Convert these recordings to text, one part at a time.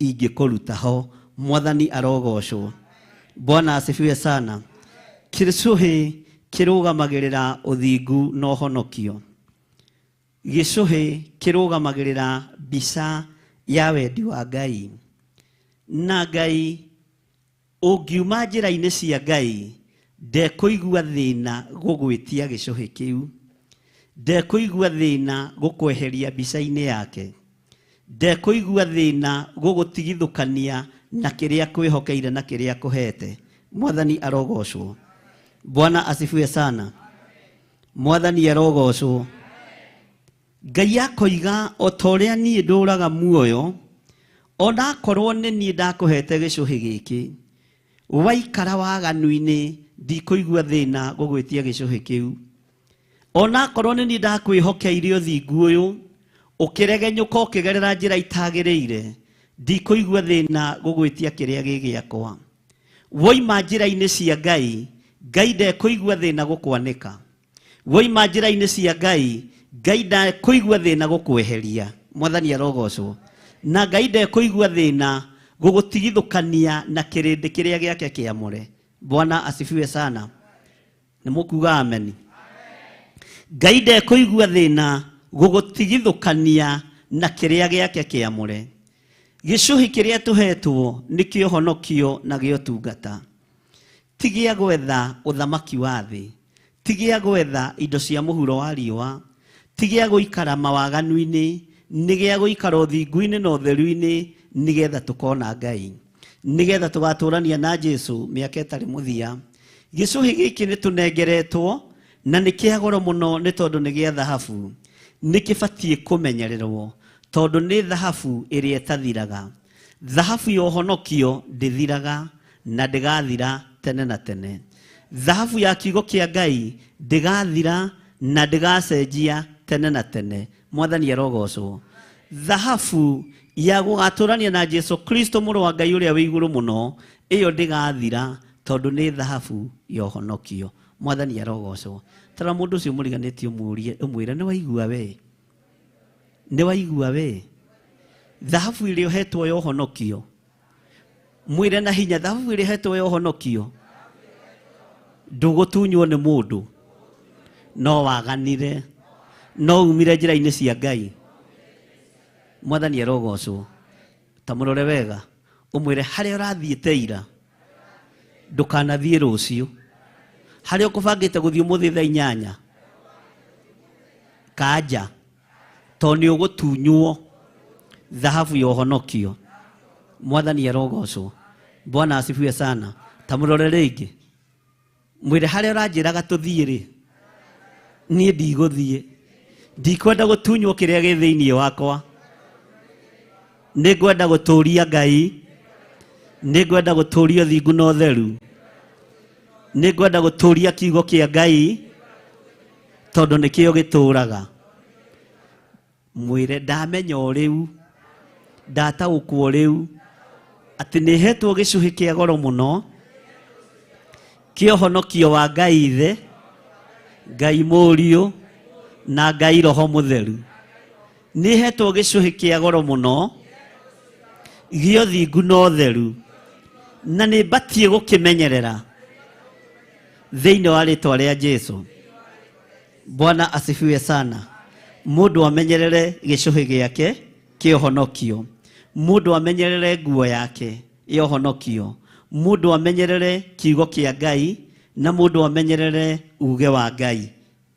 Ingĩkũruta ho. Mwathani arogocwo. Bwana asifiwe sana. Gĩcũhĩ kĩrũgamagĩrĩra ũthingu na ũhonokio. Gĩcũhĩ kĩrũgamagĩrĩra mbica ya wendi wa Ngai. Na Ngai Ũngiuma njĩra-inĩ cia Ngai, ndekũigua thĩna gũgwĩtia gĩcũhĩ kĩu. Ndekũigua thĩna gũkweheria mbica-inĩ yake. Ndekũigua thĩna gũgũtigithũkania na kĩrĩa akwĩhokeire na kĩrĩa akũhete. Mwathani arogocwo. Bwana asifiwe sana. Mwathani arogocwo. Ngai akoiga, o ta ũrĩa niĩ ndũũraga muoyo, o na akorwo nĩ niĩ ndakũheete gĩcũhĩ gĩkĩ, waikara waganu-inĩ, ndikũigua thĩna gũgwĩtia gĩcũhĩ kĩu. O na akorwo nĩ niĩ ndakwĩhokeire ũthingu ũyũ, ũkĩregenyũka ũkĩgerera njĩra itagĩrĩire, ndikũigua thĩna gũgwĩtia kĩrĩa gĩ gĩakwa. Woima njĩra-inĩ cia Ngai, Ngai ndekũigua thĩna gũkwanĩka. Woima njĩra-inĩ cia Ngai, Ngai ndakũigua thĩna gũkweheria. Mwathani arogocwo. Na Ngai ndekũigua thĩna gũgũtigithũkania na kĩrĩndĩ kĩrĩa gĩake kĩamũre. Bwana asifiwe sana. Nĩ mũkuga ameni. Ngai ndekũigua thĩna gũgũtigithũkania na kĩrĩa gĩake kĩamũre. Gĩcũhĩ kĩrĩa tũhetwo nĩ kĩa ũhonokio na gĩa ũtungata. Ti gĩa gwetha ũthamaki wa thĩ, ti gĩa gwetha indo cia mũhuro wa riũa, ti gĩa gũikara mawaganu-inĩ, nĩ gĩa gũikara ũthingu-inĩ na ũtheru-inĩ, nĩ getha tũkona Ngai, nĩ getha tũgatũrania na Jesu mĩaka ĩtarĩ mũthia. Gĩcũhĩ gĩkĩ nĩ tũnengeretwo na nĩ kĩa goro mũno nĩ tondũ nĩ gĩa thahabu. Nĩ kĩbatiĩ kũmenyererwo tondũ nĩ thahabu ĩrĩa ĩtathiraga. Thahabu ya ũhonokio ndĩthiraga na ndĩgathira tene na tene. Thahabu ya kiugo kĩa Ngai ndĩgathira na ndĩgacenjia tene na tene. Mwathani arogocwo. Thahabu ya gũgatũrania na Jesu Kristo mũrũ wa Ngai ũrĩa wĩ igũrũ mũno, ĩyo ndĩgathira tondũ nĩ thahabu ya ũhonokio. Mwathani arogocwo. Tarora mũndũ ũcio mũriganĩtie ũmũrie ũmwĩre nĩ waigua we. Nĩ waigua we. Thahabu ĩrĩa ũhetwo ya ũhonokio. Mwĩre na hinya thahabu ĩrĩa ũhetwo ya ũhonokio. Ndũgũtunywo nĩ mũndũ. No waganire. No umire njĩra-inĩ cia Ngai. Mwathani arogocwo. Ta mũrore wega. Ũmwĩre harĩa ũrathiĩte ira. Ndũkanathiĩ rũciũ. Harĩa ũkũbangĩte gũthiĩ ũmũthĩ thaa inyanya. Kanja. Tondũ nĩ ũgũtunywo thahabu ya ũhonokio. Mwathani arogocwo. Bwana asifiwe sana. Ta mũrore rĩngĩ. Mwĩre harĩa ũranjĩraga tũthiĩ rĩ, niĩ ndigũthiĩ. Ndikwenda gũtunywo kĩrĩa gĩ thĩinĩ wakwa. Nĩ ngwenda gũtũria Ngai. Nĩ ngwenda gũtũria ũthingu na ũtheru. Nĩ ngwenda gũtũria kiugo kĩa Ngai tondũ nĩkĩo gĩtũraga. Mwĩre ndamenya o rĩu, ndataũkwo rĩu atĩ nĩ hetwo gĩcũhĩ kĩa goro mũno kĩa ũhonokio wa Ngai Ithe, Ngai Mũriũ na Ngai Roho Mũtheru. Nĩ hetwo gĩcũhĩ kĩa goro mũno gĩa ũthingu na ũtheru na nĩ mbatiĩ gũkĩmenyerera thĩinĩ wa rĩtwa rĩa Jesu. Bwana asifiwe sana. Mũndũ amenyerere gĩcũhĩ gĩake kĩa ũhonokio. Mũndũ amenyerere nguo yake ya ũhonokio. Mũndũ amenyerere kiugo kĩa Ngai na mũndũ amenyerere uge wa Ngai.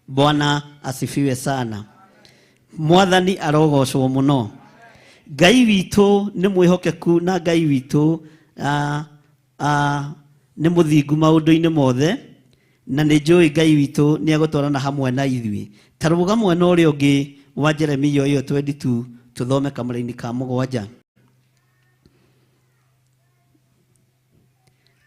Bwana asifiwe sana. Mwathani arogocwo mũno. Ngai witũ nĩ mwĩhokeku na Ngai witũ nĩ mũthingu maũndũ-inĩ mothe na nĩ njũĩ Ngai witũ nĩ egũtwarana hamwe na ithuĩ. Ta rũga mwena ũrĩa ũngĩ wa Jeremia ĩyo 22 tũthome kamũraini ka mũgwanja.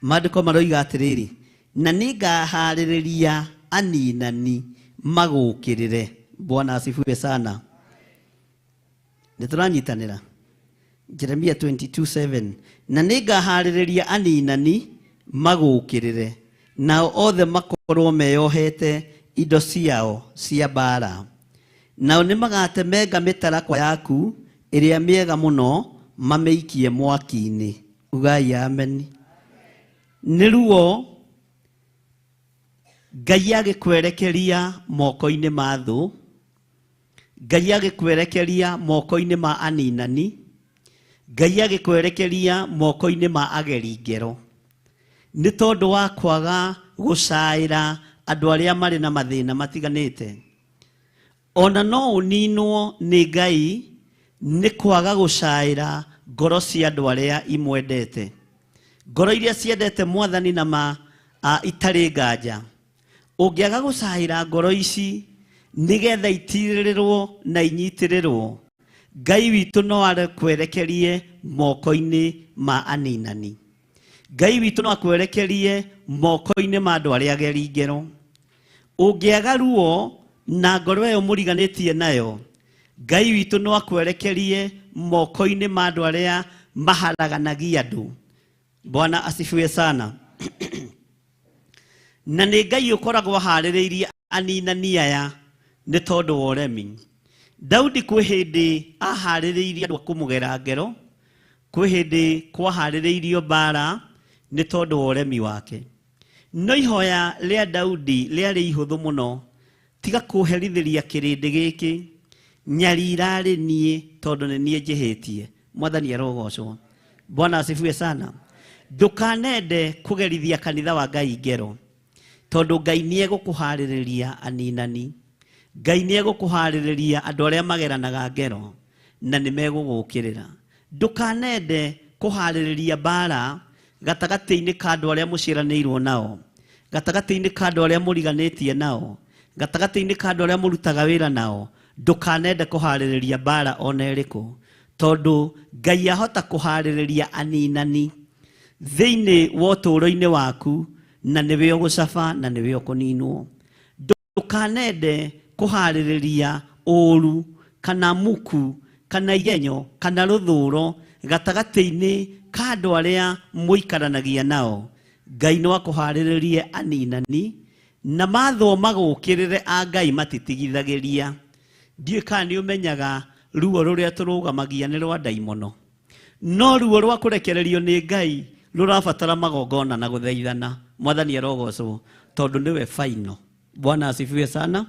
Maandĩko maroiga atĩrĩrĩ, na nĩ ngaharĩrĩria aninani magũũkĩrĩre. Bwana asifiwe sana. Nĩ tũranyitanĩra? Jeremia 22:7 Na nĩngahaarĩrĩria aninani magũũkĩrĩre, nao othe makorwo meyohete indo ciao cia mbaara. Nao nĩmagatemenga mĩtarakwa yaku ĩrĩa mĩega mũno, mamĩikie mwaki-inĩ. Ugai ameni. Nĩ ruo Ngai agĩkwerekeria moko-inĩ ma thũ, Ngai agĩkwerekeria moko-inĩ ma aninani, Ngai agĩkwerekeria moko-inĩ ma ageri ngero. Nĩ tondũ wa kwaga gũcaĩra andũ arĩa marĩ na mathĩna matiganĩte. Ona no ũninwo nĩ Ngai nĩ kwaga gũcaĩra ngoro cia andũ arĩa imwendete. Ngoro iria ciendete Mwathani na ma itarĩ nganja. Ũngĩaga gũcaĩra ngoro ici nĩgetha itirĩrĩrwo na inyitĩrĩrwo, Ngai witũ no akwerekerie moko-inĩ ma aninani. Ngai witũ no akwerekerie moko-inĩ ma andũ arĩa ageri ngero. Ũngĩaga ruo na ngoro ĩyo mũriganĩtie nayo, Ngai witũ no akwerekerie moko-inĩ ma andũ arĩa maharaganagia andũ. Bwana asifiwe sana. Na nĩ Ngai ũkoragwo aharĩrĩirie aninani aya nĩ tondũ wa ũremi. Daudi kwĩ hĩndĩ aharĩrĩirie andũ a kũmũgera ngero, kwĩ hĩndĩ kwaharĩrĩirio mbara nĩ tondũ wa ũremi wake. No ihoya rĩa Daudi rĩarĩ ihũthũ mũno, tiga kũherithĩria kĩrĩndĩ gĩkĩ, nyarira-rĩ niĩ tondũ nĩ niĩ njĩhĩtie. Mwathani arogocwo. Bwana asifiwe sana. Ndũkanende kũgerithia kanitha wa Ngai ngero, tondũ Ngai nĩ egũkũharĩrĩria aninani. Ngai nĩ egũkũharĩrĩria andũ arĩa mageranaga ngero na nĩ megũgũkĩrĩra. Ndũkanende kũharĩrĩria mbaara gatagatĩ-inĩ ka andũ arĩa mũciaranĩirwo nao, gatagatĩ-inĩ ka andũ arĩa mũriganĩtie nao, gatagatĩ-inĩ ka andũ arĩa mũrutaga wĩra nao. Ndũkanende kũharĩrĩria mbaara o na ĩrĩkũ, tondũ Ngai ahota kũharĩrĩria aninani thĩinĩ wa ũtũũro-inĩ waku, na nĩwe ũgũcaba na nĩwe ũkũninwo. Ndũkanende kũhaarĩrĩria ũũru, kana muku, kana igenyo, kana rũthũũro gatagatĩ-inĩ ka andũ arĩa mũikaranagia nao. Ngai no akũhaarĩrĩrie aninani, na mathwo magũũkĩrĩre a Ngai matitigithagĩria. Ndiũĩ kana nĩ ũmenyaga ruo rũrĩa tũrũgamagia nĩ rwa ndaimono. No ruo rwa kũrekererio nĩ Ngai rũrabatara magongona na gũthaithana. Mwathani arogocwo tondũ nĩwe final. Bwana asifiwe sana.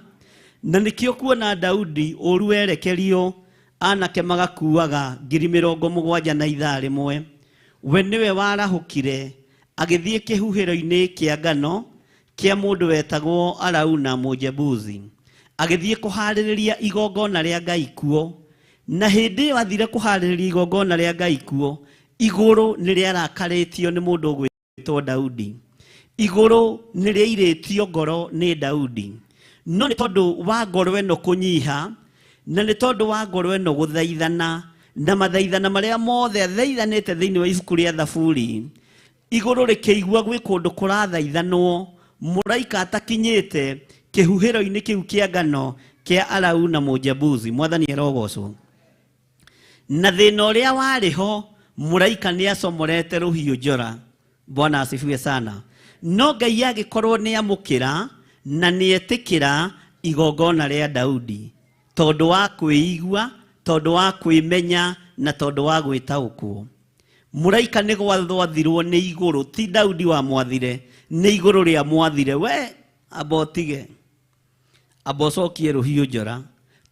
Na nĩkĩo kuona Daudi ũru werekerio anake magakuaga 70,000 na ithaa rĩmwe. We nĩwe warahũkire agĩthiĩ kĩhuhĩro-inĩ kĩa ngano kĩa mũndũ wetagwo Arauna Mũjebusi, agĩthiĩ kũhaarĩrĩria igongona rĩa Ngai kuo. Na hĩndĩ ĩyo athire kũhaarĩrĩria igongona rĩa Ngai kuo, igũrũ nĩ rĩarakarĩtio nĩ mũndũ ũgwĩtwo Daudi. Igũrũ nĩ rĩairĩtio ngoro nĩ Daudi. No nĩ tondũ wa ngoro ĩno kũnyiha, na nĩ tondũ wa ngoro ĩno gũthaithana, na mathaithana marĩa mothe athaithanĩte thĩinĩ wa ibuku rĩa Thaburi, Igũrũ rĩkĩigua gwĩ kũndũ kũrathaithanwo, mũraika atakinyĩte kĩhuhĩro-inĩ kĩu kĩa ngano kĩa Arauna Mũjebusi. Mwathani arogocwo. Na thĩna ũrĩa warĩ ho, mũraika nĩ acomorete rũhiũ njora. Bwana asifiwe sana. No Ngai agĩkorwo nĩ amũkĩra na nĩ etĩkĩra igongona rĩa Daudi, tondũ wa kwĩigua, tondũ wa kwĩmenya na tondũ wa gwĩtaũkwo. Mũraika nĩ gwathwo athirwo nĩ igũrũ, ti Daudi wamwathire, nĩ igũrũ rĩamwathire. We amba ũtige, amba ũcokie rũhiũ njora.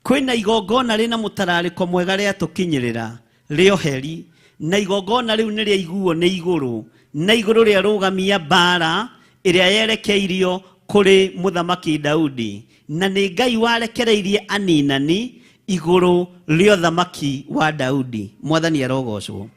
Kwĩna igongona rĩna mũtararĩko mwega rĩatũkinyĩrĩra rĩa ũheri, na igongona rĩu nĩ rĩaiguo nĩ igũrũ, na igũrũ rĩarũgamia mbara ĩrĩa yerekeirio kũrĩ mũthamaki Daudi, na nĩ Ngai warekereirie aninani igũrũ rĩa ũthamaki wa Daudi. Mwathani arogocwo.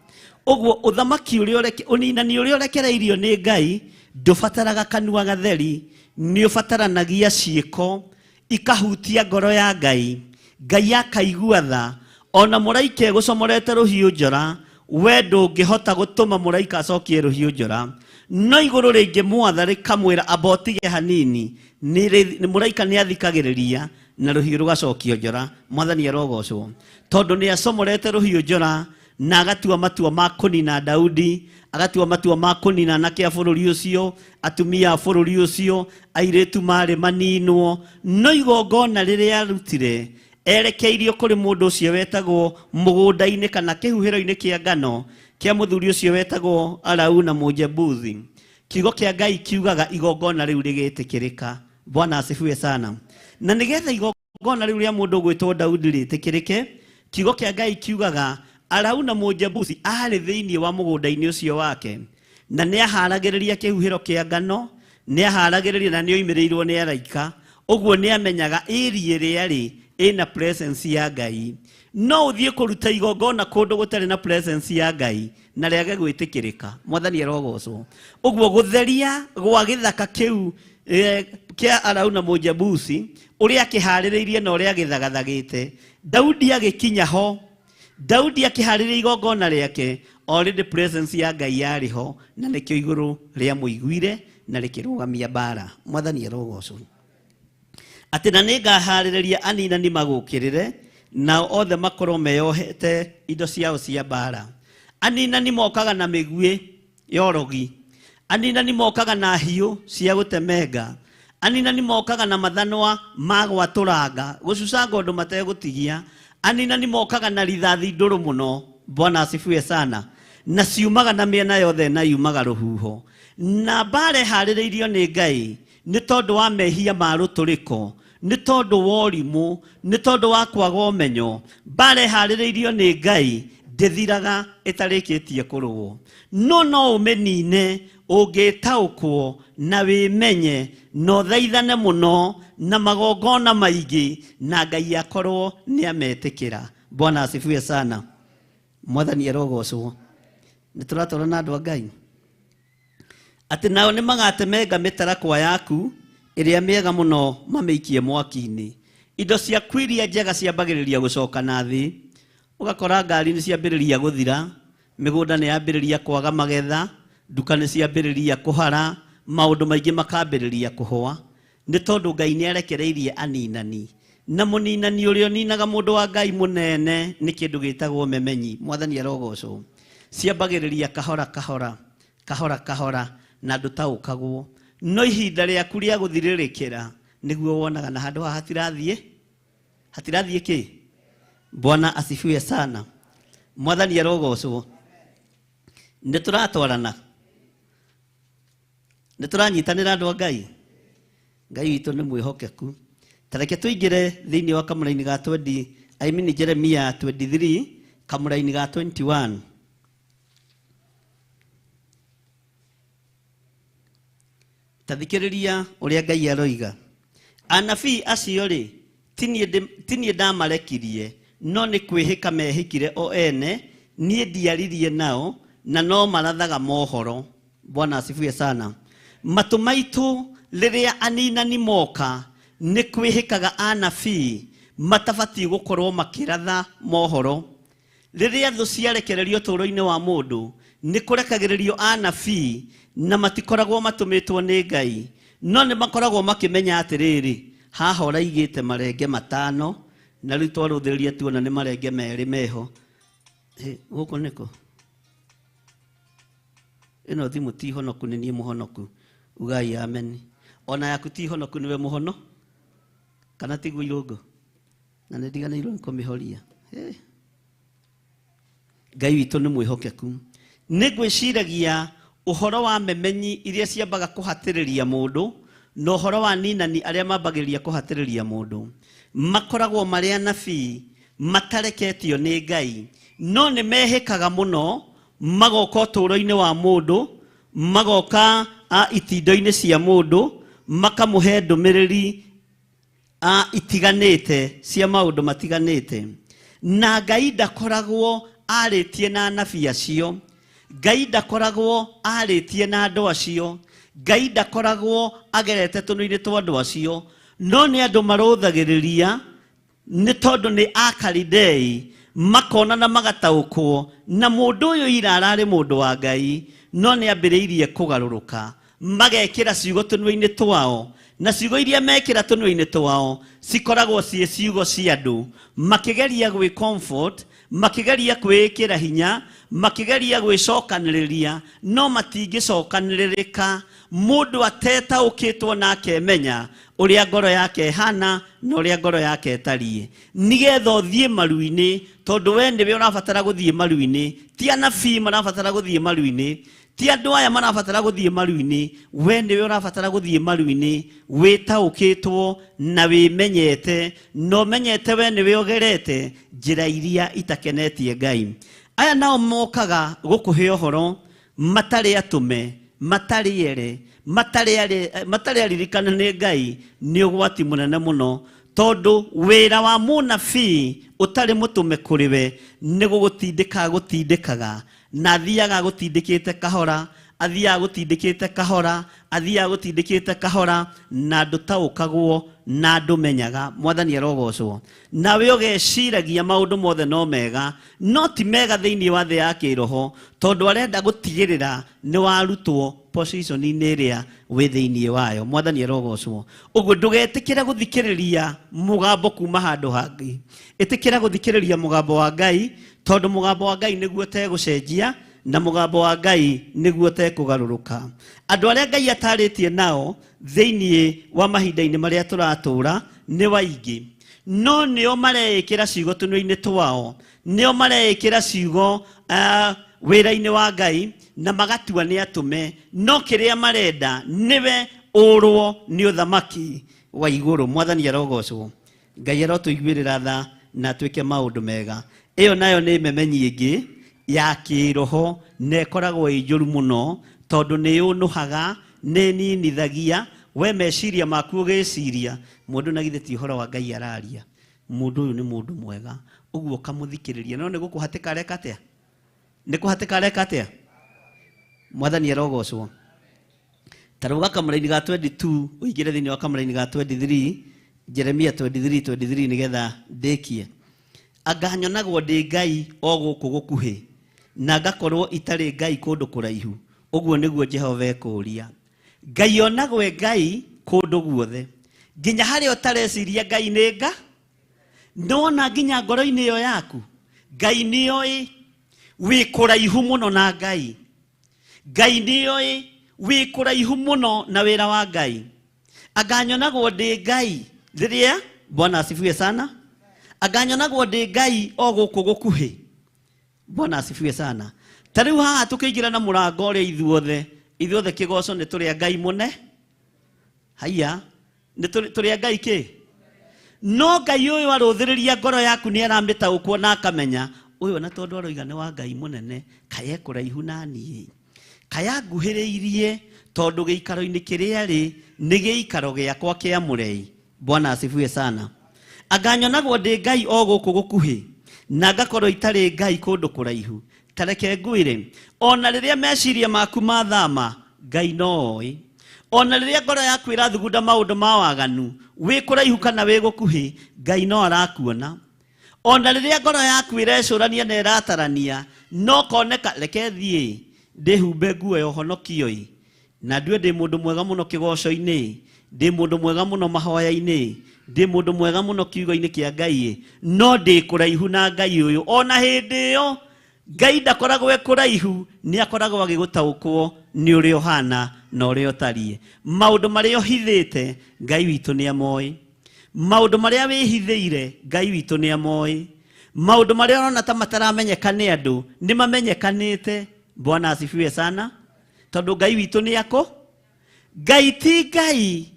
Ũguo ũthamaki ũrĩa ũreke, ũninani ũrĩa ũrekereirio nĩ Ngai ndũbataraga kanua gatheri, nĩ ũbataranagia ciĩko ikahutia ngoro ya Ngai. Ngai akaigua tha, ona mũraika egũcomorete rũhiũ njora, we ndũngĩhota gũtũma mũraika acokie rũhiũ njora. No igũrũ rĩngĩmwatha rĩkamwĩra amba ũtige hanini, mũraika nĩ athikagĩrĩria na rũhiũ rũgacokio njora. Mwathani arogocwo, tondũ nĩ acomorete rũhiũ njora na agatua matua ma kũnina Daudi, agatua matua ma kũnina anake a bũrũri ũcio, atumia a bũrũri ũcio, airĩtu marĩ maninwo. No igongona rĩrĩa arutire, Erekeirio kũrĩ mũndũ ũcio wetagwo mũgũnda-inĩ kana kĩhuhĩro-inĩ kĩa ngano kĩa mũthuri ũcio wetagwo Arauna Mũjebuthi. Kiugo kĩa Ngai kiugaga igongona rĩu rĩgĩtĩkĩrĩka. Bwana asifiwe sana. Na nĩgetha igongona rĩu rĩa mũndũ ũgwĩtwo Daudi rĩtĩkĩrĩke, kiugo kĩa Ngai kiugaga Arauna Mũjebusi aarĩ thĩinĩ wa mũgũnda-inĩ ũcio wake, na nĩ aharagĩrĩria kĩhuhĩro kĩa ngano, nĩ aharagĩrĩria na nĩ oimĩrĩirwo nĩ araika. Ũguo nĩ amenyaga area ĩrĩa arĩ ĩna presence ya Ngai. No ũthiĩ kũruta igongona kũndũ gũtarĩ na presence ya Ngai na rĩage gwĩtĩkĩrĩka. Mwathani arogocwo. Ũguo gũtheria gwa gĩthaka kĩu kĩa Arauna Mũjebusi, ũrĩa akĩharĩrĩirie na ũrĩa agĩthagathagĩte, Daudi agĩkinya ho. Daudi akĩharĩria igongona rĩake, already presence ya Ngai yarĩ ho, na nĩkĩo igũrũ rĩamũiguire na rĩkĩrũgamia mbara. Mwathani arogocwo. Atĩ na nĩngaharĩrĩria aninani magũũkĩrĩre, nao othe makorwo meyohete indo ciao cia mbara. Aninani mokaga na mĩguĩ ya ũrogi, aninani mokaga na hiũ cia gũtemenga, aninani mokaga na mathanwa ma gwatũranga, gũcucanga ũndũ mategũtigia, aninani mokaga na rithathi ndũrũ mũno. Bwana asifiwe sana. Na ciumaga na mĩena yothe na yumaga rũhuho. Na mbara ĩharĩrĩirio nĩ Ngai nĩ tondũ wa mehia ma rũtũrĩko, nĩ tondũ wa ũrimũ, nĩ tondũ wa kwaga ũmenyo. Mbara ĩharĩrĩirio nĩ Ngai ndĩthiraga ĩtarĩkĩtie kũrũo. No no ũmĩnine ũngĩtaũkwo na wĩmenye na ũthaithane mũno na magongona maingĩ na Ngai akorwo nĩ ametĩkĩra. Bwana asifiwe sana. Mwathani arogocwo. Nĩ tũratwarana andũ a Ngai? Atĩ nao nĩ magatemenga mĩtarakwa yaku ĩrĩa mĩega mũno mamĩikie mwaki-inĩ. Indo ciaku iria njega ciambagĩrĩria gũcoka na thĩ, ũgakora ngari nĩ ciambĩrĩria gũthira, mĩgũnda nĩ yambĩrĩria kwaga magetha, nduka nĩ ciambĩrĩria kũhara, maũndũ maingĩ makambĩrĩria kũhũa. Nĩ tondũ Ngai nĩ arekereirie aninani. Na mũninani ũrĩa ũninaga mũndũ wa Ngai mũnene nĩ kĩndũ gĩtagwo memenyi. Mwathani arogocwo. Ciambagĩrĩria kahora kahora, kahora kahora, na ndũtaũkagwo. No ihinda rĩaku rĩa gũthirĩrĩkĩra nĩguo wonaga na handũ haha hatirathiĩ, hatirathiĩ kĩ? Bwana asifiwe sana. Mwathani arogocwo. Nĩ tũratwarana. Nĩ tũranyitanĩra andũ a Ngai. Ngai witũ nĩ mwĩhokeku. Ta reke tũingĩre thĩinĩ wa kamũraini ga 20, I mean Jeremia 23, kamũraini ga 21. Ta thikĩrĩria ũrĩa Ngai aroiga. Anabii acio-rĩ, ti niĩ ndamarekirie, no nĩ kwĩhĩka mehĩkire o ene, niĩ ndiaririe nao, na no marathaga mohoro. Bwana asifiwe sana. Matũ maitũ rĩrĩa aninani moka, nĩ kwĩhĩkaga anabii matabatiĩ gũkorwo makĩratha mohoro. Rĩrĩa thũ ciarekererio ũtũũro-inĩ wa mũndũ, nĩ kũrekagĩrĩrio anabii na matikoragwo matũmĩtwo nĩ Ngai, no nĩ makoragwo makĩmenya atĩrĩrĩ, haha ũraigĩte marenge matano, na rĩu twarũthĩrĩria tuona nĩ marenge merĩ meho. Hĩ, gũkũ nĩkũ? Ĩno thimũ ti honoku, nĩ niĩ mũhonoku. Ugai ameni. Ona yaku ti honoku, nĩwe mũhono? Kana tiguo irũngũ? Na nĩ ndiganĩirwo nĩ kũmĩhoria. Hey. Ngai witũ nĩ mwĩhokeku. Nĩ ngwĩciragia ũhoro wa memenyi iria ciambaga kũhatĩrĩria mũndũ na ũhoro wa ninani arĩa mambagĩrĩria kũhatĩrĩria mũndũ. Makoragwo marĩ anabii matareketio nĩ Ngai, no nĩ mehĩkaga mũno, magoka ũtũũro-inĩ wa mũndũ, magoka itindo-inĩ cia mũndũ, makamũhe ndũmĩrĩri itiganĩte cia maũndũ matiganĩte. Na Ngai ndakoragwo arĩtie na anabii acio, Ngai ndakoragwo arĩtie na andũ acio, Ngai ndakoragwo agerete tũnua-inĩ twa andũ acio, no nĩ andũ marũthagĩrĩria nĩ tondũ nĩ Akalidei, makona na magataũkwo na mũndũ ũyũ ira ararĩ mũndũ wa Ngai, no nĩ ambĩrĩirie kũgarũrũka. Magekĩra ciugo tũnua-inĩ twao, na ciugo iria mekĩra tũnua-inĩ twao cikoragwo ciĩ ciugo cia andũ makĩgeria gwĩ comfort, makĩgeria kwĩĩkĩra hinya, makĩgeria gwĩcokanĩrĩria, no matingĩcokanĩrĩrĩka. Mũndũ atetaũkĩtwo na akemenya Ũrĩa ngoro yake ĩhana na ũrĩa ngoro yake ĩtariĩ, nĩgetha ũthiĩ maru-inĩ, tondũ we nĩwe ũrabatara gũthiĩ maru-inĩ. Ti anabii marabatara gũthiĩ maru-inĩ, ti andũ aya marabatara gũthiĩ maru-inĩ, we nĩwe ũrabatara gũthiĩ maru-inĩ, wĩtaũkĩtwo na wĩmenyete, na ũmenyete we nĩwe ũgerete njĩra iria itakenetie Ngai. Aya nao mokaga gũkũhe ũhoro matarĩ atũme, matarĩ ere, matarĩ aririkane nĩ Ngai, nĩ ũgwati mũnene mũno, tondũ wĩra wa mũnabii ũtarĩ mũtũme kũrĩ we nĩ gũgũtindĩka gũtindĩkaga, na athiaga agũtindĩkĩte kahora, athiaga agũtindĩkĩte kahora, athiaga agũtindĩkĩte kahora, na ndũtaũkagwo na ndũmenyaga. Mwathani arogocwo. Nawe ũgeciragia maũndũ mothe no mega, no ti mega thĩinĩ wa thĩ ya kĩroho, tondũ arenda gũtigĩrĩra nĩ warutwo position-inĩ ĩrĩa wĩ thĩinĩ wayo. Mwathani arogocwo. Ũguo ndũgetĩkĩre gũthikĩrĩria mũgambo kuma handũ hangĩ, ĩtĩkĩra gũthikĩrĩria mũgambo wa Ngai, tondũ mũgambo wa Ngai nĩguo ũtegũcenjia, na mũgambo wa Ngai nĩguo ũtekũgarũrũka. Andũ arĩa Ngai atarĩtie nao thĩinĩ wa mahinda-inĩ marĩa tũratũra nĩ waingĩ, no nĩo mareĩkĩra ciugo tũnua-inĩ twao, nĩo mareĩkĩra ciugo wĩra-inĩ wa Ngai, na magatua nĩ atũme, no kĩrĩa marenda nĩwe ũrwo nĩ ũthamaki wa igũrũ. Mwathani arogocwo. Ngai arotũiguĩrĩra tha na atwĩke maũndũ mega. Ĩyo nayo nĩ memenyi ĩngĩ ya kĩroho, na ĩkoragwo ĩ njũru mũno, tondũ nĩ yũnũhaga, nĩ ĩninithagia we meciria maku. Ũgĩciria mũndũ na githĩ ti ũhoro wa Ngai araria, mũndũ ũyũ nĩ mũndũ mwega, ũguo ũkamũthikĩrĩria, no nĩ gũkũhatĩka areka atĩa? Nĩ kũhatĩka areka atĩa? Mwathani arogocwo. Ta rũga kamũraini ga 22, ũingĩre thĩinĩ wa kamũraini ga 23, Jeremia 23 23, nĩgetha ndĩkie. Anga nyonagwo ndĩ Ngai o gũkũ gũkuhĩ, na ngakorwo itarĩ Ngai kũndũ kũraihu? Ũguo nĩguo Jehova ekũũria. Ngai onagwo e Ngai kũndũ guothe, nginya harĩa ũtareciria Ngai nĩ nga. Nĩwona nginya ngoro-inĩ ĩyo yaku Ngai nĩoĩ wĩ kũraihu mũno na Ngai. Ngai nĩoĩ wĩ kũraihu mũno na wĩra wa Ngai. Anga nyonagwo ndĩ Ngai rĩrĩa, Bwana asifiwe sana. Anga nyonagwo ndĩ Ngai o gũkũ gũkuhĩ. Bwana asifiwe sana. Ta rĩu haha tũkĩingĩra na mũrango ũrĩa ithuothe, ithuothe kĩgoco nĩ tũrĩ a Ngai mũne. Haiya, nĩ tũrĩ a Ngai kĩ? No Ngai ũyũ arũthĩrĩria ngoro yaku nĩ aramĩtaũkwo na akamenya ũyũ na tondũ aroiga nĩ wa Ngai mũnene, kaĩ e kũraihu na niĩ, kaĩ anguhĩrĩirie, tondũ gĩikaro-inĩ kĩrĩa rĩ nĩ gĩikaro gĩakwa kĩamũre. Bwana asifiwe sana. Anga nyonagwo ndĩ Ngai o gũkũ gũkuhĩ, na ngakorwo itarĩ Ngai kũndũ kũraihu? Ta reke ngwĩre, ona rĩrĩa meciria maku mathama, Ngai no oĩ. Ona rĩrĩa ngoro yaku ĩrathugunda maũndũ ma waganu, wĩ kũraihu kana wĩ gũkuhĩ, Ngai no arakuona. Ona rĩrĩa ngoro yaku ĩrecũrania na ĩratarania, no koneka, reke thiĩ ndĩhumbe nguo ya ũhonokio-ĩ, na ndue ndĩ mũndũ mwega mũno kĩgoco-inĩ, ndĩ mũndũ mwega mũno mahoya-inĩ, ndĩ mũndũ mwega mũno kiugo-inĩ kĩa Ngai-ĩ, no ndĩ kũraihu na Ngai ũyũ. Ona hĩndĩ ĩyo Ngai ndakoragwo e kũraihu, nĩ akoragwo agĩgũtaũkwo nĩ ũrĩa ũhana na ũrĩa ũtariĩ. Maũndũ marĩa ũhithĩte Ngai witũ nĩ amoĩ, maũndũ marĩa wĩhithĩire Ngai witũ nĩ amoĩ, maũndũ marĩa ũrona ta mataramenyeka nĩ andũ nĩ mamenyekanĩte. Bwana asifiwe sana. Tondũ Ngai witũ nĩ akũ Ngai ti Ngai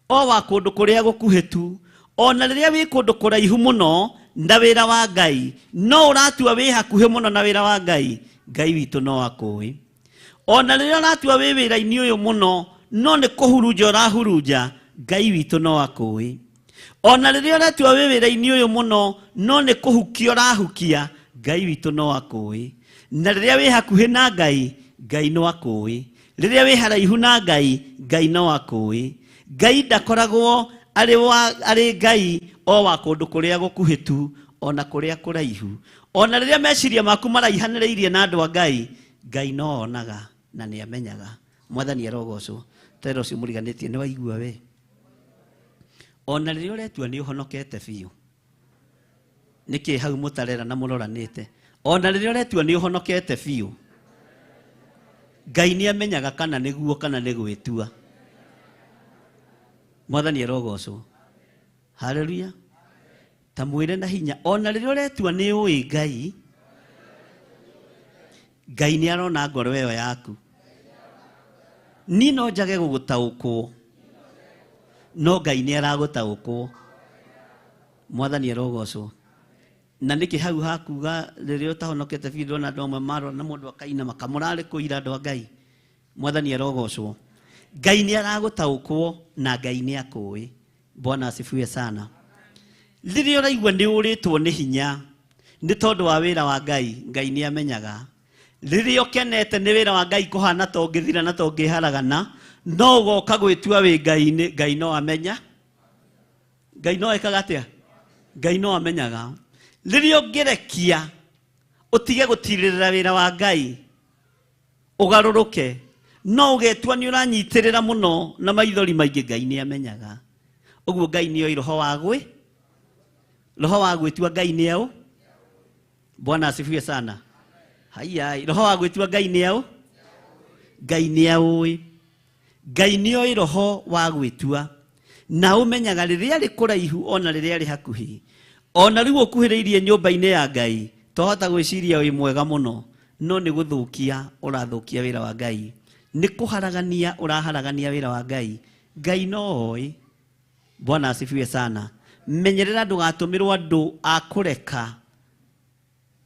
o wa kũndũ kũrĩa gũkuhĩ tu. Ona rĩrĩa wĩ kũndũ kũraihu mũno na wĩra wa Ngai, no ũratua wĩ hakuhĩ mũno na wĩra wa Ngai, Ngai witũ no akũĩ. Ona rĩrĩa ũratua wĩ wĩra-inĩ ũyũ mũno, no nĩ kũhurunja ũrahurunja, Ngai witũ no akũĩ. Ona rĩrĩa ũratua wĩ wĩra-inĩ ũyũ mũno, no nĩ kũhukia ũrahukia, Ngai witũ no akũĩ. Na rĩrĩa wĩ hakuhĩ na Ngai, Ngai no akũĩ. Rĩrĩa wĩ haraihu na Ngai, Ngai no akũĩ. Ngai ndakoragwo arĩ wa, arĩ Ngai o wa kũndũ kũrĩa gũkuhĩ tu, ona kũrĩa kũraihu. Ona rĩrĩa meciria maku maraihanĩrĩirie na andũ a Ngai, Ngai no onaga na nĩ amenyaga. Mwathani arogocwo. Tera ũcio mũriganĩtie nĩ waigua we. Ona rĩrĩa ũretua nĩ ũhonokete biũ, nĩkĩ hau mũtarera na mũroranĩte? Ona rĩrĩa ũretua nĩ ũhonokete biũ, Ngai nĩ amenyaga kana nĩguo kana nĩ gwĩtua. Mwathani arogocwo. Haleluya. Ta mwĩre na hinya ona rĩrĩa ũretua nĩ ũĩ Ngai, Ngai nĩ arona ngoro ĩyo yaku. Niĩ no njage gũgũtaũkwo, no Ngai nĩ aragũtaũkwo. Mwathani arogocwo. Na nĩkĩ hau hakuga rĩrĩa ũtahonokete biũ ndĩrona andũ amwe marora na mũndũ akainama kamũrarĩ kũira andũ a Ngai. Mwathani arogocwo. Ngai nĩ aragũtaũkwo na Ngai nĩ akũĩ. Bwana asifiwe sana. Rĩrĩa ũraigua nĩ ũrĩtwo nĩ hinya nĩ tondũ wa wĩra wa Ngai, Ngai nĩ amenyaga. Rĩrĩa ũkenete nĩ wĩra wa Ngai kũhana ta ũngĩthira na ta ũngĩharagana, no ũgoka gwĩtua wĩ Ngai-inĩ, Ngai no amenya. Ngai no ekaga atĩa? Ngai no amenyaga. Rĩrĩa ũngĩrekia ũtige gũtirĩrĩra wĩra wa Ngai, ũgarũrũke, no ũgetua nĩ ũranyitĩrĩra mũno na maithori maingĩ, Ngai nĩ amenyaga. Ũguo Ngai nĩ oĩ roho wa gwĩ, roho wa gwĩtua Ngai nĩ aũ. Bwana asifiwe sana. Haiyai, roho wa gwĩtua Ngai nĩ aũ, Ngai nĩ aũĩ. Ngai nĩ oĩ roho wa gwĩtua na ũmenyaga rĩrĩa rĩ kũraihu ona rĩrĩa rĩ hakuhĩ. Ona rĩu ũkuhĩrĩirie nyũmba-inĩ ya Ngai, twahota gwĩciria wĩ mwega mũno, no nĩ gũthũkia ũrathũkia wĩra wa Ngai, nĩ kũharagania ũraharagania wĩra wa Ngai. Ngai no oĩ. Bwana asifiwe sana. Menyerera ndũgatũmĩrwo andũ a kũreka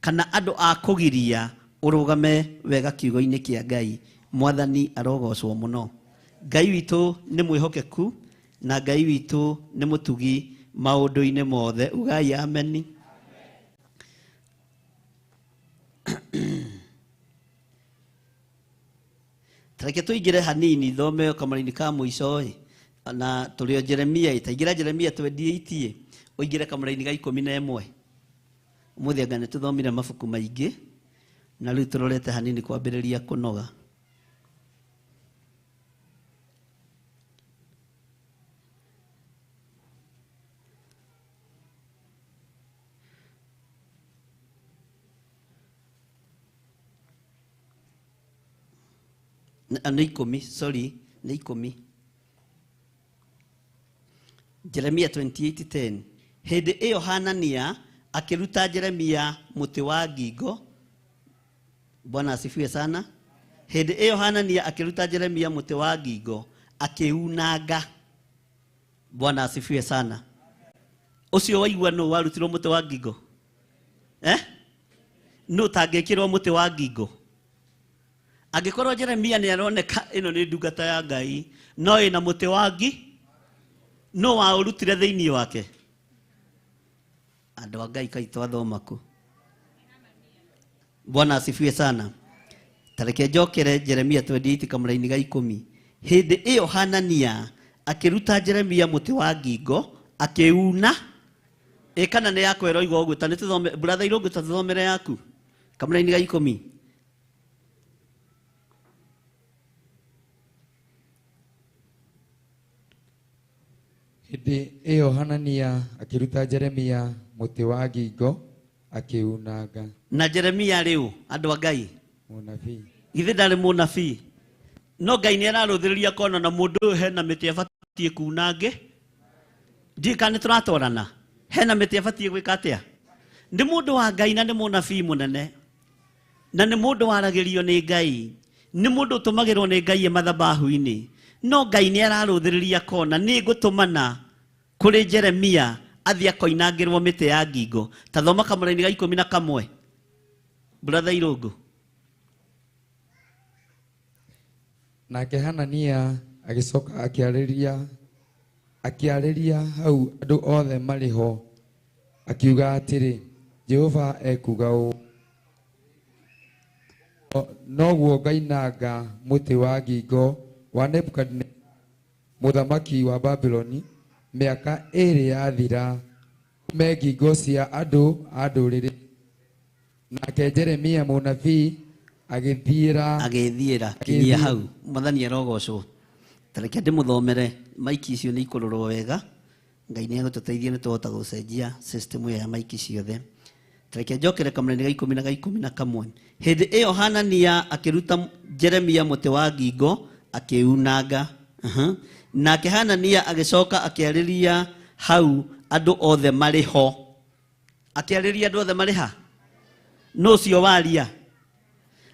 kana andũ a kũgiria ũrũgame wega kiugo-inĩ kĩa Ngai. Mwathani arogocwo mũno. Ngai witũ nĩ mwĩhokeku na Ngai witũ nĩ mũtugi maũndũ-inĩ mothe. Ugai ameni. Tareke tũingĩre hanini thome kamũraini ka mũico ĩ na tũrĩ o Jeremia ĩ, taingĩra Jeremia 28 ĩ, ũingĩre kamũraini ga 11. Ũmũthĩ anga nĩ tũthomire mabuku maingĩ na rĩu tũrorete hanini kwambĩrĩria kũnoga. Nĩ 10, sorry, nĩ 10. Jeremia 28:10. Hĩndĩ ĩyo Hanania akĩruta Jeremia mũtĩ wa ngingo. Bwana asifiwe sana. Hĩndĩ ĩyo Hanania akĩruta Jeremia mũtĩ wa ngingo akĩunanga. Bwana asifiwe sana. Ũcio waigua nũ warutirwo mũtĩ wa ngingo? Eh? Nũ ũtangĩkĩrwo mũtĩ wa ngingo? Angĩkorwo Jeremia nĩ aroneka ĩno nĩ ndungata ya Ngai, no ĩna mũtĩ wa ngi, nũ waũrutire thĩinĩ wake? Andũ a Ngai kai twathoma kũ? Bwana asifiwe sana. Tareke njokere Jeremia 28 kamũraini ga 10. Hĩndĩ ĩyo Hanania akĩruta Jeremia mũtĩ wa ngingo akĩuna. Ĩ kana nĩ yakwa ĩroiga ũguo, ta nĩtũthome, brother Irũngũ, ta tũthomere yaku kamũraini ga 10. Hĩndĩ ĩyo Hanania akĩruta Jeremia mũtĩ wa ngingo akĩunanga. Na Jeremia rĩu, andũ a Ngai, Mũnabii. Githĩ ndarĩ mũnabii? No Ngai nĩ ararũthĩrĩria kona na mũndũ ũyũ hena mĩtĩ abatiĩ kuna ngĩ. Ndiũĩ kana nĩ tũratwarana. Hena mĩtĩ abatiĩ gwĩka atĩa? Nĩ mũndũ wa Ngai na nĩ mũnabii mũnene. Na nĩ mũndũ waragĩrio nĩ Ngai. Nĩ mũndũ ũtũmagĩrwo nĩ Ngai e mathabahu-inĩ. No Ngai nĩ ararũthĩrĩria kona nĩ ngũtũmana kũrĩ Jeremia athiĩ akoinangĩrwo mĩtĩ ya ngingo. Ta thoma kamũraini ga 11. Brother Irũngũ. Nake Hanania agĩcoka akĩarĩria hau andũ othe marĩ ho, akiuga atĩrĩ, Jehova ekuuga ũũ, noguo ngainanga mũtĩ wa ngingo wa Nebukadineza mũthamaki wa Babuloni, mĩaka 2 yathira, ume ngingo cia andũ a ndũrĩrĩ. Nake Jeremia mũnabii agĩthiĩra Agĩthiĩra kinyia hau. Mwathani arogocwo. Tareke ndĩmũthomere maiki icio nĩ ikũrorwo wega. Ngai nĩ egũtũteithia nĩ tũhota gũcenjia system ĩyo ya maiki ciothe. Tareke njokere kamũraini ga 10 na ga 11. Hĩndĩ ĩyo Hanania akĩruta Jeremia mũtĩ wa ngingo akĩunanga. Nake Hanania agĩcoka akĩarĩria hau andũ othe marĩ ho. Akĩarĩria andũ othe marĩ ha? Nũ ũcio waria?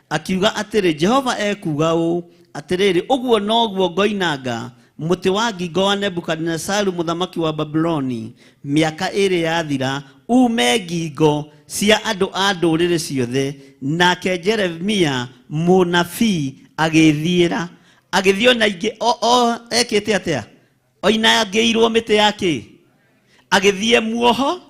Akiuga atĩrĩ, Jehova ekuuga ũũ, atĩrĩrĩ, ũguo noguo ngoinanga mũtĩ wa ngingo wa Nebukadinezaru mũthamaki wa Babuloni mĩaka ĩĩrĩ yathira, uume ngingo cia andũ a ndũrĩrĩ ciothe. Nake Jeremia mũnabii agĩĩthiĩra, agĩthiĩ ona ingĩ o, o ekĩte atĩa? Oinangĩirwo mĩtĩ ya kĩ? Agĩthiĩ muoho.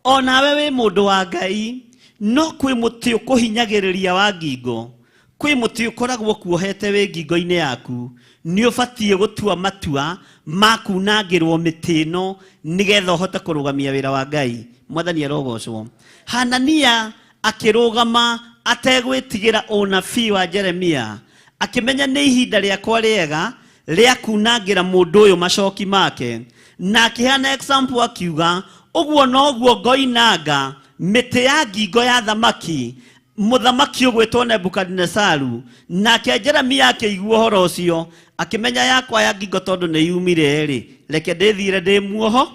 O nawe wĩ mũndũ wa Ngai, no kwĩ mũtĩ ũkũhinyagĩrĩria wa ngingo, kwĩ mũtĩ ũkoragwo kuohete wĩ ngingo-inĩ yaku, nĩ ũbatiĩ gũtua matua ma kunangĩrwo mĩtĩ ĩno nĩgetha ũhote kũrũgamia wĩra wa Ngai. Mwathani arogocwo. Hanania akĩrũgama ategwĩtigĩra ũnabii wa Jeremia, akĩmenya nĩ ihinda rĩakwa rĩega rĩa kunangĩra mũndũ ũyũ macoki make, na akĩheana example akiuga ũguo noguo ngoinanga mĩtĩ ya ngingo ya thamaki mũthamaki ũgwĩtwo Nebukadinesaru. Nake Jeremia akĩigua ũhoro ũcio akĩmenya yakwa ya ngingo tondũ nĩ yumire rĩ, reke ndĩthiĩre ndĩ muoho.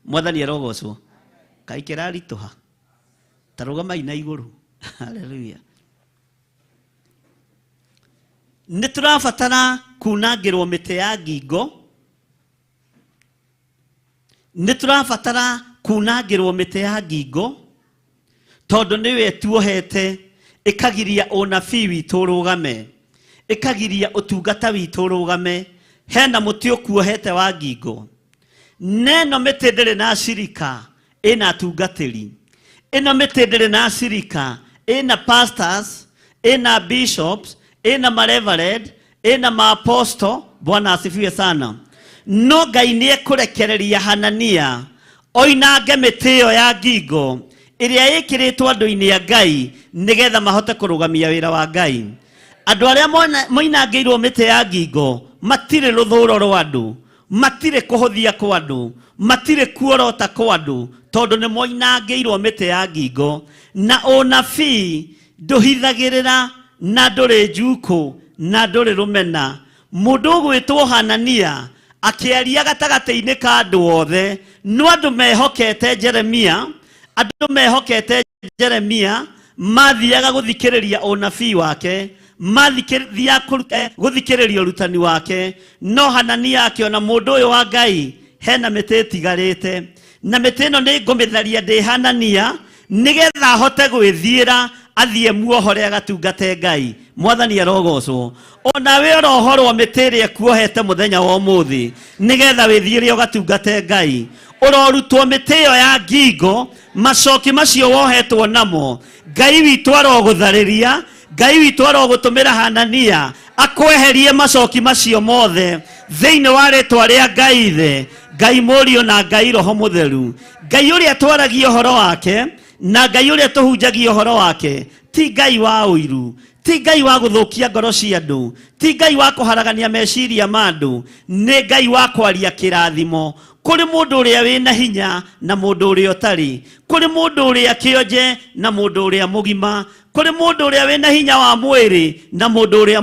Mwathani arogocwo. Kaĩ kĩraritũha ta rũgamai na igũrũ. Haleluya. Nĩ tũrabatara kunangĩrwo mĩtĩ ya ngingo, nĩ tũrabatara kunangĩrwo mĩtĩ ya ngingo tondũ nĩwe tuohete, ĩkagiria ũnabii witũ ũrũgame, ĩkagiria ũtungata witũ ũrũgame. Hena mũtĩ ũkuohete wa ngingo, neno mĩtĩ ndĩrĩ na cirika, ĩna atungatĩri. Ĩno mĩtĩ ndĩrĩ na cirika, ĩna pastors, ĩna bishops, ĩna mareverend, ĩna maaposto. Bwana asifiwe sana. No Ngai nĩ ekũrekereria Hanania oinange mĩtĩ ĩyo ya ngingo ĩrĩa ĩkĩrĩtwo andũ-inĩ a Ngai nĩgetha mahote kũrũgamia wĩra wa Ngai. Andũ arĩa moinangĩirwo mĩtĩ ya ngingo matirĩ rũthũro rwa andũ, matirĩ kũhũthia kwa andũ, matirĩ kuorota kwa andũ, tondũ nĩ moinangĩirwo mĩtĩ ya ngingo. Na ũnabii ndũhithagĩrĩra na ndũrĩ njukũ na ndũrĩ rũmena. Mũndũ ũgwĩtwo Hanania akĩaria gatagatĩ-inĩ ka andũ othe, no andũ mehokete Jeremia, andũ mehokete Jeremia mathiaga gũthikĩrĩria ũnabii wake, mathiaga gũthikĩrĩria ũrutani wake. No Hanania akĩona mũndũ ũyũ wa Ngai hena mĩtĩ ĩtigarĩte, na mĩtĩ ĩno nĩ ngũmĩtharia ndĩ Hanania nĩgetha ahote gwĩthiĩra athiĩ muohore agatungate Ngai. Mwathani arogocwo. Onawe ũrohorwo mĩtĩ ĩrĩa ĩkuohete mũthenya wa ũmũthĩ nĩgetha wĩthiĩre ũgatungate Ngai. Ũrorutwo mĩtĩ ĩyo ya ngingo, macoki macio wohetwo namo, Ngai witũ arogũtharĩria, Ngai witũ arogũtũmĩra Hanania akweherie macoki macio mothe thĩinĩ wa rĩtwa rĩa Ngai Ithe, Ngai Mũriũ na Ngai Roho Mũtheru. Ngai ũrĩa twaragia ũhoro wake na Ngai ũrĩa tũhunjagia ũhoro wake ti Ngai wa ũiru, ti Ngai wa gũthũkia ngoro cia andũ, ti Ngai wa kũharagania meciria ma andũ, nĩ Ngai wa kwaria kĩrathimo kũrĩ mũndũ ũrĩa wĩna hinya na mũndũ ũrĩa ũtarĩ, kũrĩ mũndũ ũrĩa kĩonje na mũndũ ũrĩa mũgima, kũrĩ mũndũ ũrĩa wĩna hinya wa mwĩrĩ na mũndũ ũrĩa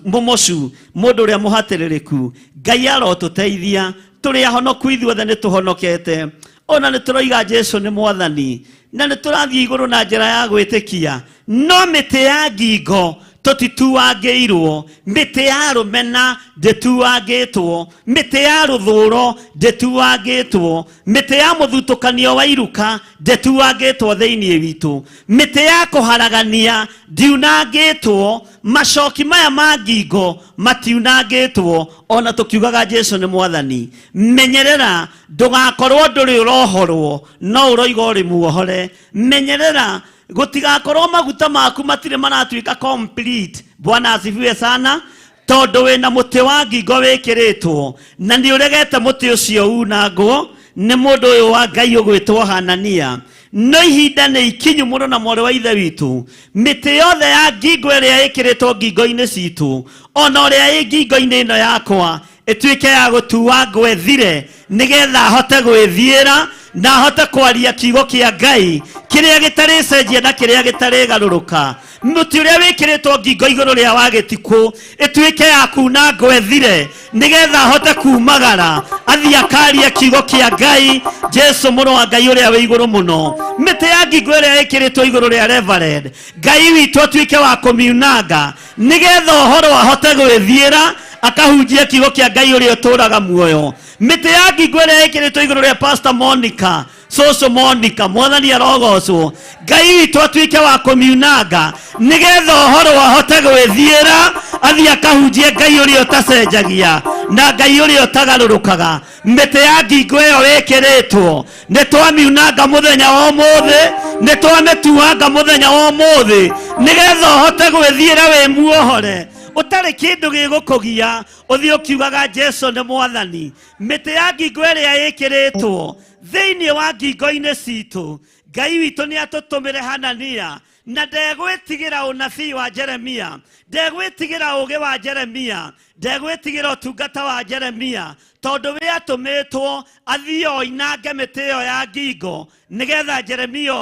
mũmocu, mũndũ ũrĩa mũhatĩrĩrĩku. Ngai arotũteithia, tũrĩ ahonoku ithuothe nĩ tũhonokete, ona nĩ tũroiga Jesu nĩ mwathani na nĩ tũrathiĩ igũrũ na njĩra ya gwĩtĩkia, no mĩtĩ ya ngingo tũtituangĩirwo, mĩtĩ ya rũmena ndĩtuangĩtwo, mĩtĩ ya rũthũro ndĩtuangĩtwo, mĩtĩ ya mũthutũkanio wa iruka ndĩtuangĩtwo thĩinĩ witũ, mĩtĩ ya kũharagania ndiunangĩtwo, macoki maya ma ngingo matiunangĩtwo, ona tũkiugaga Jesu nĩ mwathani. Menyerera ndũgakorwo ndũrĩ ũrohorwo no ũroiga ũrĩ muohore. Menyerera gũtigakorwo maguta maku matirĩ maratuĩka complete. Bwana asifiwe sana. Tondũ wĩna mũtĩ wa ngingo wĩkĩrĩtwo na nĩ ũregete mũtĩ ũcio unangwo nĩ mũndũ ũyũ wa Ngai ũgwĩtwo Hanania. No ihinda nĩ ikinyu mũno na mwarĩ wa Ithe witũ, mĩtĩ yothe ya ngingo ĩrĩa ĩkĩrĩtwo ngingo-inĩ citũ, ona ũrĩa ĩ ngingo-inĩ ĩno yakwa, ĩtuĩke ya gũtuangwo ĩthire, nĩgetha ahote gwĩthiĩra na ahote kwaria kiugo kĩa Ngai kĩrĩa gĩtarĩcenjia na kĩrĩa gĩtarĩgarũrũka. Mũtĩ ũrĩa wĩkĩrĩtwo ngingo igũrũ rĩa wagĩtikũ ĩtuĩke ya kunangwo ĩthire, nĩgetha ahote kumagara athiĩ akarie kiugo kĩa Ngai, Jesu mũrũ wa Ngai ũrĩa wĩ igũrũ mũno. Mĩtĩ ya ngingo ĩrĩa ĩkĩrĩtwo igũrũ rĩa Reverend, Ngai witũ atuĩke wa kũmiunanga, nĩgetha ũhoro ahote gwĩthiĩra akahunjia kiugo kĩa Ngai ũrĩa ũtũũraga muoyo. Mĩtĩ ya ngingo ĩrĩa ĩkĩrĩtwo igũrũ rĩa Pastor Monica, Cũcũ Monica, Mwathani arogocwo. Ngai witũ atuĩke wa kũmiunanga, nĩgetha ũhoro ahote gwĩthiĩra athiĩ akahunjie Ngai ũrĩa ũtacenjagia na Ngai ũrĩa ũtagarũrũkaga. Mĩtĩ ya ngingo ĩyo ĩkĩrĩtwo nĩ twamiunanga mũthenya wa ũmũthĩ, nĩ twamĩtuanga mũthenya wa ũmũthĩ, nĩgetha ũhote gwĩthiĩra wĩ muohore ũtarĩ kĩndũ gĩgũkũgia, ũthiĩ ũkiugaga Jesu nĩ Mwathani. Mĩtĩ ya ngingo ĩrĩa ĩkĩrĩtwo thĩinĩ wa ngingo-inĩ citũ, Ngai witũ nĩ atũtũmĩre Hanania, na ndegwĩtigĩra ũnabii wa Jeremia, ndegwĩtigĩra ũũgĩ wa Jeremia, ndegwĩtigĩra ũtungata wa Jeremia, tondũ we atũmĩtwo athiĩ oinange mĩtĩ ĩyo ya ngingo, nĩgetha Jeremia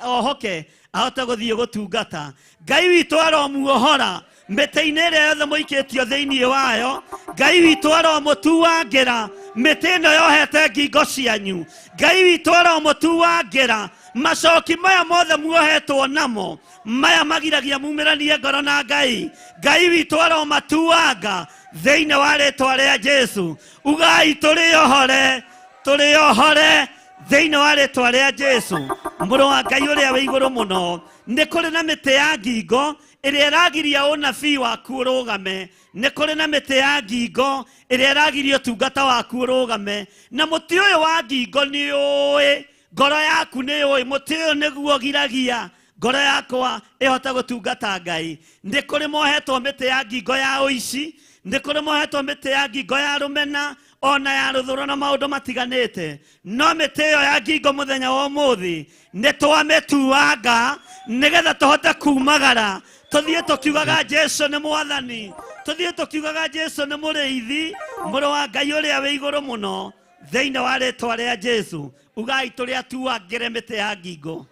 ohoke ahote gũthiĩ gũtungata. Ngai witũ aromuohora mĩtĩ-inĩ ĩrĩa yothe mũikĩtio thĩinĩ wayo. Ngai witũ aromũtuangĩra mĩtĩ ĩno yohete ngingo cianyu. Ngai witũ aromũtuangĩra macoki maya mothe muohetwo namo, maya magiragia mumĩranie ngoro na Ngai. Ngai witũ aromatuanga thĩinĩ wa rĩtwa rĩa Jesu. Ugai tũrĩ ohore, tũrĩ ohore thĩinĩ wa rĩtwa rĩa Jesu, mũrũ wa Ngai ũrĩa wĩ igũrũ mũno. Nĩ kũrĩ na mĩtĩ ya ngingo ĩrĩa ĩragiria ũnabii waku ũrũgame, nĩ kũrĩ na mĩtĩ ya ngingo ĩrĩa ĩragiria ũtungata waku ũrũgame. Na mũtĩ ũyũ wa ngingo nĩ ũĩ, ngoro yaku nĩ ũĩ, mũtĩ ũyũ nĩguo ũgiragia ngoro yakwa ĩhote gũtungata Ngai. Nĩ kũrĩ mohetwo mĩtĩ ya ngingo ya ũici, nĩ kũrĩ mohetwo mĩtĩ ya ngingo ya rũmena, ona ya rũthũro na maũndũ matiganĩte. No mĩtĩ ĩyo ya ngingo mũthenya wa ũmũthĩ nĩ twamĩtuanga, nĩgetha tũhote kumagara, tũthiĩ tũkiugaga Jesu nĩ Mwathani, tũthiĩ tũkiugaga Jesu nĩ mũrĩithi, mũrũ wa Ngai ũrĩa wĩ igũrũ mũno. Thĩinĩ wa rĩtwa rĩa Jesu, ugai tũrĩ atuangĩre mĩtĩ ya ngingo.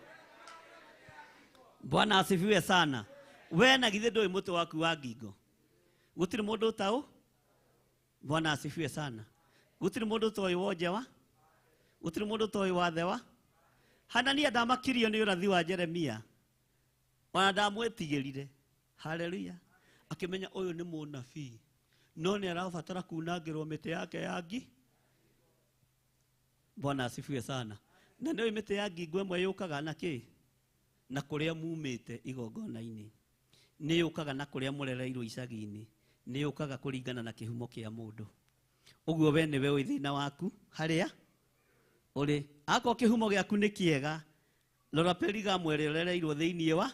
Bwana asifiwe sana. We na githĩ ndũĩ mũtĩ waku wa ngingo? Gũtirĩ mũndũ ũtaũ? Bwana asifiwe sana. Gũtirĩ mũndũ ũtoĩ wonjewa? Gũtirĩ mũndũ ũtoĩ wathewa? Hanania ndamakirio nĩ ũrathi wa Jeremia, ona ndamwĩtigĩrire. Haleluya. Akĩmenya ũyũ nĩ mũnabii, no nĩ arabatara kunangĩrwo mĩtĩ yake ya ngi. Bwana asifiwe sana. Na nĩũĩ mĩtĩ ya ngingo ĩmwe yũkaga na kĩ? Na kũrĩa mumĩte igongona-inĩ. Nĩ yũkaga na kũrĩa mũrereirwo icagi-inĩ. Nĩ yũkaga kũringana na kĩhumo kĩa mũndũ. Ũguo we nĩwe ũĩ thĩna waku harĩa ũrĩ. Akorwo kĩhumo gĩaku nĩ kĩega, rora Perigamu ĩrĩa ũrereirwo thĩinĩ wa.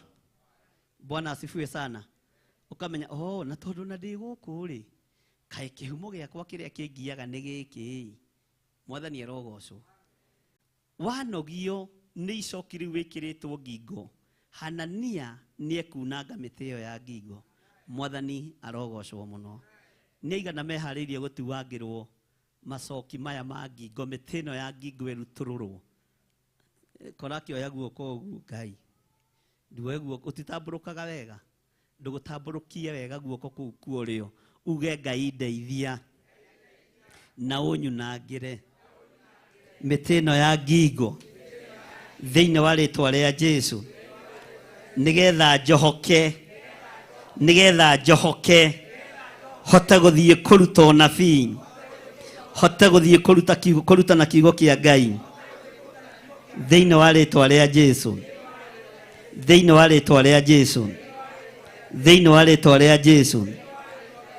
Bwana asifiwe sana. Ũkamenya, oh, na tondũ na ndĩ gũkũ rĩ, kaĩ kĩhumo gĩakwa kĩrĩa kĩngiaga nĩ gĩkĩ. Mwathani arogocwo. Wanogio nĩ icoki rĩu wĩkĩrĩtwo ngingo, Hanania nĩ ekunanga mĩtĩ ĩyo ya ngingo. Mwathani arogocwo mũno. Nĩ aigana meharĩirie gũtuangĩrwo macoki maya ma ngingo, mĩtĩ ĩno ya ngingo ĩrutũrũrwo. Kora akĩoya guoko ũguo, Ngai nduoe guoko, ũtitambũrũkaga wega, ndũgũtambũrũkie wega guoko kũu kuorĩo, uge Ngai ndeithia na ũnyunangĩre mĩtĩ ĩno ya ngingo thĩinĩ wa rĩtwa rĩa Jesu, nĩgetha njohoke, nĩgetha njohoke hote gũthiĩ kũruta ũnabii, hote gũthiĩ kũruta kiugo, kũruta na kiugo kĩa Ngai thĩinĩ wa rĩtwa rĩa Jesu, thĩinĩ wa rĩtwa rĩa Jesu, thĩinĩ wa rĩtwa rĩa Jesu.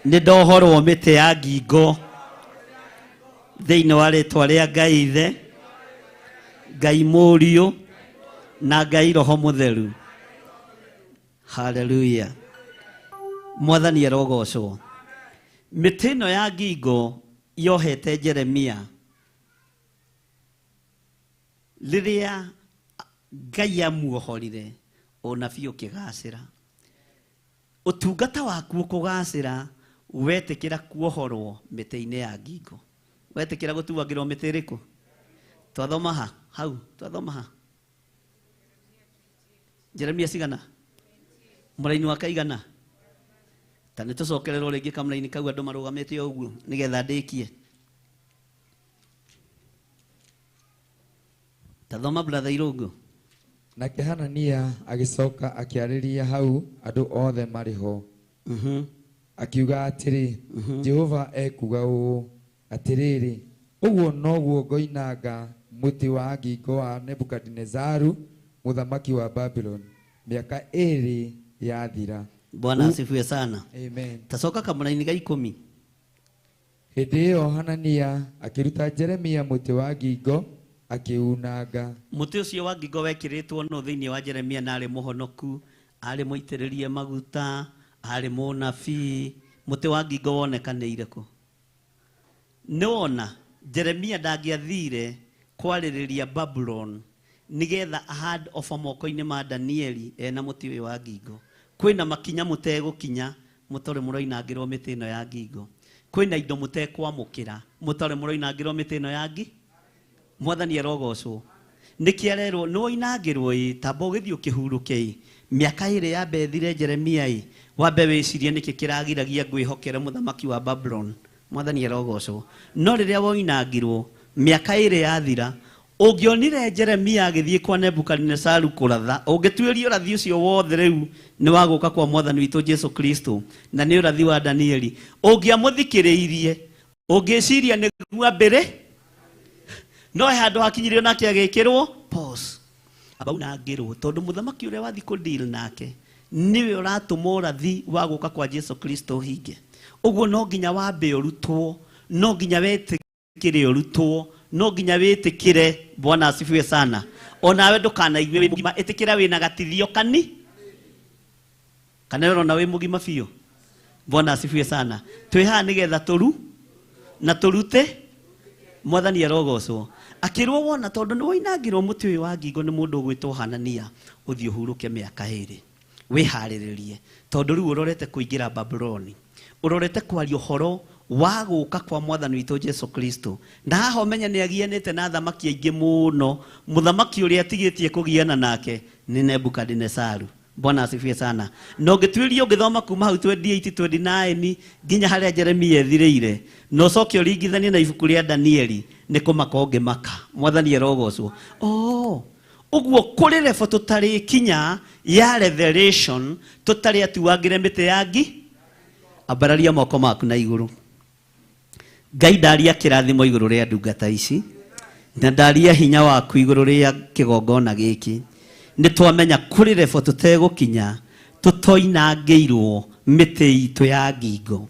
Nĩ ndohorwo mĩtĩ ya ngingo thĩinĩ wa rĩtwa rĩa Ngai Ithe, Ngai Mũriũ na Ngai Roho Mũtheru. Haleluya. Mwathani arogocwo. Mĩtĩ ĩno ya ngingo yohete Jeremia rĩrĩa Ngai amuohorire, ũnabii ũkĩgacĩra. Ũtungata waku ũkũgacĩra wetĩkĩra kuohorwo mĩtĩ-inĩ ya ngingo. Wetĩkĩra gũtuangĩrwo mĩtĩ ĩrĩkũ? Twathoma ha? Hau, twathoma ha? Jeremia cigana? Mũraini wa kaigana ta nĩ tũcokererwo rĩngĩ kamũraini kau andũ marũgamĩte ũguo nĩgetha ndĩkie. Ta thoma, brother Irũngũ. Nake Hanania agĩcoka akĩarĩria hau andũ othe marĩ ho, akiuga atĩrĩ, Jehova ekuuga ũũ, atĩrĩrĩ, ũguo noguo ngoinanga mũtĩ wa ngingo wa Nebukadinezaru mũthamaki wa Babuloni mĩaka 2 yathira. Bwana asifiwe sana. Amen. Tacoka kamũraini ga 10. Hĩndĩ ĩyo Hanania akĩruta Jeremia mũtĩ wa ngingo akĩunanga. Mũtĩ ũcio wa ngingo wekĩrĩtwo no thĩinĩ wa Jeremia, na arĩ mũhonoku, arĩ mũitĩrĩrie maguta, arĩ mũnabii. Mũtĩ wa ngingo wonekanĩire kũ? Nĩ wona Jeremia ndangĩathire kwarĩrĩria Babulon nĩgetha ahand over moko-inĩ ma Danieli ena mũtĩ ũyũ wa ngingo. Kwĩna makinya mũtegũkinya mũtarĩ mũroinangĩrwo mĩtĩ ĩno ya ngingo. Kwĩna indo mũtekwamũkĩra mũtarĩ mũroinangĩrwo mĩtĩ ĩno ya ngi. Mwathani arogocwo. Nĩkĩ arerwo nĩ woinangĩrwo ĩ tamba ũgĩthiĩ ũkĩhurũke ĩ mĩaka 2 yambe ĩthire Jeremia ĩ wambe wĩcirie nĩkĩ kĩragiragia ngwĩhokere mũthamaki wa Babulon. Mwathani arogocwo. No rĩrĩa woinangirwo mĩaka 2 yathira, ũngĩonire Jeremia agĩthiĩ kwa Nebukadinesaru kũratha, ũngĩtuĩria ũrathi ũcio wothe rĩu nĩ wa gũka kwa Mwathani witũ Jesu Kristo na nĩ ũrathi wa Danieli, ũngĩamũthikĩrĩirie ũngĩciria nĩguo ambĩrĩ, no he handũ hakinyirio nake agĩkĩrwo pause, abaunangĩrwo tondũ mũthamaki ũrĩa wathiĩ kũ deal nake nĩwe ũratũma ũrathi wa gũka kwa Jesu Kristo ũhinge. Ũguo no nginya wambe ũrutwo, no nginya wĩtĩkĩre ũrutwo, no nginya wĩtĩkĩre. Bwana asifiwe sana. Onawe ndũkanaigue wĩ mũgima, ĩtĩkĩra wĩna gatithio kani kana ũrona wĩ mũgima biũ. Bwana asifiwe sana. Twĩ haha nĩgetha tũru na tũrute. Mwathani arogocwo. Akĩrwo wona tondũ nĩ woinangĩrwo mũtĩ ũyũ wa ngingo nĩ mũndũ ũgwĩtwo Hanania, ũthiĩ ũhurũke mĩaka 2, wĩharĩrĩrie, tondũ rĩu ũrorete kũingĩra Babuloni, ũrorete kwaria ũhoro wa gũka kwa Mwathani witũ Jesu Kristo. Na haha ũmenye nĩ agianĩte na athamaki aingĩ mũno. Mũthamaki ũrĩa atigĩtie kũgiana nake nĩ Nebukadinesaru. Bwana asifiwe sana. Na ũngĩtuĩria ũngĩthoma kuma hau 28 29 nginya harĩa Jeremia ethirĩire, na ũcoke ũringithanie na ibuku rĩa Danieli, nĩ kũmaka ũngĩmaka. Mwathani arogocwo. Oh, ũguo kũrĩ level tũtarĩkinya ya revelation tũtarĩ atuangĩre mĩtĩ ya ngi. Ambararia moko maku na igũrũ. Ngai ndaria kĩrathimo igũrũ rĩa ndungata ici, na ndaria hinya waku igũrũ rĩa kĩgongona gĩkĩ. Nĩ twamenya kũrĩ level tũtegũkinya tũtoinangĩirwo mĩtĩ itũ ya ngingo.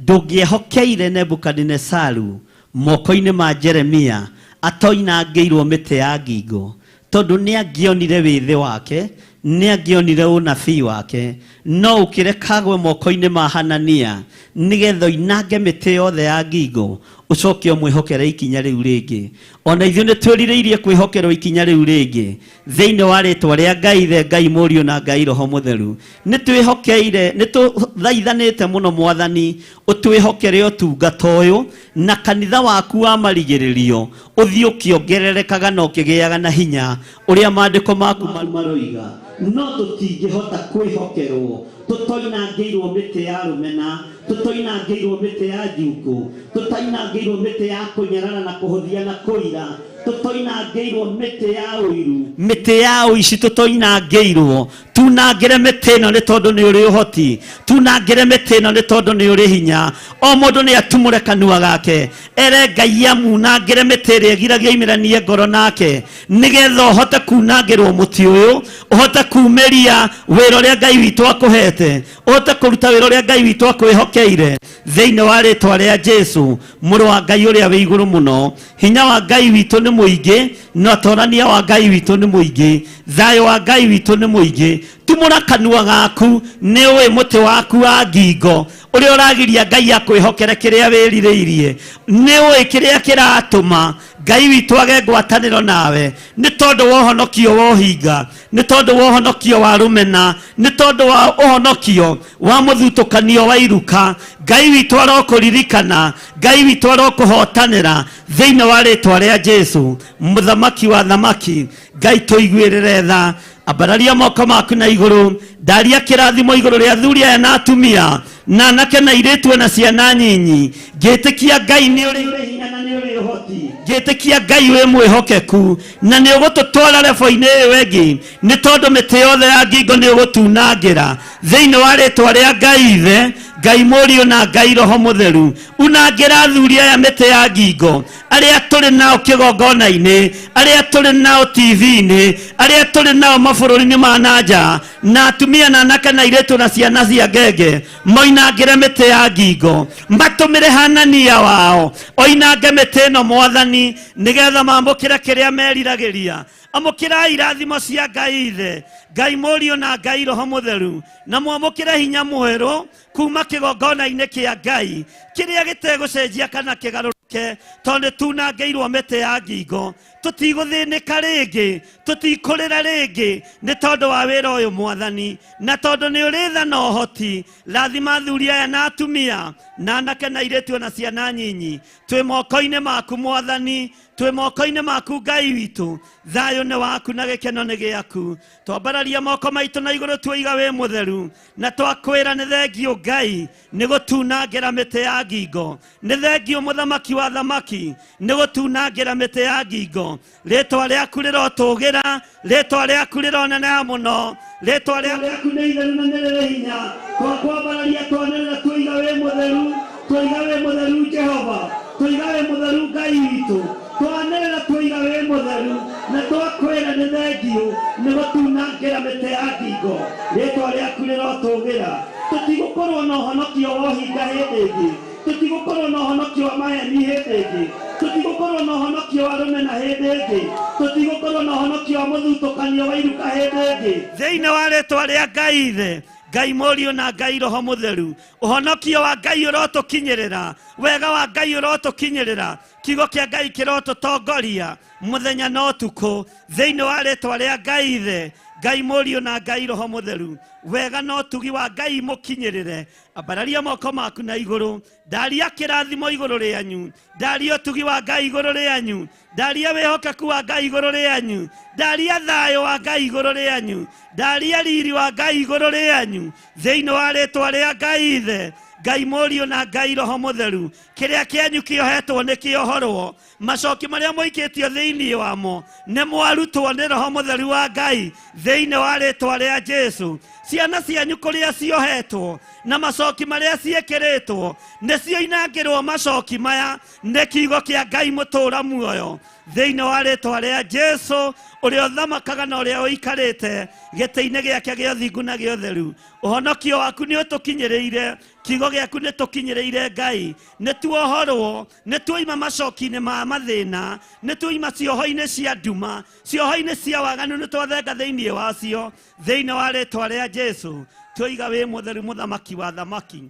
Ndũngĩehokeire Nebukadinesaru moko-inĩ ma Jeremia atoinangĩirwo mĩtĩ ya ngingo, tondũ nĩ angĩonire wĩthĩ wake, nĩ angĩonire ũnabii wake, no ũkĩrekagwe moko-inĩ ma Hanania nĩgetha oinange mĩtĩ yothe ya ngingo, ũcoke ũmwĩhokere ikinya rĩu rĩngĩ. Ona ithuĩ nĩ twĩrirĩirie kwĩhokerwo ikinya rĩu rĩngĩ thĩinĩ wa rĩtwa rĩa Ngai Ithe, Ngai Mũriũ na Ngai Roho Mũtheru. Nĩ twĩhokeire, nĩ tũthaithanĩte mũno Mwathani ũtwĩhokere ũtungata ũyũ na kanitha waku wa marigĩrĩrio ũthiĩ ũkĩongererekaga na ũkĩgĩaga na hinya ũrĩa maandĩko maku maroiga. No tũtingĩhota kwĩhokerwo tũtoinangĩirwo mĩtĩ ya rũmena, tũtoinangĩirwo mĩtĩ ya njukũ, tũtoinangĩirwo mĩtĩ ya kũnyarara na kũhũthia na kũira, tũtoinangĩirwo mĩtĩ ya ũiru, mĩtĩ ya ũici tũtoinangĩirwo. Tunangĩre mĩtĩ ĩno nĩ tondũ nĩ ũrĩ ũhoti, tunangĩre mĩtĩ ĩno nĩ tondũ nĩ ũrĩ hinya. O mũndũ nĩ atumũre kanua gake ere Ngai amunangĩre mĩtĩ ĩrĩa ĩgiragia imĩranie ngoro nake, nĩgetha ũhote kunangĩrwo mũtĩ ũyũ, ũhote kumĩria wĩra ũrĩa Ngai witũ akũhete, ũhote kũruta wĩra ũrĩa Ngai witũ akwĩhokeire thĩinĩ wa rĩtwa rĩa Jesu mũrũ wa Ngai ũrĩa wĩ igũrũ mũno. Hinya wa Ngai witũ nĩ mũingĩ, na ũtorania wa Ngai witũ nĩ mũingĩ, thayũ wa Ngai witũ nĩ mũingĩ. Tumũra kanua gaku, nĩ ũĩ mũtĩ waku wa ngingo ũrĩa ũragiria Ngai akwĩhokere kĩrĩa wĩrirĩirie, nĩ ũĩ kĩrĩa kĩratũma Ngai witũ age ngwatanĩro nawe, nĩ tondũ wa ũhonokio wa ũhinga, nĩ tondũ wa ũhonokio wa rũmena, nĩ tondũ wa ũhonokio wa mũthutũkanio wa iruka. Ngai witũ arokũririkana, Ngai witũ arokũhotanĩra thĩinĩ wa rĩtwa rĩa Jesu mũthamaki wa thamaki. Ngai tũiguĩrĩre tha. Ambararia moko maku na igũrũ, ndaria kĩrathimo igũrũ rĩa athuri aya na atumia na anake na airĩtu na ciana nyinyi. Ngĩtĩkia Ngai nĩ ũrĩ hinya na nĩ ũrĩ ũhoti, ngĩtĩkia Ngai wĩ mwĩhokeku na nĩ ũgũtũtwara rebo-inĩ ĩyo ĩngĩ, nĩ tondũ mĩtĩ yothe ya ngingo nĩ ũgũtunangĩra thĩinĩ wa rĩtwa rĩa Ngai Ithe, Ngai Mũriũ na Ngai Roho Mũtheru. Unangĩra athuri aya mĩtĩ ya ngingo, arĩa tũrĩ nao kĩgongona-inĩ, arĩa tũrĩ nao TV-inĩ, arĩa tũrĩ nao mabũrũri-inĩ ma na nja, na atumia na anake na airĩtu na ciana cia ngenge, moinangĩre mĩtĩ ya ngingo, matũmĩre Hanania wao oinange mĩtĩ ĩno Mwathani, nĩgetha maamũkĩre kĩrĩa meriragĩria. Amũkĩrai irathimo cia Ngai Ithe, Ngai Mũriũ na Ngai Roho Mũtheru, na mwamũkĩre hinya mwerũ kuma kĩgongona-inĩ kĩa Ngai kĩrĩa gĩtegũcenjia kana kĩgarũrũke, tondũ nĩ tunangĩirwo mĩtĩ ya ngingo. Tũtigũthĩnĩka rĩngĩ, tũtikũrĩra rĩngĩ, nĩ tondũ wa wĩra ũyũ Mwathani, na tondũ nĩ ũrĩ tha na ũhoti. Rathima athuri aya na atumia na anake na airĩtu na ciana nyinyi. Twĩ moko-inĩ maku Mwathani, twĩ moko-inĩ maku Ngai witũ. Thayũ nĩ waku na gĩkeno nĩ gĩaku. Twambararia moko maitũ na igũrũ tuoiga wĩ mũtheru, na twakwĩra nĩ thengiũ Ngai nĩ gũtunangĩra mĩtĩ ya ngingo, nĩ thengiũ mũthamaki wa thamaki nĩ gũtunangĩra mĩtĩ ya ngingo. Rĩtwa rĩaku rĩrotũgĩra, rĩtwa rĩaku rĩroneneha mũno, rĩtwa rĩaku nĩ itheru na nĩ rĩrĩ hinya. Twakwambararia twanĩrĩra tuoiga wĩ mũtheru, tuoiga wĩ mũtheru Jehova, tuoiga wĩ mũtheru Ngai witũ. Twanĩrĩra tuoiga wĩ mũtheru, na twakwĩra nĩ thengiũ nĩ gũtunangĩra mĩtĩ ya ngingo. Rĩtwa rĩaku rĩrotũgĩra. Tũtigũkorwo na ũhonokio wa ũhinga hĩndĩ ĩngĩ, tũtigũkorwo na ũhonokio wa maheni hĩndĩ ĩngĩ, tũtigũkorwo na ũhonokio wa rũmena hĩndĩ ĩngĩ, tũtigũkorwo na ũhonokio wa mũthutũkanio wa iruka hĩndĩ ĩngĩ. Thĩinĩ wa rĩtwa rĩa Ngai Ithe, Ngai Mũriũ na Ngai Roho Mũtheru, ũhonokio wa Ngai ũrotũkinyĩrĩra, wega wa Ngai ũrotũkinyĩrĩra, kiugo kĩa Ngai kĩrotũtongoria mũthenya na ũtukũ. Thĩinĩ wa rĩtwa rĩa Ngai Ithe, Ngai Mũriũ na Ngai Roho Mũtheru, wega na ũtugi wa Ngai mũkinyĩrĩre. Ambararia moko maku na igũrũ, ndaria kĩrathimo igũrũ rĩanyu, ndaria ũtugi wa Ngai igũrũ rĩanyu, ndaria wĩhokeku wa Ngai igũrũ rĩanyu, ndaria thayũ wa Ngai igũrũ rĩanyu, ndaria riri wa Ngai igũrũ rĩanyu. Thĩinĩ wa rĩtwa rĩa Ngai Ithe, Ngai Mũriũ na Ngai Roho Mũtheru, kĩrĩa kĩanyu kĩohetwo nĩ kĩohorwo, macoki marĩa mũikĩtio thĩinĩ wamo nĩ mwarutwo nĩ Roho Mũtheru wa Ngai. Thĩinĩ wa rĩtwa rĩa Jesu, ciana cianyu kũrĩa ciohetwo na macoki marĩa ciĩkĩrĩtwo nĩ cioinangĩrwo macoki maya nĩ kiugo kĩa Ngai mũtũũra muoyo. Thĩinĩ wa rĩtwa rĩa Jesu, ũrĩa ũthamakaga na ũrĩa ũikarĩte gĩtĩ-inĩ gĩake gĩa ũthingu na gĩa ũtheru, ũhonokio waku nĩ ũtũkinyĩrĩire, kiugo gĩaku nĩ tũkinyĩrĩire Ngai. Nĩ tuohorwo, nĩ tuoima macoki-inĩ ma mathĩna, nĩ tuoima cioho-inĩ cia nduma, cioho-inĩ cia waganu, nĩ twathenga thĩinĩ wacio. Thĩinĩ wa rĩtwa rĩa Jesu, tuoiga wĩ mũtheru, mũthamaki wa thamaki.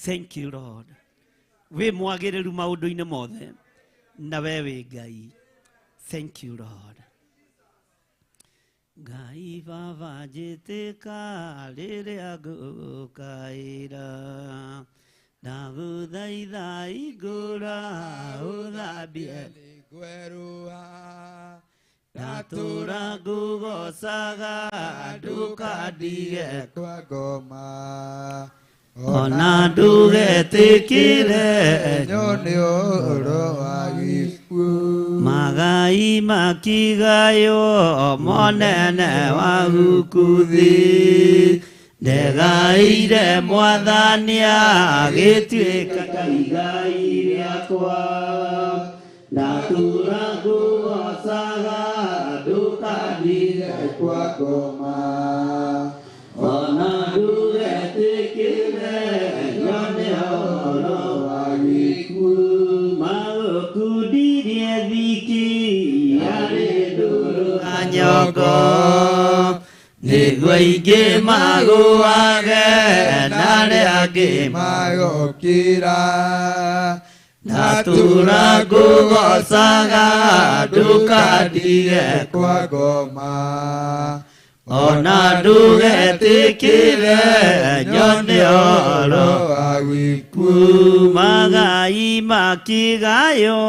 Thank you Lord. Wĩ mwagĩrĩru maũndũ-inĩ mothe, na we wĩ Ngai. Thank you Lord. Ngai Baba njĩtĩka rĩrĩa ngũkaĩra, ndagũthaitha ingũra ũthambie Ngwerũha, ndatũra ngũgocaga ndũkandige kwa ngoma, ona ndũgetĩkĩre nyone ũhoro wa gĩkuũ. Magai makigaywo monene wa gũkũ thĩ, ndegaire Mwathani agĩtuĩka igai rĩakwa, ndatũra ngũgocaga ndũkandige Kwa ngoma, ona ndũgetĩkĩre nyone ũhoro wa gĩkuũ. Magũkundirie thiki yarĩ ndũrũ na nyongo, nĩguo aingĩ magũage na arĩa angĩ Magokĩra, ndatũra ngũgocaga ndũkandige kwa ngoma, ona ndũgetĩkĩre nyone ũhoro wa gĩkuũ. Magai makigayo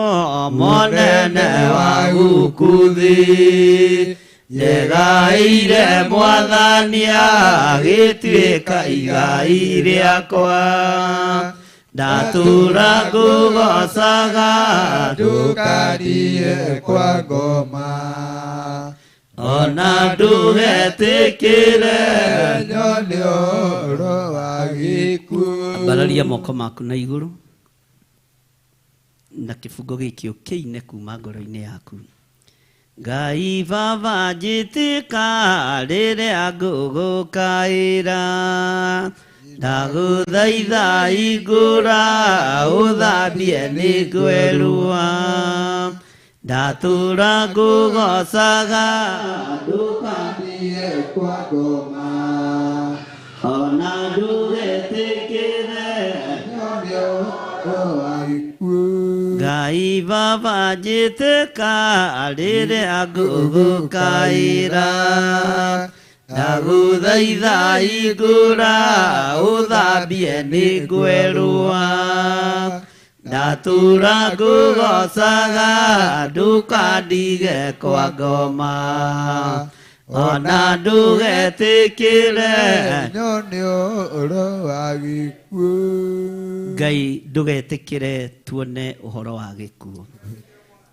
monene wa gũkũ thĩ, Ndegaire mwathani agĩtuĩka igai rĩakwa. Ndatũra ngũgocaga Ndũkariye kwa ngoma. Ona ndũgetĩkĩre Nyone ũhoro wa gĩkuũ. Ambararia moko maku na igũrũ na kĩbungo gĩkĩ ũkĩine kuma ngoro-inĩ yaku. Ngai baba njĩtĩka rĩrĩa ngũgũkaĩra, ndagũthaitha igũra ũthambie nĩ ngwerua. Ndatũra ngũgocaga Ndũkariye kwa ngoma. Ona ndũgetĩkĩre Nyone ũhoro wa gĩkuũ. Ngai baba njĩtĩka rĩrĩa ngũgũkaĩra, ndagũthaitha igũra ũthambie nĩ ngwerua. Ndatũra ngũgocaga ndũkandige kwa ngoma, ona ndũgetĩkĩre Nyone ũhoro wa gĩkuũ. Ngai ndũgetĩkĩre tuone ũhoro wa gĩkuũ,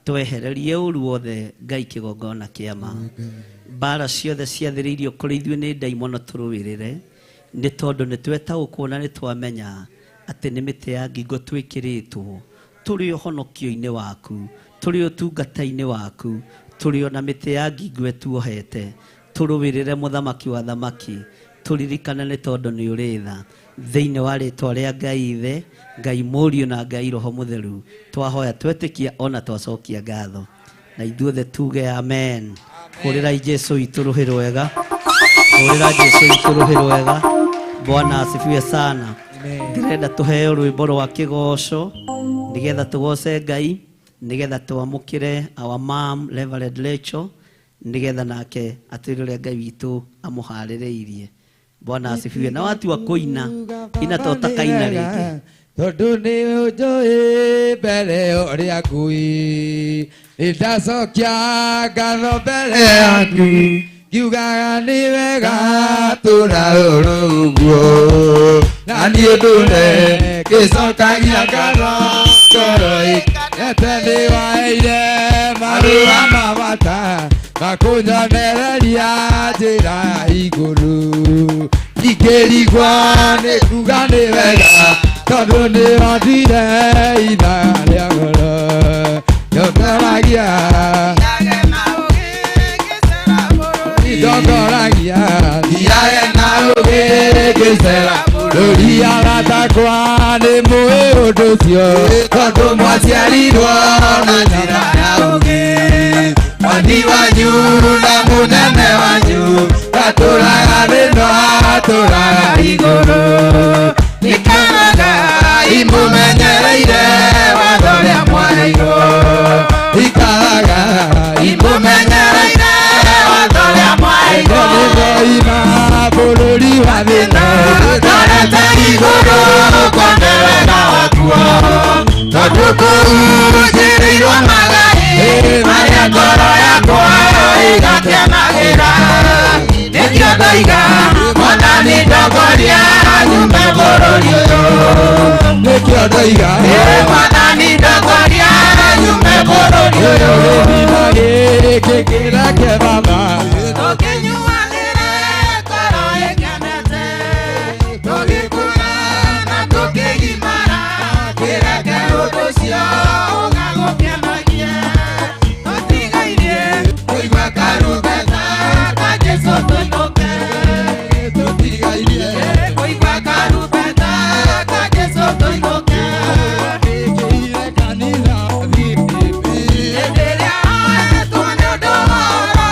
twehererie ũru wothe Ngai kĩgongona kĩa ma. Mbara ciothe ciathĩrĩirio kũrĩ ithuĩ nĩ ndaimono tũrũĩrĩre, nĩ tondũ nĩ twetaũkwo na nĩ twamenya atĩ nĩ mĩtĩ ya ngingo twĩkĩrĩtwo tũrĩ ũhonokio-inĩ waku, tũrĩ ũtungata-inĩ waku, tũrĩ ona mĩtĩ ya ngingo ĩtuohete. Tũrũĩrĩre mũthamaki wa thamaki, tũririkane nĩ tondũ nĩ ũrĩ tha. Thĩinĩ wa rĩtwa rĩa Ngai Ithe, Ngai Mũriũ na Ngai Roho Mũtheru, twahoya twetĩkia ona twacokia ngatho. Na ithuothe tuge amen. Hũrĩrai Jesũ witũ rũhĩ rwega. Hũrĩra Jesũ witũ rũhĩ rwega. Bwana asifiwe sana. Ndĩrenda tũheo rwĩmbo rwa kĩgoco nĩgetha tũgoce Ngai, nĩgetha twamũkĩre our mom Reverend Rachel, nĩgetha nake atwĩre ũrĩa Ngai witũ amũharĩrĩirie. Bwana asifiwe. Na watua kũina, ina to takaina rĩngĩ. Tondũ nĩ ũnjũĩ mbere ũrĩa ngui, nĩ ndacokia ngatho mbere yaku, ngiugaga nĩ wega tũra ũrũ ũguo. Na niĩ ndũre ngĩcokagia ngatho ngoro ĩkenete nĩ waheire marũa ma bata makũnyonereria njĩra ya igũrũ. Ingĩrigwo nĩ kuga nĩ wega tondũ nĩ wandire ithaa rĩa goro. Ndongoragia, ndongoragia, thiage na ũũgĩ ngĩcera bũrũri. Aratakwa nĩ mũĩ ũndũ ũcio tondũ mwaciarirwo na njĩra ya ũũgĩ. Mwathi wanyu na mũnene wanyu atũraga thĩ no atũraga igũrũ. Ikaraga imũmenyereire watho ũrĩa mwaheirwo. Ikaraga imũmenyereire watho ũrĩa mwaheirwo. Nĩndoima bũrũri wa thĩna ndorete igũrũ kuona wega wakuo. Tondũ kũu njĩrĩirwo magai marĩa ngoro yakwa ĩgakenagĩra. Nĩkĩo ndoiga Mwathani ndongoria nyume bũrũri ũyũ. Nĩkĩo ndoiga Mwathani ndongoria nyume bũrũri ũyũ. Gĩthima gĩkĩ kĩreke baba Tũkĩnyuanĩre ngoro ĩkenete, tũgĩkũra na tũkĩgimara, kĩreke ũndũ ũcio ũgagũkenagia. Tũtigairie kũigua karumbeta ka Jesũ tũinũke. Tũtigairie Kũigua karumbeta ka Jesũ tũinũke. Ĩkĩire kanitha VPP. Hĩndĩ ĩrĩa oetwo nĩ ũndũ wa ũhoro,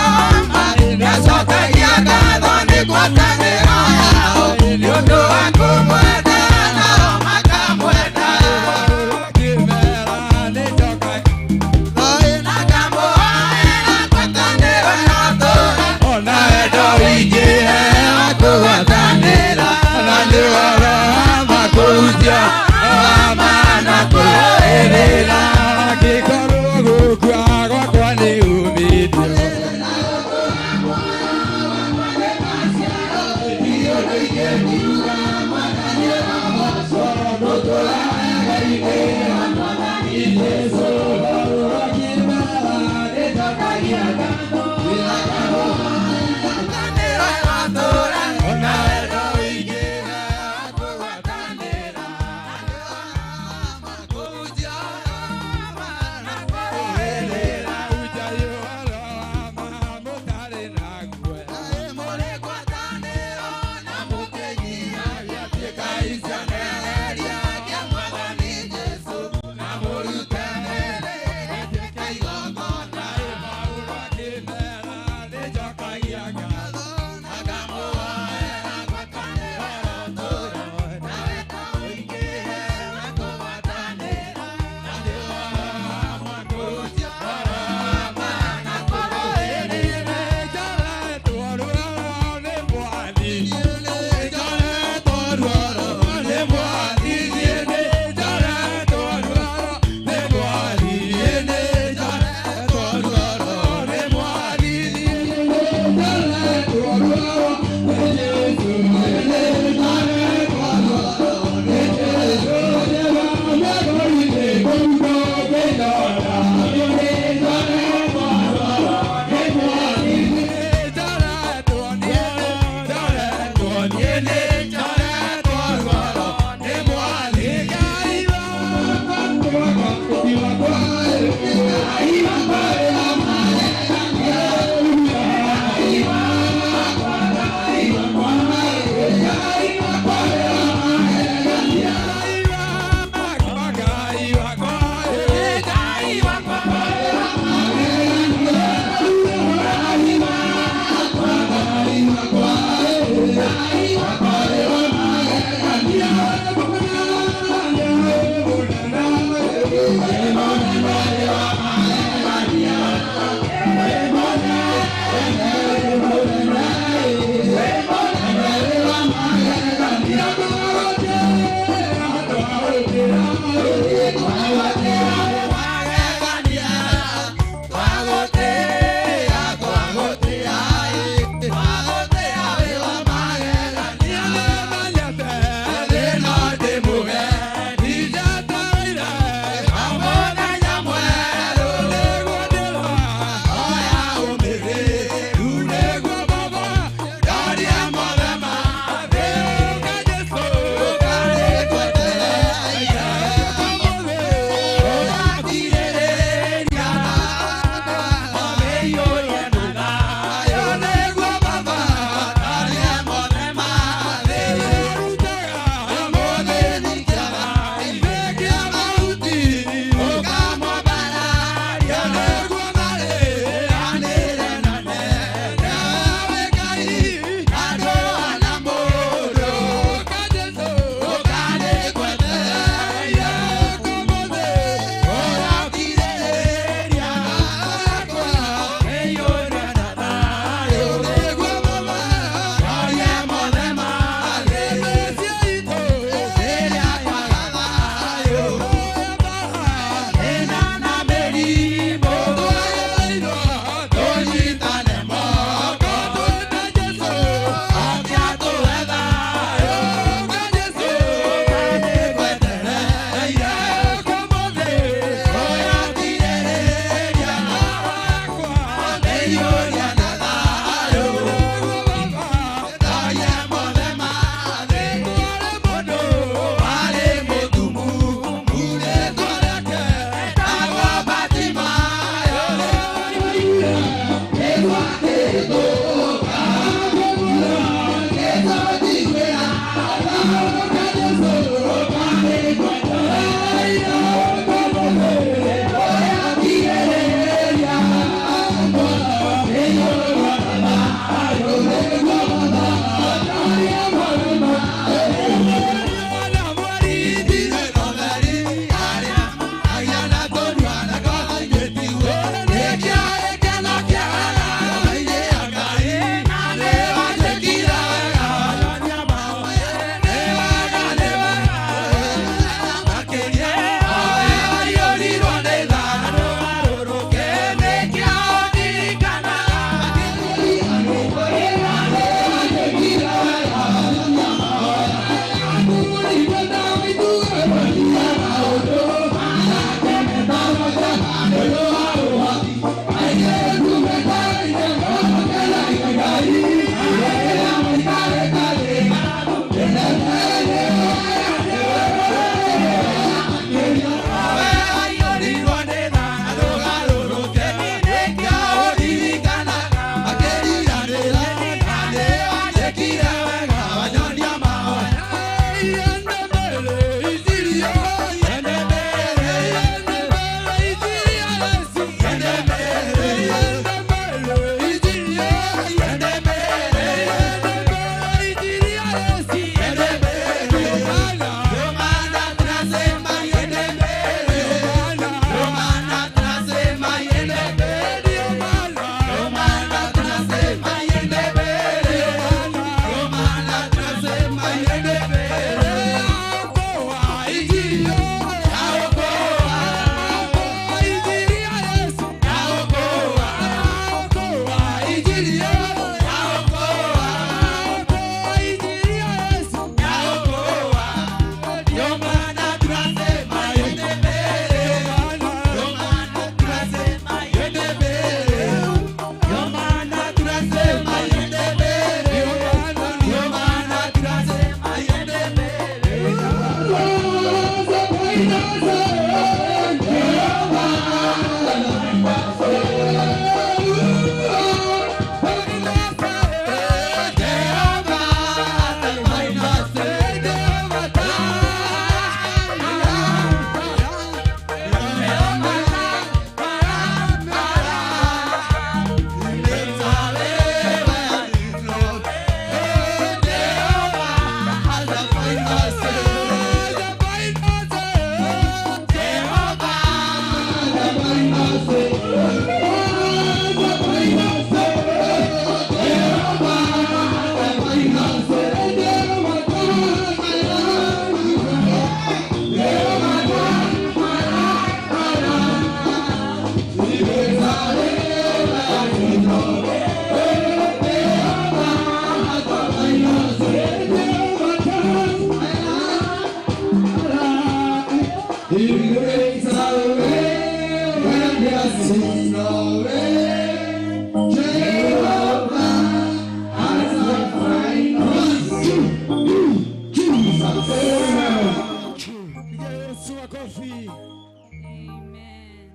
Amen.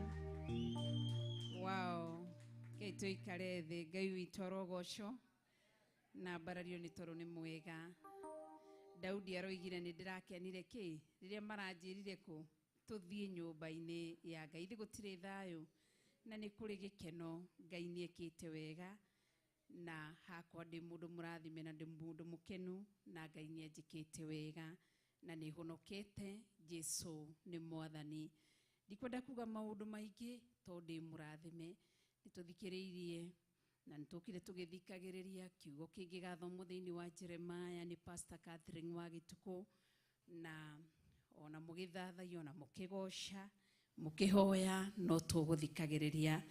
Wow. Ngai tuikare thi, Ngai witũ arogocwo na mbarario nĩ tondũ nĩ mwega. Daudi aroigire nĩ ndĩrakenire kĩ rĩrĩa maranjĩrire kũ tũthiĩ nyũmba-inĩ ya Ngai. Ithe gũtirĩ thayũ na nĩ kũrĩ gĩkeno. Ngai nĩ ekĩte wega na hakwa ndĩ mũndũ mũrathime na ndĩ mũndũ mũkenu na Ngai nĩ anjĩkĩte wega na nĩ honokete. Jesu nĩ mwathani. Ndikwenda kuga maũndũ maingĩ tondũ ndĩ mũrathime. Nĩ tũthikĩrĩirie na nĩ tũkire tũgĩthikagĩrĩria kiugo kĩngĩ gathomwo thĩinĩ wa Jeremiah nĩ Pastor Catherine wa Gĩtukũ, na ona mũgĩthathaiya ona mũkĩgoca mũkĩhoya no tũgũthikagĩrĩria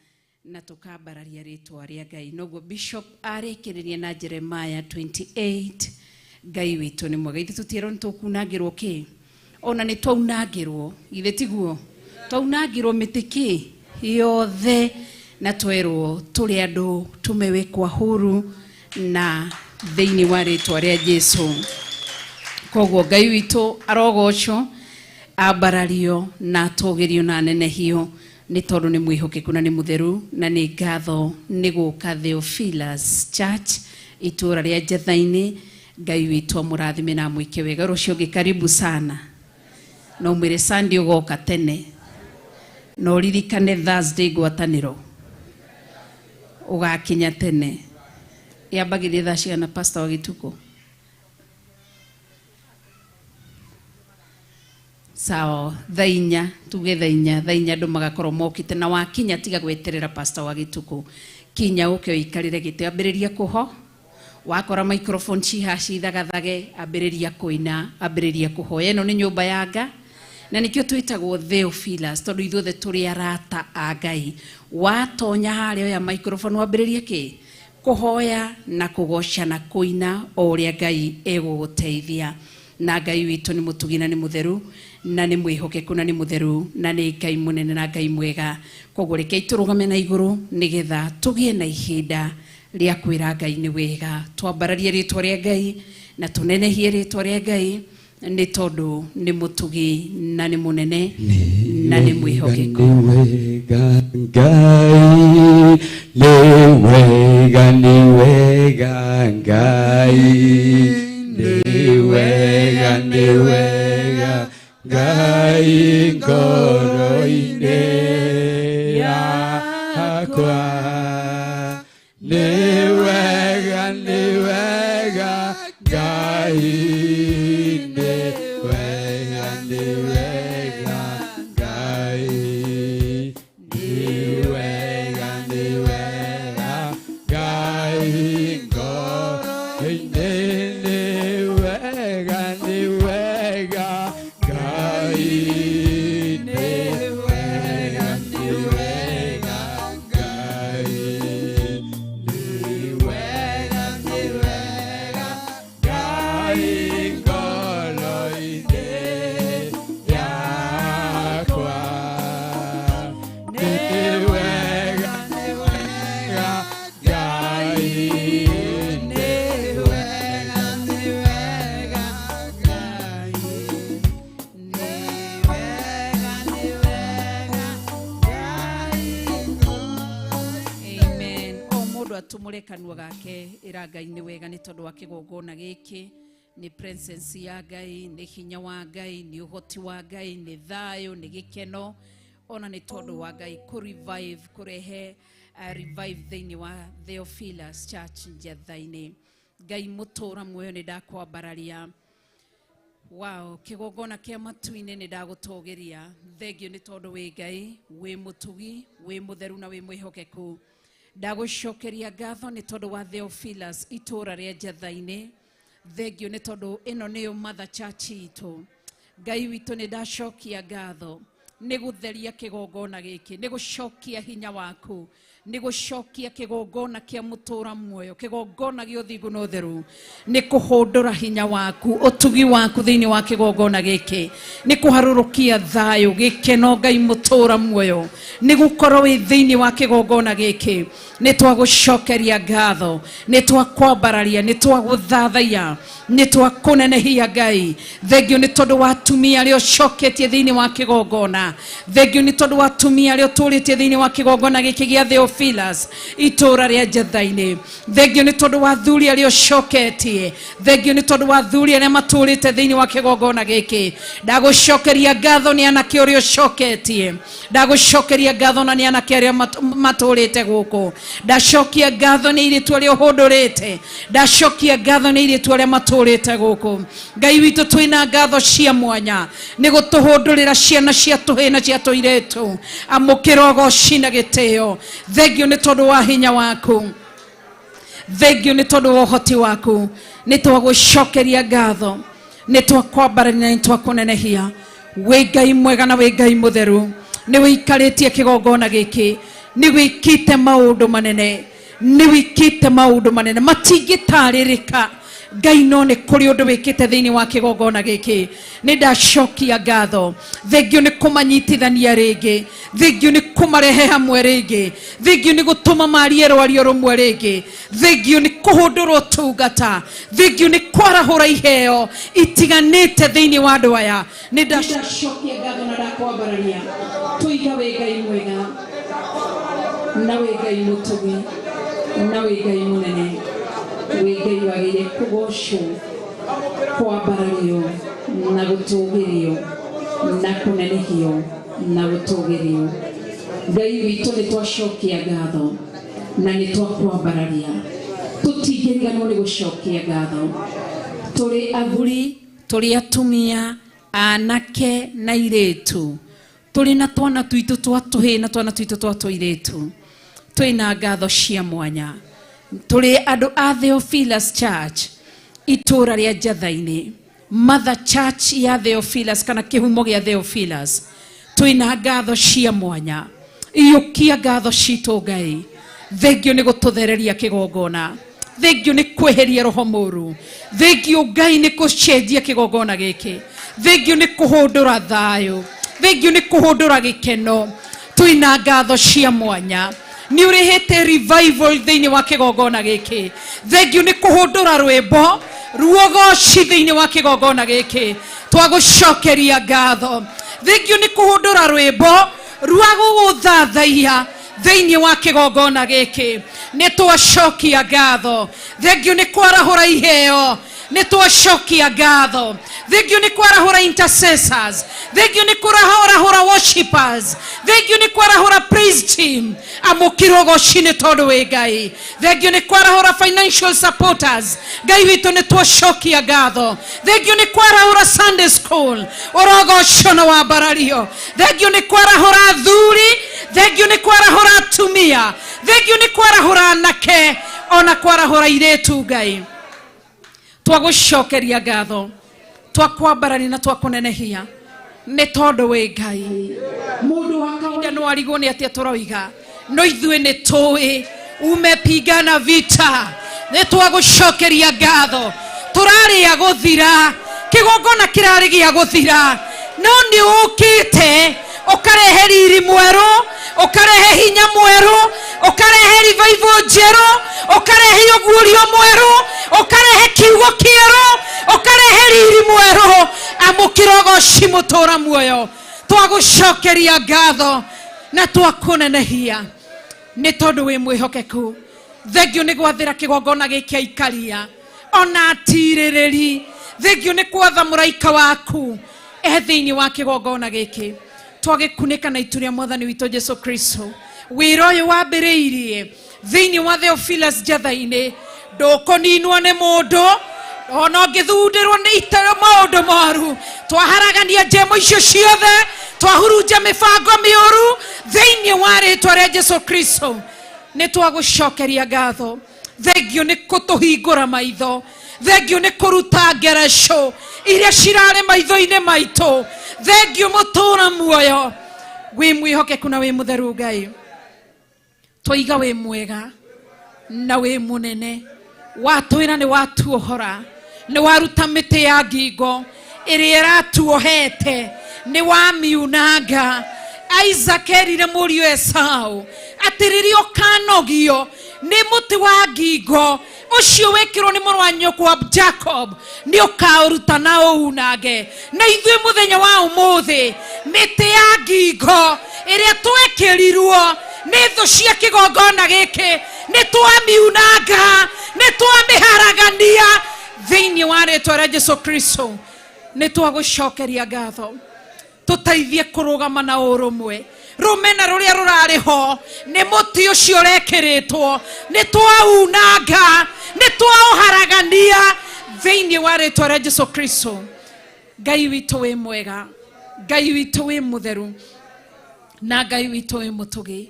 na tũkambararia rĩtwa rĩa Ngai. Noguo Bishop arĩkĩrĩria na Jeremiah 28. Ngai witũ nĩ mwega. Ithuĩ tũtierwo nĩ tũkunangĩrwo kĩ? Ona nĩ twaunangĩrwo, githĩ tiguo? Twaunangĩrwo mĩtĩ kĩ yothe na twerwo tũrĩ andũ tumewekwa huru na thĩinĩ wa rĩtwa rĩa Jesu. Koguo Ngai witũ arogocwo, ambarario na atũgĩrio na anenehio nĩ tondũ nĩ mwĩhokeku na nĩ mũtheru, na nĩ ngatho nĩ gũka Theophilus Church itũra rĩa Njatha-inĩ Ngai witũ amũrathime na amwĩke wega. Rũciũ ũngĩ karibu sana, na ũmwĩre Sunday ũgoka tene, na ũririkane Thursday ngwatanĩro ũgakinya tene. Yambagĩrĩria thaa cigana pastor wa Gĩtukũ? Sawa, thaa inya, tuge thaa inya andũ magakorwo mokĩte, na wakinya tiga gweterera pastor wa Gĩtukũ, kinya ũke ũikarĩre gĩtĩ, ambĩrĩria kũho, wakora microphone ciha cithagathage, ambĩrĩria kũina, ambĩrĩria kũhoya. Ĩno nĩ nyũmba ya Nga, na nĩkĩo twĩtagwo Theophilus, tondũ ithuothe tũrĩ arata a Ngai. Watonya harĩa oya microphone wambĩrĩrie kĩ? Kũhoya na kũgoca na kũina o ũrĩa Ngai egũgũteithia. Na Ngai witũ nĩ mũtugi na nĩ mũtheru na nĩ mwĩhokeku na nĩ mũtheru na nĩ Ngai mũnene na Ngai mwega. Koguo rekei tũrũgame na igũrũ nĩgetha tũgĩe na ihinda rĩa kwĩra Ngai nĩ wega, twambararie rĩtwa rĩa Ngai na tũnenehie rĩtwa rĩa Ngai, nĩ tondũ nĩ mũtugi na nĩ mũnene na nĩ mwĩhokeku. Nĩ wega Ngai, nĩ wega, nĩ wega Ngai, nĩ wega, nĩ wega Ngai ngoro-inĩ yakwa. Nĩ wega, nĩ wega Ngai, nĩ wega, nĩ wega Ngai, nĩ wega, nĩ wega Ngai ngoro-inĩ, nĩ wega, nĩ wega Ngai, nĩ wega, nĩ wega Ngai, nĩ wega, nĩ wega Ngai ngoro-inĩ yakwa. Nĩ wega, nĩ wega Ngai, nĩ wega, nĩ wega Ngai, nĩ wega, nĩ wega Ngai ngoro-inĩ. Amen. O mũndũ atumũre kanua gake ĩra Ngai nĩ wega, nĩ tondũ wa kĩgongona gĩkĩ, nĩ presence ya Ngai, nĩ hinya wa Ngai, nĩ ũhoti wa Ngai, nĩ thayũ, nĩ gĩkeno, ona nĩ tondũ wa Ngai kũ revive, kũrehe revive thĩinĩ wa Theophilus Church Njatha-inĩ. Ngai mũtũra muoyo nĩ ndakwambararia. Wow, kĩgongona kĩa matu-inĩ nĩ ndagũtũgĩria. Thengio nĩ tondũ wĩ Ngai, wĩ mũtugi, wĩ mũtheru na wĩ mwĩhokeku. Ndagũcokeria ngatho nĩ tondũ wa Theophilus itũra rĩa Njatha-inĩ. Thengio nĩ tondũ ĩno nĩyo Mother Church itũ. Ngai witũ nĩ ndacokia ngatho nĩ gũtheria kĩgongona gĩkĩ, nĩ gũcokia hinya waku, nĩ gũcokia kĩgongona kĩa mũtũra muoyo, kĩgongona gĩa ũthingu na ũtheru, nĩ kũhũndũra hinya waku, ũtugi waku thĩinĩ wa kĩgongona gĩkĩ, nĩ kũharũrũkia thayũ, gĩkeno Ngai mũtũra muoyo, nĩ gũkorwo wĩ thĩinĩ wa kĩgongona gĩkĩ. Nĩ twagũcokeria ngatho, nĩ twakwambararia, nĩ twagũthathaiya, nĩ twakũnenehia Ngai. Thengio nĩ tondũ wa atumia arĩa ũcoketie thĩinĩ wa kĩgongona. Thengio nĩ tondũ wa atumia arĩa ũtũrĩtie thĩinĩ wa kĩgongona gĩkĩ gĩa Theophilus itũra rĩa Njatha-inĩ. Thengio nĩ tondũ wa athuri arĩa ũcoketie. Thengio nĩ tondũ wa athuri arĩa matũrĩte thĩinĩ wa kĩgongona gĩkĩ. Ndagũcokeria ngatho nĩ anake ũrĩa ũcoketie. Ndagũcokeria ngatho na nĩ anake arĩa matũrĩte gũkũ. Ndacokia ngatho nĩ airĩtu arĩa ũhũndũrĩte. Ndacokia ngatho nĩ airĩtu arĩa matũrĩte gũkũ. Ngai witũ twĩna ngatho cia mwanya nĩ gũtũhũndũrĩra ciana cia tũhĩĩ na cia tũirĩtu. Amũkĩra ũgoci na gĩtĩo. Thengio nĩ tondũ wa hinya waku, thengio nĩ tondũ wa ũhoti waku. Nĩ twagũcokeria ngatho, nĩ twakwambararia na nĩ twakũnenehia. Wĩ Ngai mwega na wĩ Ngai mũtheru. Nĩ wĩikarĩtie kĩgongona gĩkĩ, nĩ wĩkĩte maũndũ manene, nĩ wĩkĩte maũndũ manene matingĩtarĩrĩka. Ngai no nĩ kũrĩ ũndũ wĩkĩte thĩinĩ wa kĩgongona gĩkĩ. Nĩ ndacokia ngatho. Thengio nĩ kũmanyitithania rĩngĩ, thengio nĩ kũmarehe hamwe rĩngĩ, thengio nĩ gũtũma marie rwario rũmwe rĩngĩ, thengio nĩ kũhũndũra ũtungata, thengio nĩ kwarahũra iheo itiganĩte thĩinĩ wa andũ aya. Nĩ ndacokia ngatho na ndakwambararia. Tũiga wĩ Ngai mwega na wĩ Ngai mũtugi na wĩ Ngai mũnene, wĩ Ngai wagĩrĩire kũgocwo. Kwambarario na gũtũgĩrio na kũnenehio na gũtũgĩrio. Ngai witũ, nĩ twacokia ngatho na nĩ twakwambararia. Tũtingĩriganĩrwo nĩ gũcokia ngatho. Tũrĩ athuri, tũrĩ atumia, anake na airĩtu, tũrĩ na twana twitũ twa tũhĩĩ na twana twitũ twa tũirĩtu, twĩna ngatho cia mwanya. Tũrĩ andũ a Theophilus Church, itũra rĩa Njatha-inĩ, Mother Church ya Theophilus kana kĩhumo gĩa Theophilus, twĩna ngatho cia mwanya. Iyũkia ngatho citũ Ngai. Thengio nĩ gũtũthereria kĩgongona, thengio nĩ kweheria roho mũru, thengio Ngai nĩ gũcenjia kĩgongona gĩkĩ, thengio nĩ kũhũndũra thayũ, thengio nĩ kũhũndũra gĩkeno. Twĩna ngatho cia mwanya nĩ ũrĩhĩte revival thĩinĩ wa kĩgongona gĩkĩ. Thengio nĩ kũhũndũra rwĩmbo ruogoci thĩinĩ wa kĩgongona gĩkĩ. Twagũcokeria ngatho. Thengio nĩ kũhũndũra rwĩmbo rwa gũgũthathaiya thĩinĩ wa kĩgongona gĩkĩ. Nĩ twacokia ngatho. Thengio nĩ kwarahũra iheo. Nĩ twacokia ngatho. Thengio nĩ kwarahũra intercessors. Thengio nĩ kwarahũra worshipers. Thengio nĩ kwarahũra praise team. Amũkĩra ũgoci nĩ tondũ wĩ Ngai. Thengio nĩ kwarahũra financial supporters. Ngai witũ, nĩ twacokia ngatho. Thengio nĩ kwarahũra Sunday school. Ũrogocwo na wambarario. Thengio nĩ kwarahũra athuri. Thengio nĩ kwarahũra atumia. Thengio nĩ kwarahũra anake ona kwarahũra airĩtu. Ngai, twagũcokeria ngatho, twakwambarania na twakũnenehia nĩ tondũ wĩ Ngai. Mũndũ wa kawaida no arigwo nĩ atĩa tũroiga, no ithuĩ nĩ tũĩ umepigana vita. Nĩ twagũcokeria ngatho. Tũrarĩa gũthira, kĩgongona kĩrarĩ gĩa gũthira, no nĩ ũkĩte ũkarehe riri mwerũ, ũkarehe hinya mwerũ, ũkarehe revival njerũ, ũkarehe ũguũrio mwerũ, ũkarehe kiugo kĩerũ, ũkarehe riri mwerũ. Amũkĩra ũgoci, mũtũra muoyo. Twagũcokeria ngatho na twakũnenehia nĩ tondũ wĩ mwĩhokeku. Thengio nĩ gwathĩra kĩgongona gĩkĩ aikaria ona atirĩrĩri. Thengio nĩ kwatha mũraika waku e thĩinĩ wa kĩgongona gĩkĩ. Twagĩkunĩka na itu rĩa Mwathani witũ Jesu Kristo. Wĩra ũyũ wambĩrĩirie thĩinĩ wa Theophilus Njatha-inĩ ndũkũninwo nĩ mũndũ ona ũngĩthundĩrwo nĩ ita maũndũ moru. Twaharagania njemo icio ciothe, twahurunja mĩbango mĩũru thĩinĩ wa rĩtwa rĩa Jesu Kristo. Nĩ twagũcokeria ngatho. Thengio nĩ kũtũhingũra maitho. Thengio nĩ kũruta ngereco iria cirarĩ maitho-inĩ maitũ. Thengio, mũtũra muoyo. Wĩ mwĩhokeku na wĩ mũtheru. Ngai, twaiga wĩ mwega na wĩ mũnene. Watwĩra nĩ watuohora, nĩ waruta mĩtĩ ya ngingo ĩrĩa ĩratuohete, nĩ wamiunanga. Isaac erire mũriũ Esau atĩ rĩrĩa ũkanogio nĩ mũtĩ wa ngingo ũcio wĩkĩrwo nĩ mũrũ wa nyũkwa Jacob, nĩ ũkaũruta na ũunange. Na ithuĩ mũthenya wa ũmũthĩ, mĩtĩ ya ngingo ĩrĩa twekĩrirwo nĩ thũ cia kĩgongona gĩkĩ nĩ twamiunanga, nĩ twamĩharagania thĩinĩ wa rĩtwa rĩa Jesu Kristo. Nĩ twagũcokeria ngatho. Tũteithie kũrũgama na ũrũmwe. Rũmena rũrĩa rũrarĩ ho nĩ mũtĩ ũcio ũrekĩrĩtwo nĩ twaunanga, nĩ twaũharagania thĩinĩ wa rĩtwa rĩa Jesu Kristo. Ngai witũ wĩ mwega, Ngai witũ wĩ mũtheru, na Ngai witũ wĩ mũtũgĩ.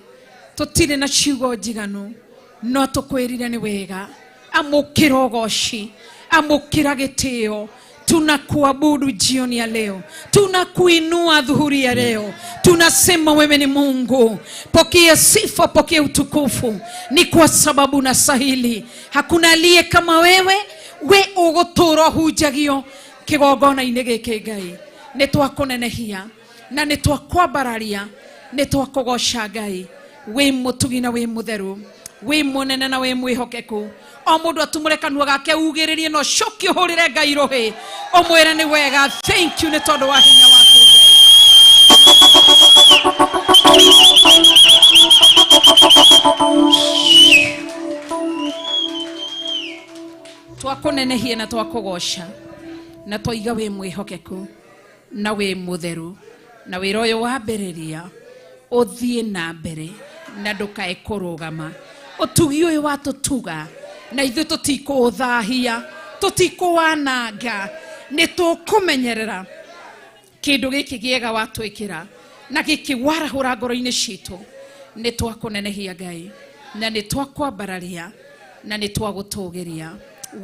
Tũtirĩ na ciugo njiganu, no tũkwĩrire nĩ wega. Amũkĩra ũgoci, amũkĩra gĩtĩo. Tunakuabudu jioni ya leo, tunakuinua dhuhuri ya leo, tunasema wewe ni Mungu. Pokea sifa, pokea utukufu, ni kwa sababu unastahili. Hakuna aliye kama wewe. We ũgũtũũra ũhunjagio kĩgongona-inĩ gĩkĩ. Ngai, nĩ twakũnenehia na nĩ twakwambararia, nĩ twakũgoca. Ngai wĩ mũtugi na wĩ mũtheru, wĩ mũnene na wĩ mwĩhokeku. O mũndũ atumũre kanua gake, ugĩrĩrie na ũcokie ũhũrĩre Ngai rũhĩ, ũmwĩre nĩ wega. Thank you nĩ tondũ wa hinya waku, Ngai. Twakũnenehia na twakũgoca. Na twaiga wĩ mwĩhokeku na wĩ mũtheru, na wĩra ũyũ wambĩrĩria ũthiĩ na mbere na ndũkae kũrũgama. Ũtugi ũyũ watũtuga na ithuĩ tũtikũũthahia, tũtikũwananga, nĩ tũkũmenyerera kĩndũ gĩkĩ gĩega watwĩkĩra na gĩkĩ warahũra ngoro-inĩ citũ. Nĩ twakũnenehia Ngai, na nĩ twakwambararia, na nĩ twagũtũgĩria.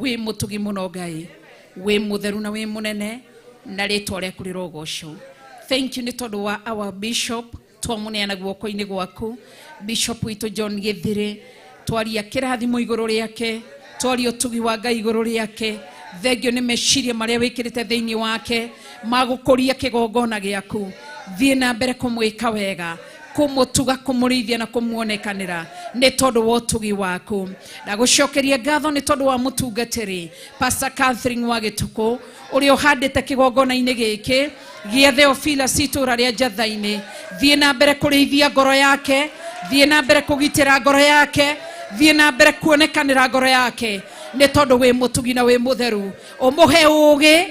Wĩ mũtugi mũno Ngai, wĩ mũtheru na wĩ mũnene, na rĩtwa rĩaku rĩrogocwo. Thank you nĩ tondũ wa our bishop, twamũneana guoko-inĩ gwaku. Bishop witũ John Gĩthĩrĩ, twaria kĩrathimo igũrũ rĩake, twaria ũtugi wa Ngai igũrũ rĩake. Thengio nĩ meciria marĩa wĩkĩrĩte thĩinĩ wake ma gũkũria kĩgongona gĩaku. Thiĩ na mbere kũmwĩka wega, kũmũtuga, kũmũrĩithia na kũmuonekanĩra nĩ tondũ wa ũtugi waku. Na gũcokeria ngatho nĩ tondũ wa mũtungatĩri Pastor Catherine wa Gĩtukũ, ũrĩa ũhandĩte kĩgongona-inĩ gĩkĩ gĩa Theophilus itũũra rĩa Njatha-inĩ. Thiĩ na mbere kũrĩithia ngoro yake, thiĩ na mbere kũgitĩra ngoro yake, thiĩ na mbere kuonekanĩra ngoro yake, nĩ tondũ wĩ mũtugi na wĩ mũtheru. Ũmũhe ũũgĩ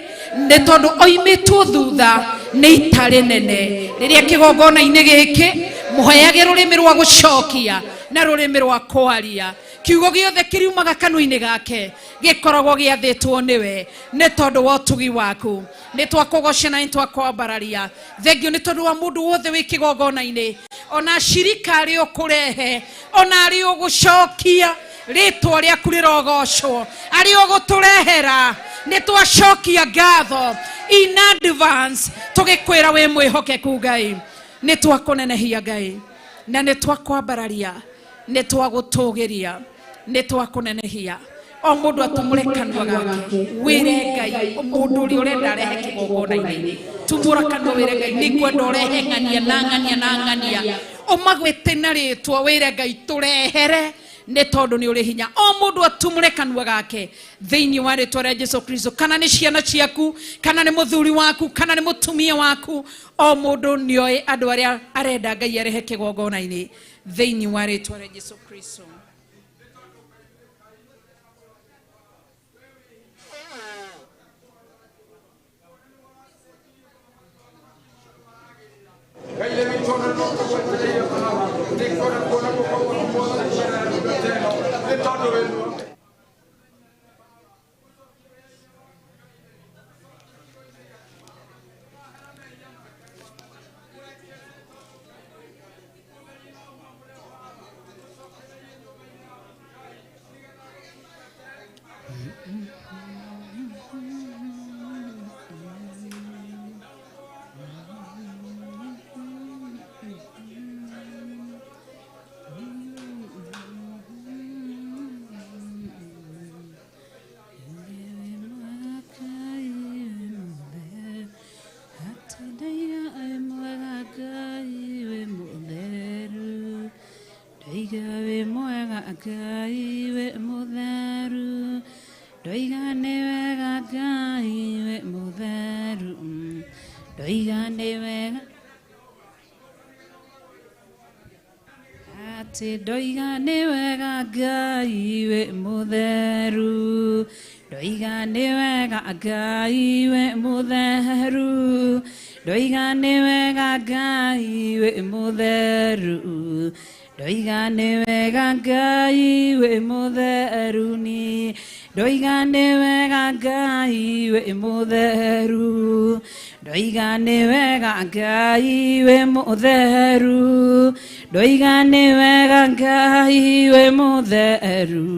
nĩ tondũ oimĩtwo thutha nĩ ita rĩnene. Rĩrĩa kĩgongona-inĩ gĩkĩ mũheage rũrĩmĩ rwa gũcokia na rũrĩmĩ rwa kwaria. Kiugo gĩothe kĩriumaga kanua-inĩ gake gĩkoragwo gĩathĩtwo nĩwe nĩ tondũ wa ũtugi waku. Nĩ twakũgoca na nĩ twakwambararia. Thengio nĩ tondũ wa mũndũ wothe wĩ kĩgongona-inĩ, ona acirika arĩa ũkũrehe, ona arĩa ũgũcokia, rĩtwa rĩaku rĩrogocwo. Arĩa ũgũtũrehera, nĩ twacokia ngatho in advance, tũgĩkwĩra wĩ mwĩhokeku Ngai. Nĩ twakũnenehia Ngai, na nĩ twakwambararia, nĩ twagũtũgĩria, nĩ twakũnenehia. O mũndũ atumũre kanua gake, wĩre Ngai mũndũ ũrĩa ũrenda arehe kĩgongona-inĩ. Tumũra kanua wĩre Ngai, nĩ ngwenda ũrehe ng'ania na ng'ania na ng'ania, ũmagwĩte na rĩtwa, wĩre Ngai tũrehere, nĩ tondũ nĩ ũrĩ hinya. O mũndũ atumũre kanua gake thĩinĩ wa rĩtwa rĩa Jesu Kristo, kana nĩ ciana ciaku, kana nĩ mũthuri waku, kana nĩ mũtumia waku, o mũndũ nĩoĩ andũ arĩa arenda Ngai arehe kĩgongona-inĩ thĩinĩ wa rĩtwa rĩa Jesu Kristo. Ndoiga nĩ wega Ngai wĩ mũtheru, ndoiga nĩ wega Ngai wĩ mũtheru, ndoiga nĩ wega Ngai wĩ mũtheru, ndoiga nĩ wega Ngai wĩ mũtheru, ni ndoiga nĩ wega Ngai wĩ mũtheru, ndoiga nĩ wega Ngai wĩ mũtheru, ndoiga nĩ wega Ngai wĩ mũtheru,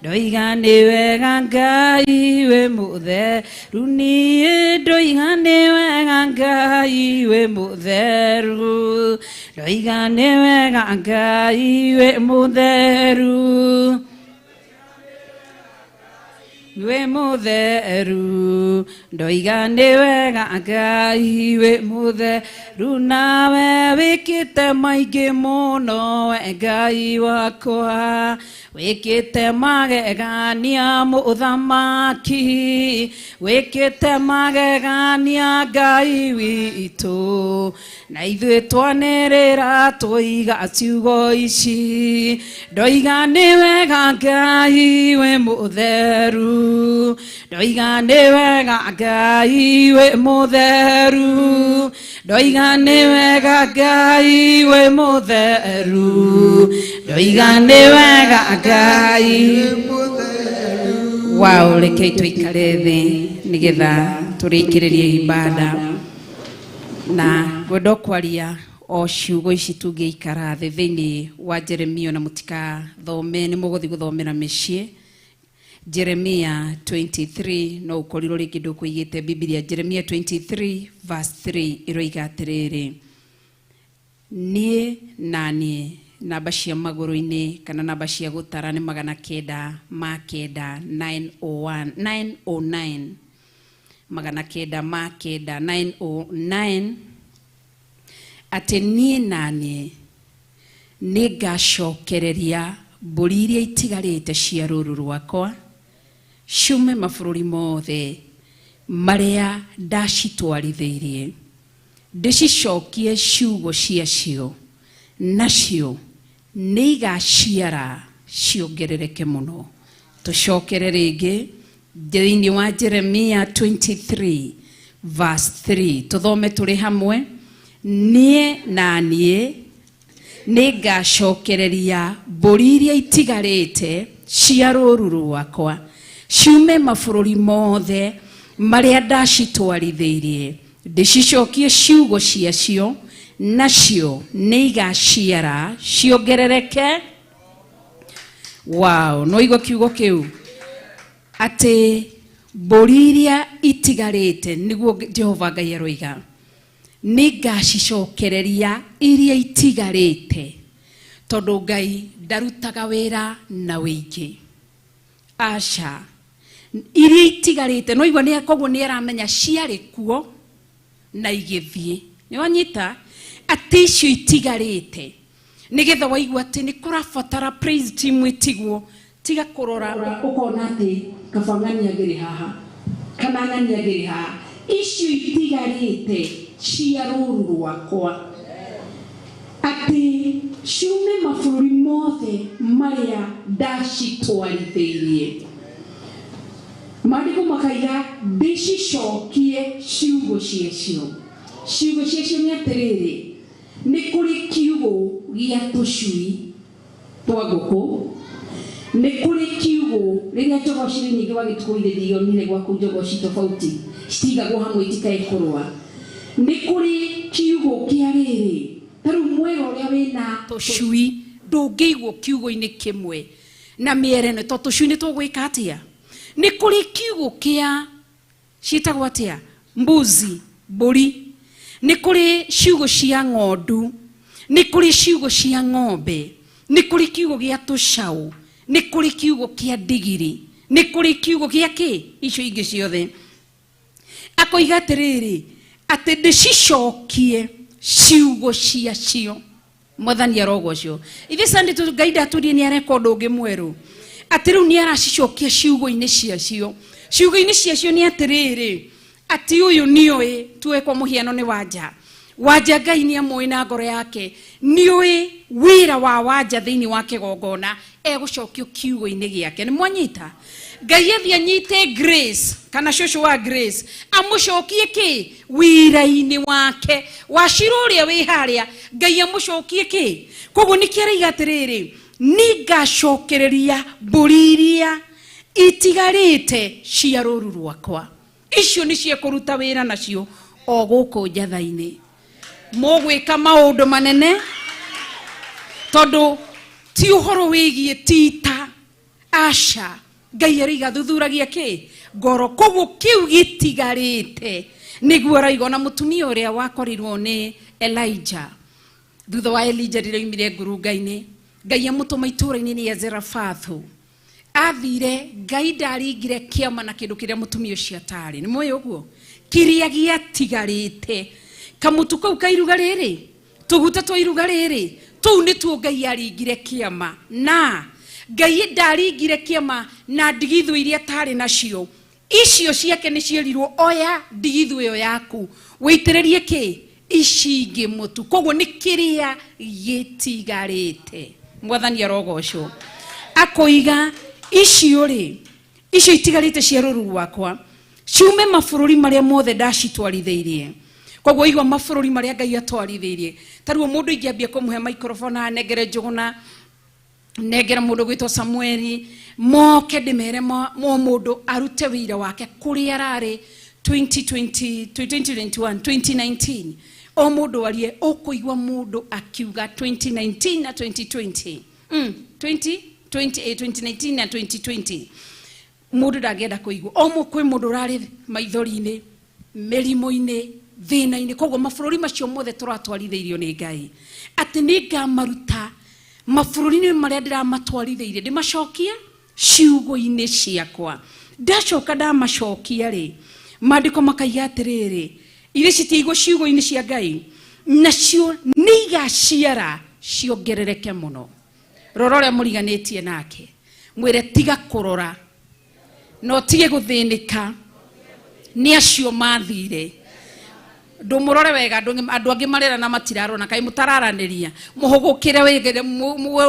ndoiga nĩ wega Ngai wĩ mũtheru, niĩ ndoiga nĩ wega Ngai wĩ mũtheru, ndoiga nĩ wega Ngai wĩ mũtheru, wĩ mũtheru, ndoiga nĩ wega Ngai wĩ mũtheru, nawe wĩkĩte maingĩ mũno we Ngai wakwa, wĩkĩte magegania mũthamaki, wĩkĩte magegania Ngai witũ, na ithuĩ twanĩrĩra twoiga ciugo ici, ndoiga nĩ wega Ngai wĩ mũtheru, Ndoiga nĩ wega Ngai wĩ mũtheru. Ndoiga nĩ wega Ngai wĩ mũtheru. Ndoiga nĩ wega Ngai. Wow, rekei tũikare thĩ nĩgetha tũrĩkĩrĩrie ibada na ngwenda kwaria o ciugo ici tũngĩikara thĩ thĩinĩ wa Jeremia na mũtikathome nĩ mũgũthiĩ gũthomera mĩciĩ. Jeremia 23 no ũkorirwo rĩngĩ ndũkũigĩte Biblia. Jeremia 23 verse 3 ĩroiga atĩrĩrĩ, niĩ na niĩ namba cia magũrũ-inĩ kana namba cia gũtara nĩ 909, 901, 909, 909, 909, atĩ niĩ na niĩ nĩngacokereria mbũri iria itigarĩte cia rũũru rwakwa ciume mabũrũri mothe marĩa ndacitwarithĩirie, ndĩcicokie ciugo ciacio, nacio nĩigaciara ciongerereke mũno. Tũcokere rĩngĩ thĩinĩ wa Jeremia 23 verse 3, tũthome tũrĩ hamwe. Niĩ na niĩ nĩngacokereria mbũri iria itigarĩte cia rũũru rwakwa ciume mabũrũri mothe marĩa ndacitwarithĩirie, ndĩcicokie ciugo ciacio, nacio nĩigaciara ciongerereke. Wow, no igua kiugo kĩu atĩ mbũri iria itigarĩte, nĩguo Jehova Ngai aroiga, nĩngacicokereria iria itigarĩte, tondũ Ngai ndarutaga wĩra na wĩingĩ. Aca, iria itigarĩte no igua nĩ koguo nĩ aramenya ciarĩ kuo na igĩthiĩ. Nĩ wanyita atĩ icio itigarĩte, nĩgetha waigua atĩ nĩ kũrabatara praise team ĩtigwo, tiga kũrora ũkona atĩ kaba ng'ania ngĩrĩ haha kana ng'ania ngĩrĩ haha. Icio itigarĩte cia rũũru rwakwa atĩ ciume mabũrũri mothe marĩa ndacitwarithĩirie. Maandĩko makaiga ndĩcicokie ciugo ciacio. Ciugo ciacio nĩ atĩrĩrĩ, nĩ kũrĩ kiugũ gĩa tũcui twa ngũkũ, nĩ kũrĩ kiugũ rĩrĩa njogoci cirĩ nyingĩ wa gĩtukũ ithe ndionire gwaku njogoci tofauti citigagwo hamwe itikae kũrũa. Nĩ kũrĩ kiugũ kĩa rĩrĩ, ta rĩu mwera ũrĩa wĩna tũcui ndũngĩigwo kiugũ-inĩ kĩmwe na mĩere ĩno, tondũ tũcui nĩ tũgwĩka atĩa? Nĩ kũrĩ kiugũ kĩa ciĩtagwo atĩa? Mbuzi, mbũri. Nĩ kũrĩ ciugũ cia ng'ondu, nĩ kũrĩ ciugũ cia ng'ombe, nĩ kũrĩ kiugũ gĩa tũcaũ, nĩ kũrĩ kiugũ kĩa ndigiri, nĩ kũrĩ kiugũ gĩa kĩ icio ingĩ ciothe. Akoiga atĩrĩrĩ, atĩ ndĩcicokie ciugo ciacio. Mwathani arogocwo. Ithuĩ Sunday tu Ngai ndatũrie nĩ areka ũndũ ũngĩ mwerũ, atĩ rĩu nĩ aracicokia ciugo-inĩ ciacio. Ciugo-inĩ ciacio nĩ atĩrĩrĩ, atĩ ũyũ nĩoĩ, tuoe kwa mũhiano nĩ Wanja. Wanja Ngai nĩ amũĩ na ngoro yake, nĩoĩ wĩra wa Wanja thĩinĩ wa kĩgongona, egũcokio kiugo-inĩ gĩake. Nĩ mwanyita? Ngai athiĩ anyite Grace kana cũcũ wa Grace amũcokie kĩ wĩra-inĩ wake wa Shiro ũrĩa wĩ harĩa, Ngai amũcokie kĩ. Koguo nĩkĩo araiga atĩrĩrĩ, nĩngacokereria mbũri iria itigarĩte cia rũũru rwakwa, icio nĩcio ekũruta wĩra nacio o gũkũ njatha-inĩ. Mũgwĩka maũndũ manene, tondũ ti ũhoro wĩgiĩ tita. Aca, Ngai araiga thuthuragia kĩ ngoro. Koguo kĩu gĩtigarĩte nĩguo araiga. Ona mũtumia ũrĩa wakorirwo nĩ Elijah, thutha wa Elijah rĩrĩa oimire ngurunga-inĩ, Ngai amũtũma itũũra-inĩ rĩa Zerafathu. Athire, Ngai ndaringire kĩama na kĩndũ kĩrĩa mũtumia ũcio atarĩ. Nĩ mũĩ ũguo? Kĩrĩa gĩatigarĩte, kamũtu kau ka iruga rĩrĩ, tũguta twa iruga rĩrĩ, tũu nĩtuo Ngai aringire kĩama. Na Ngai ndaringire kĩama na ndigithũ iria atarĩ nacio. Icio ciake nĩ ciĩrirwo, oya ndigithũ ĩyo yaku wĩitĩrĩrie kĩ ici ingĩ mũtu. Koguo nĩ kĩrĩa gĩtigarĩte. Mwathani arogocwo. Akoiga icio rĩ, Icio itigarĩte cia rũru rwakwa ciume mabũrũri marĩa mothe ndacitwarithĩirie. Koguo igua mabũrũri marĩa Ngai atwarithĩirie. Ta rĩu mũndũ ingĩambia kũmũhe microphone anengere Njũgũna, nengere mũndũ gwĩtwo Samueli, moke ndĩmere mo mũndũ arute wĩira wake kũrĩa ararĩ 2020, 2021, 2019. O mũndũ arie, ũkũigua mũndũ akiuga 2019 na 2020. 2019 na 2020. Mũndũ ndangĩenda kũigua. O kwĩ mũndũ ũrarĩ maithori-inĩ, mĩrimũ-inĩ, thĩna-inĩ. Koguo mabũrũri macio mothe tũratwarithĩirio nĩ Ngai. Atĩ nĩ ngamaruta mabũrũri-inĩ marĩa ndĩramatwarithĩirie, ndĩmacokie ciugo-inĩ ciakwa. Ndacoka ndamacokia rĩ, maandĩko makaiga atĩrĩrĩ, iria citiigwo ciugo-inĩ cia Ngai, nacio nĩ igaciara ciongerereke mũno. Rora ũrĩa mũriganĩtie nake, mwĩre tiga kũrora, na ũtige gũthĩnĩka nĩ acio mathire. Ndũmũrore wega, andũ angĩ marera na matirarona, kaĩ mũtararanĩria. Mũhũgũkĩre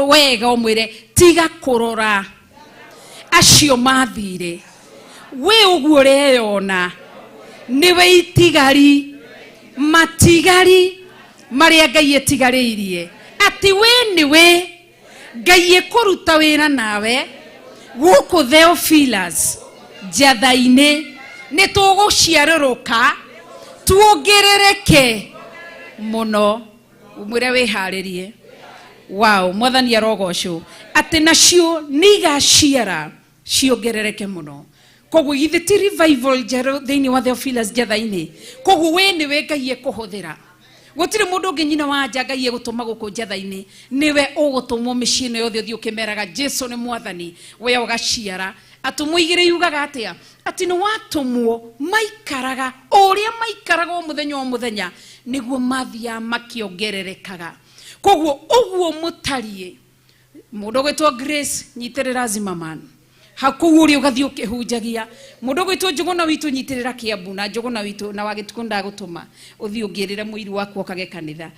wega ũmwĩre tiga kũrora acio mathire. We ũguo ũreyona nĩwe itigari, matigari marĩa Ngai etigarĩirie. Atĩ we nĩwe Ngai ĩkũruta wĩra nawe gũkũ Theophilus Njatha-inĩ, nĩ tũgũciarũrũka tuongerereke mũno. Ũmwĩre wĩharĩrie. Wow, Mwathani arogocwo. Atĩ nacio nĩ igaciara ciongerereke mũno. Koguo githĩ ti revival njerũ thĩinĩ wa Theophilus Njatha-inĩ. Koguo we nĩwe Ngai ekũhũthĩra. Gũtirĩ mũndũ ũngĩ nyina wa nja Ngai egũtũma gũkũ Njatha-inĩ, nĩwe ũgũtũmwo mĩciĩ ĩno yothe ũthiĩ ũkĩmeraga Jesu nĩ Mwathani, we ũgaciara. Atũmwo igĩrĩ yugaga atĩa? Atĩ nĩ watũmwo maikaraga o ũrĩa maikaraga o mũthenya o mũthenya, nĩguo mathiaga makĩongererekaga. Koguo ũguo mũtariĩ, mũndũ ũgwĩtwo Grace nyitĩrĩra Zimmerman, hakũu ũrĩa ũgathiĩ ũkĩhunjagia. Mũndũ ũgwĩtwo Njũgũna witũ nyitĩrĩra Kĩambu, na Njũgũna witũ na Wagĩtukũ ndagũtũma ũthiĩ ũngĩrĩre mũiru waku okage kanitha.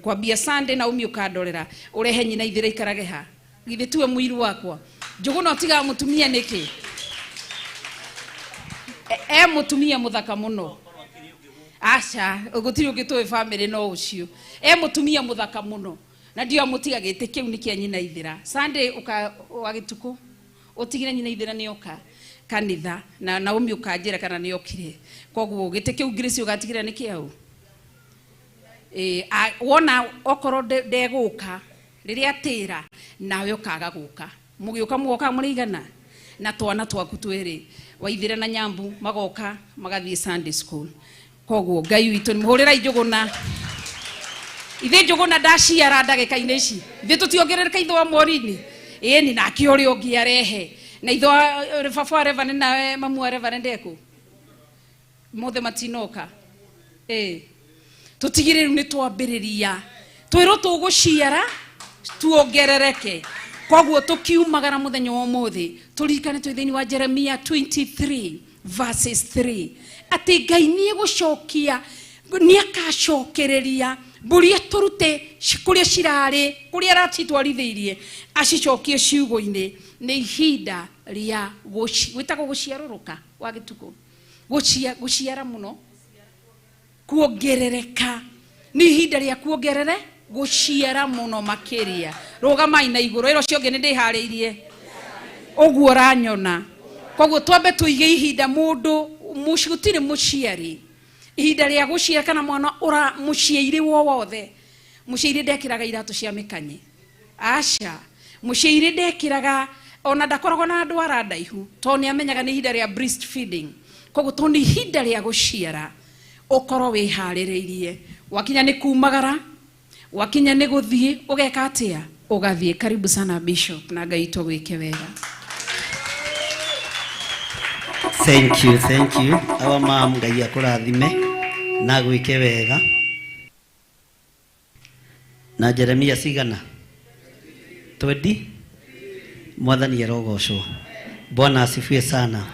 Kwambia Sunday na umi ũkandorera, ũrehe nyina ithĩra ikarage ha. Githĩ tiwe mũiru wakwa? Njũgũna ũtigaga mũtumia nĩkĩ? E mũtumia mũthaka mũno. Aca, gũtirĩ ũngĩ tũĩ family no ũcio. E mũtumia mũthaka mũno. Na ndio amũtiga gĩtĩ kĩu nĩ kĩa nyina ithĩra. Sunday ũka Wagĩtukũ ũtigire nyina ithĩra nĩ oka kanitha, na Naomi ũkanjĩra kana nĩ okire. Koguo gĩtĩ kĩu Grace ũgatigĩra nĩ kĩau. Wona okorwo ndegũka rĩrĩa atĩra nawe ũkaga gũka. Mũgĩũka mũgoka mũrĩ igana na twana twaku twĩrĩ, Waithĩra na Nyambu magoka magathiĩ Sunday school. Koguo Ngai witũ nĩ mũhũrĩra Njũgũna. Ithe Njũgũna ndaciara ndagĩka-inĩ ici, ithe tũtiongerereka ithe wa Morini. Ĩni nake ũrĩa ũngĩ arehe. Na ithe wa baba wa Reverend nawe mamu wa Reverend ndekũ? Mothe matinoka. Tũtigire rĩu nĩ twambĩrĩria. Twĩrwo tũgũciara tuongerereke. Koguo tũkiumagara mũthenya wa ũmũthĩ, tũririkane twĩ thĩinĩ wa Jeremia 23 verses 3. Atĩ Ngai nĩ egũcokia, nĩ akacokereria mbũri atũrute kũrĩa cirarĩ, kũrĩa aracitwarithĩirie, acicokie ciugũ-inĩ. Nĩ ihinda rĩa gwĩtagwo gũciarũrũka wa gĩtukũ. Gũciara mũno, kuongerereka. Nĩ ihinda rĩa kuongerere gũciara mũno makĩria. Rũgamai na igũrũ, ĩro cio ũngĩ nĩ ndĩharĩirie. Ũguo ũranyona. Koguo twambe tũige ihinda mũndũ, gũtirĩ mũciari. Ihinda rĩa gũciara kana mwana ũra mũciairĩ wo wothe. Mũciairĩ ndekĩraga iratũ cia mĩkanye. Aca, mũciairĩ ndekĩraga, ona ndakoragwo na ndwara ndaihu, tondũ nĩ amenyaga nĩ ihinda rĩa breastfeeding. Koguo tondũ nĩ ihinda rĩa gũciara, ũkorwo wĩharĩrĩirie. Wakinya nĩ kumagara, wakinya nĩ gũthiĩ, ũgeka atĩa? Ũgathiĩ. Karibu sana Bishop, na Ngai witũ agwĩke wega. Thank you, thank you. Our mom, Ngai akũrathime na agwĩke wega. Na Jeremia cigana? 20? Mwathani arogocwo. Bwana asifiwe sana.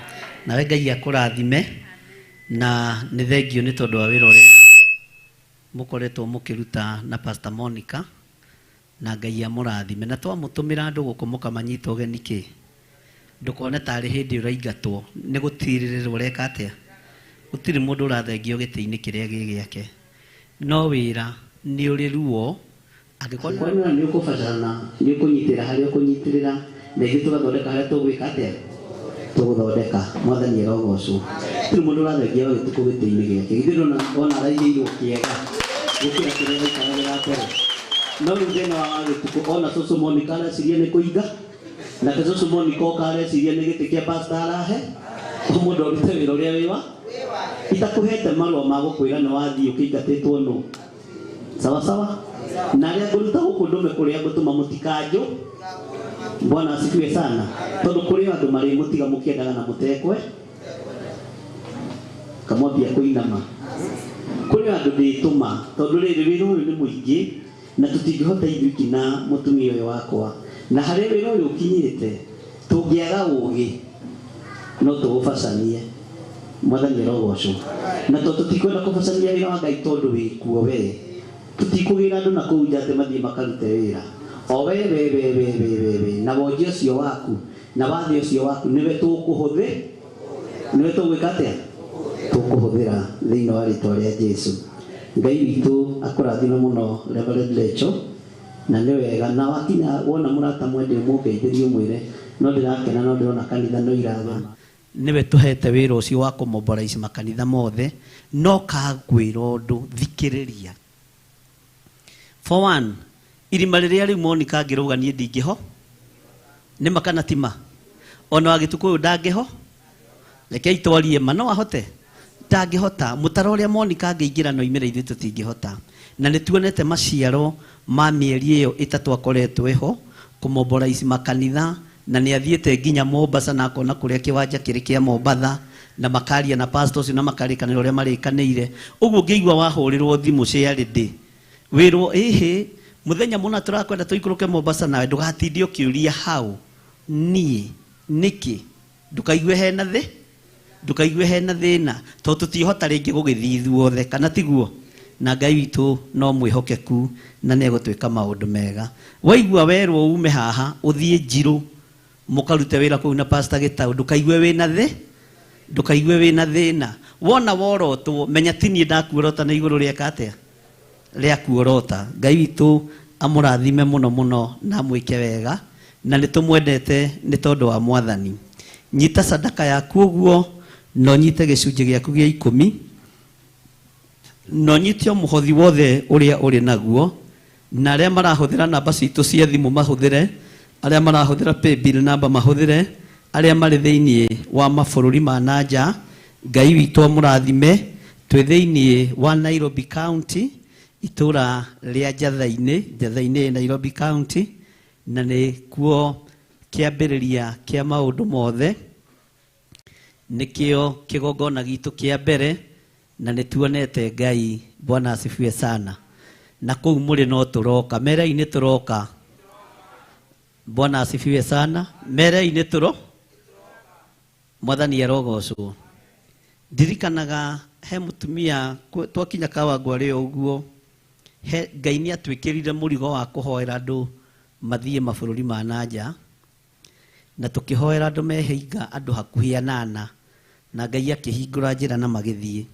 Nawe Ngai akũrathime na nĩ thengio nĩ tondũ wa wĩra ũrĩa mũkoretwo mũkĩruta na Pastor Monica, na Ngai amũrathime. Na twamũtũmĩra andũ gũkũ mũkamanyita ũgeni kĩ? Ndũkone tarĩ hĩndĩ ũraingatwo nĩ gũtirĩrĩrwo ũreka atĩa. Gũtirĩ mũndũ ũrathengio gĩtĩ-inĩ kĩrĩa gĩ gĩake. No wĩra nĩ ũrĩ ruo, angĩkorwo nĩ ũkũbatarana nĩ ũkũnyitĩrĩra harĩa ũkũnyitĩrĩra, na ithuĩ tũgathondeka harĩa tũgwĩka atĩa, tũgũthondeka. Mwathani arogocwo. Gũtirĩ mũndũ ũrathengio gĩtukũ gĩtĩ-inĩ gĩake. Githĩ ndũrona ona araigĩirwo kĩega gũkĩra kĩrĩa gĩikaragĩra mbere. No rĩu thĩna wa gĩtukũ ona cũcũ Monica areciria nĩ kũiga, nake cũcũ Monica oka areciria nĩ gĩtĩ kĩa pastor arahe. O mũndũ arute wĩra ũrĩa wĩ wa itakũhete marũa ma gũkwĩra nĩ wathiĩ ũkĩingatĩtwo nũ. Sawa sawa. Na arĩa ngũruta gũkũ ndũme kũrĩa ngũtũma mũtikanjũ. Bwana asifiwe sana. Tondũ kũrĩ andũ marĩ mũtiga mũkĩendaga na mũtekwe kamwambia kũinama. Kũrĩ andũ ndĩtũma tondũ rĩrĩ wĩra ũyũ nĩ mũingĩ na tũtingĩhota ithuiki na mũtumia ũyũ wakwa. Na harĩa wĩra ũyũ ũkinyĩte tũngĩaga ũgĩ no tũũbacanie. Mwathani arogocwo. Na tondũ tũtikwenda kũbacania wĩra wa Ngai tondũ wĩkuo we. Tũtikũgĩra andũ na kũu nja atĩ mathiĩ makarute wĩra. O we we we we we we we na wonje ũcio waku na wathe ũcio waku nĩwe tũkũhũthĩ nĩwe tũgwĩka atĩa tũkũhũthĩra thĩinĩ wa rĩtwa rĩa Jesu. Ngai witũ akũrathime mũno Reverend Lecho, na nĩ wega na wakinya wona mũrata mwende ũmũngeithĩrie ũmwĩre no ndĩrakena no ndĩrona kanitha no irathoma. Nĩwe tũhete wĩra ũcio wa kũmobilize makanitha mothe, no kangwĩra ũndũ thikĩrĩria. For one, irima rĩrĩa rĩu Monica angĩrũga niĩ ndingĩho, nĩ ma kana ti ma? Ona wa gĩtukũ ũyũ ndangĩho, rekei twarie ma, no ahote? Ndangĩhota. Mũtaro ũrĩa Monica angĩingĩra no imĩre ithuĩ tũtingĩhota. Na nĩ tuonete maciaro ma mĩeri ĩyo ĩtatũ akoretwo eho kũmobilize makanitha, na nĩ athiĩte nginya Mombasa na akona kũrĩa kĩwanja kĩrĩ kĩa Mombatha, na makaria na pastor ũcio na makarĩkanĩra ũrĩa marĩkanĩire. Ũguo ũngĩigua wahũrĩrwo thimũ ciarĩndĩ wĩrwo ĩhĩ mũthenya mũna tũrakwenda tũikũrũke Mombasa nawe, ndũgatinde ũkĩũria hau niĩ nĩkĩ, ndũkaigue hena thĩ, ndũkaigue hena thĩna, tondũ tũtihota rĩngĩ gũgĩthiĩ ithuothe, kana tiguo? Na Ngai witũ no mwĩhokeku na nĩ egũtwĩka maũndũ mega. Waigua werwo ume haha ũthiĩ Njirũ mũkarute wĩra kũu na Pastor Gĩtaũ, ndũkaigue wĩna thĩ, ndũkaigue wĩna thĩna. Wona worotwo menya ti niĩ ndakuorota na igũrũ rĩeka atĩa, rĩakuorota. Ngai witũ amũrathime mũno mũno na amwĩke wega, na nĩ tũmwendete nĩ tondũ wa Mwathani. Nyita sadaka yaku ũguo, na ũnyite gĩcunjĩ gĩaku gĩa 10, na ũnyite o mũhothi wothe ũrĩa ũrĩ naguo, na arĩa marahũthĩra namba citũ cia thimũ mahũthĩre, arĩa marahũthĩra paybill namba mahũthĩre, arĩa marĩ thĩinĩ wa mabũrũri ma na nja, Ngai witũ amũrathime. Twĩ thĩinĩ wa Nairobi County, itũra rĩa Njatha-inĩ, Njatha-inĩ Nairobi County, na nĩ kuo kĩambĩrĩria kĩa maũndũ mothe, nĩkĩo kĩgongona gitũ kĩa mbere, na nĩ tuonete Ngai. Bwana asifiwe sana. Na kũu mũrĩ no tũroka, merei nĩ tũroka. Bwana asifiwe sana. Merei nĩ tũro, Mwathani arogocwo. Ndirikanaga he mũtumia twakinya Kawangware ũguo, he Ngai nĩ atwĩkĩrire mũrigo wa kũhoera andũ mathiĩ mabũrũri ma na nja, na tũkĩhoera andũ mehinga andũ hakuhĩ 8, na Ngai akĩhingũra njĩra na magĩthiĩ.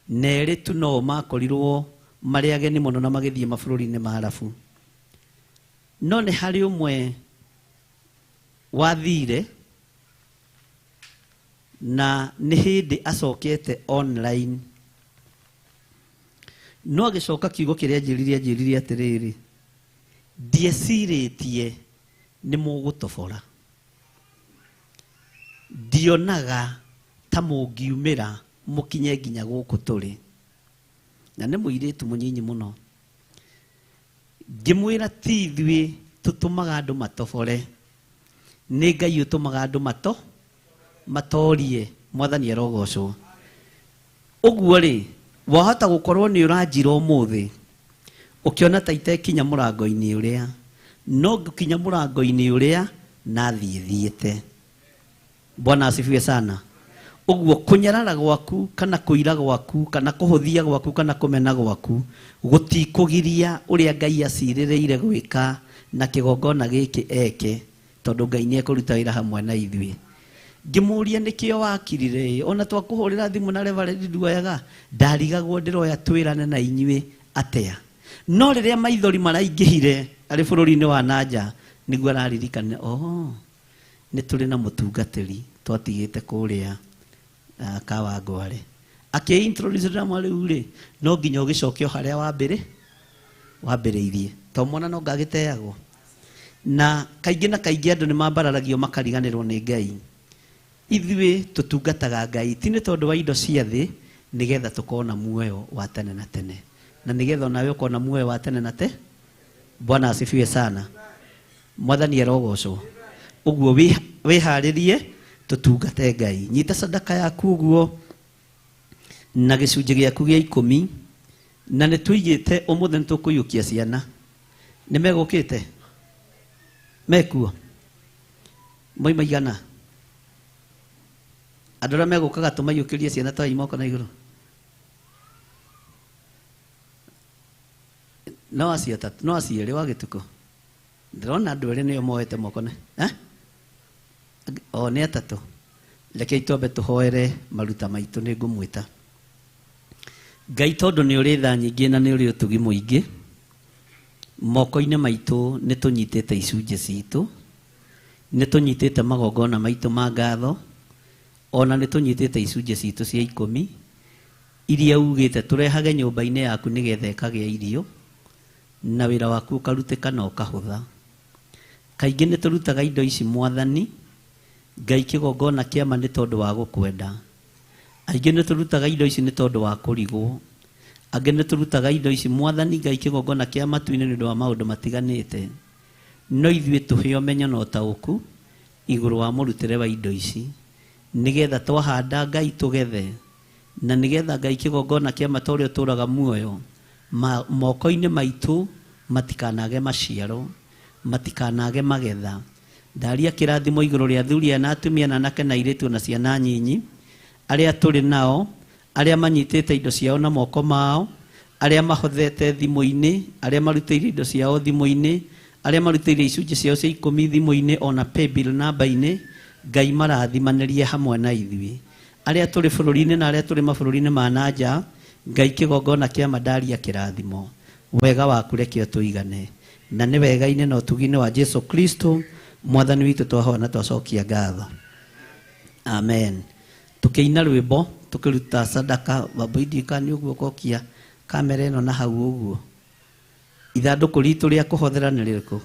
Na erĩ tu no makorirwo marĩ ageni mũno na magĩthiĩ mabũrũri-inĩ ma Arabu. No nĩ harĩ ũmwe wathire na nĩ hĩndĩ acokete online. No agĩcoka kiugo kĩrĩa anjĩrire, anjĩrire atĩrĩrĩ, ndiecirĩtie nĩ mũgũtobora, ndionaga ta mũngiumĩra mũkinye nginya gũkũ tũrĩ. Na nĩ mũirĩtu mũnyinyi mũno. Ngĩmwĩra ti ithuĩ tũtũmaga andũ matobore, nĩ Ngai ũtũmaga andũ matorie. Mwathani arogocwo. Ũguo rĩ, wahota gũkorwo nĩ ũranjira ũmũthĩ ũkĩona ta itekinya mũrango-inĩ ũrĩa, no ngũkinya mũrango-inĩ ũrĩa na thiĩ thiĩte. Bwana asifiwe sana. Ũguo kũnyarara gwaku kana kũira gwaku kana kũhũthia gwaku kana kũmena gwaku gũtikũgiria ũrĩa Ngai acirĩrĩire gwĩka na kĩgongona gĩkĩ eke. Tondũ Ngai nĩ ekũruta wĩra hamwe na ithuĩ. Ngĩmũria nĩkĩo wakirire ona twakũhũrĩra thimũ na reverend nduoyaga, ndarigagwo ndĩroya twĩrane na inyuĩ atĩa. No rĩrĩa maithori maraingĩhire arĩ bũrũri-inĩ wa nanja, nĩguo araririkana, oh, nĩ tũrĩ na mũtungatĩri twatigĩte kũrĩa Kawangware. Akĩ-introduce ndĩramwĩra rĩu rĩ, no nginya ũgĩcoke o harĩa wambĩrĩirie. To mwana no ngagĩteagwo. Na kaingĩ na kaingĩ andũ nĩ mambararagio makariganĩrwo nĩ Ngai. Ithuĩ tũtungataga Ngai ti nĩ tondũ wa indo cia thĩ, nĩgetha tũkona muoyo wa tene na tene. Na nĩgetha onawe ũkona muoyo wa tene na te. Bwana asifiwe sana. Mwathani arogocwo. Ũguo wĩharĩrie tũtungate Ngai. Nyita sadaka yaku ũguo na gĩcunjĩ gĩaku gĩa 10, na nĩ tũigĩte ũmũthĩ nĩ tũkũiyũkia ciana. Nĩ megũkĩte? Mekuo? Moima igana? Andũ arĩa megũkaga tũmaiyũkĩrie ciana twai moko na igũrũ. No acio atatũ, no acio erĩ wa gĩtukũ. Ndĩrona andũ erĩ nĩo moete moko na, eh? O nĩ atatũ. Rekei twambe tũhoere maruta maitũ, nĩ ngũmwĩta. Ngai tondũ nĩ ũrĩ tha nyingĩ na nĩ ũrĩ ũtugi mũingĩ, moko-inĩ maitũ nĩ tũnyitĩte icunjĩ citũ, nĩ tũnyitĩte magongona maitũ ma ngatho, ona nĩ tũnyitĩte icunjĩ citũ cia 10, iria ugĩte tũrehage nyũmba-inĩ yaku nĩgetha ĩkagĩa irio, na wĩra waku ũkarutĩka na ũkahũtha. Kaingĩ nĩ tũrutaga indo ici Mwathani, Ngai kĩgongona kĩama nĩ tondũ wa gũkwenda. Aingĩ nĩ tũrutaga indo ici nĩ tondũ wa kũrigwo. Angĩ nĩ tũrutaga indo ici Mwathani Ngai kĩgongona kĩa matu-inĩ nĩ ũndũ wa maũndũ matiganĩte. No ithuĩ tũhe ũmenyo na ũtaũku igũrũ wa mũrutĩre wa indo ici, nĩgetha twahanda Ngai tũgethe, na nĩgetha Ngai kĩgongona kĩa mata ũrĩa ũtũũraga muoyo, moko-inĩ maitũ matikanage maciaro, matikanage magetha. Ndaria kĩrathimo igũrũ rĩa athuri aya na atumia na anake na airĩtu na ciana nyinyi, arĩa tũrĩ nao, arĩa manyitĩte indo ciao na moko mao, arĩa mahothete thimũ-inĩ, arĩa marutĩire indo ciao thimũ-inĩ, arĩa marutĩire icunjĩ ciao cia 10 thimũ-inĩ ona paybill namba-inĩ, Ngai marathimanĩrie hamwe na ithuĩ. Arĩa tũrĩ bũrũri-inĩ na arĩa tũrĩ mabũrũri-inĩ ma na nja, Ngai kĩgongona kĩa mandaria kĩrathimo. Wega waku reke ũtũigane. Na nĩ wega-inĩ na ũtugi-inĩ wa Jesu Kristo, Mwathani witũ twahoya na twacokia ngatho. Amen. Tukĩina rwĩmbo, tukĩruta sadaka, wambo ndiũĩ kana nĩ ũguo ũkokia kamera ĩno na hau ũguo. Ithandũkũ ritũ rĩa kũhothera nĩ rĩrĩkũ?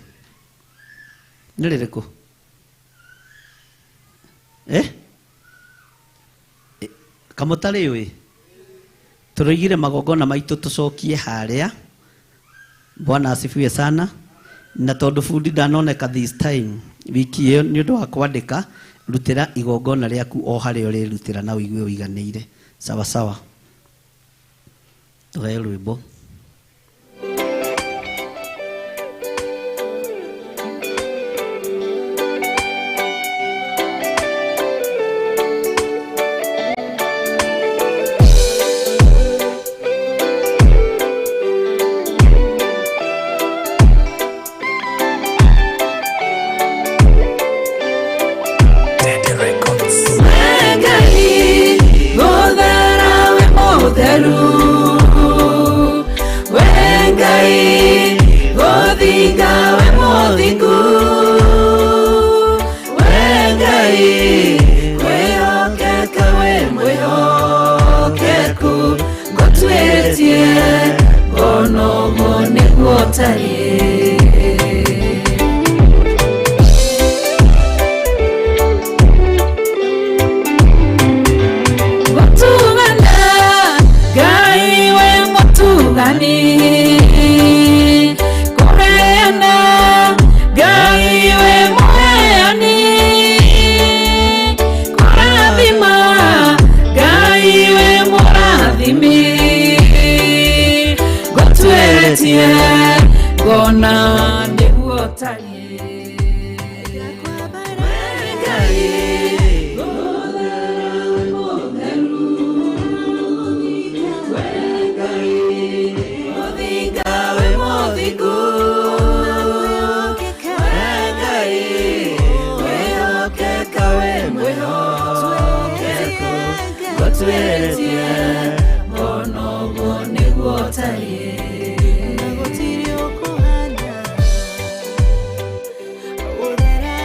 Nĩ rĩrĩkũ? Eh? Kamũtarĩ ũĩ? Tũroigire magongona maitũ tũcokie harĩa. Bwana asifiwe sana. Na tondũ bundi ndanoneka this time, wiki ĩyo nĩ ũndũ wa kwandĩka, rutĩra igongona rĩaku o harĩa ũrĩrutĩra na ũigue ũiganĩire. Sawa sawa. Tũheo rwĩmbo. ũtariĩ. Na gũtirĩ ũkũhana gũthera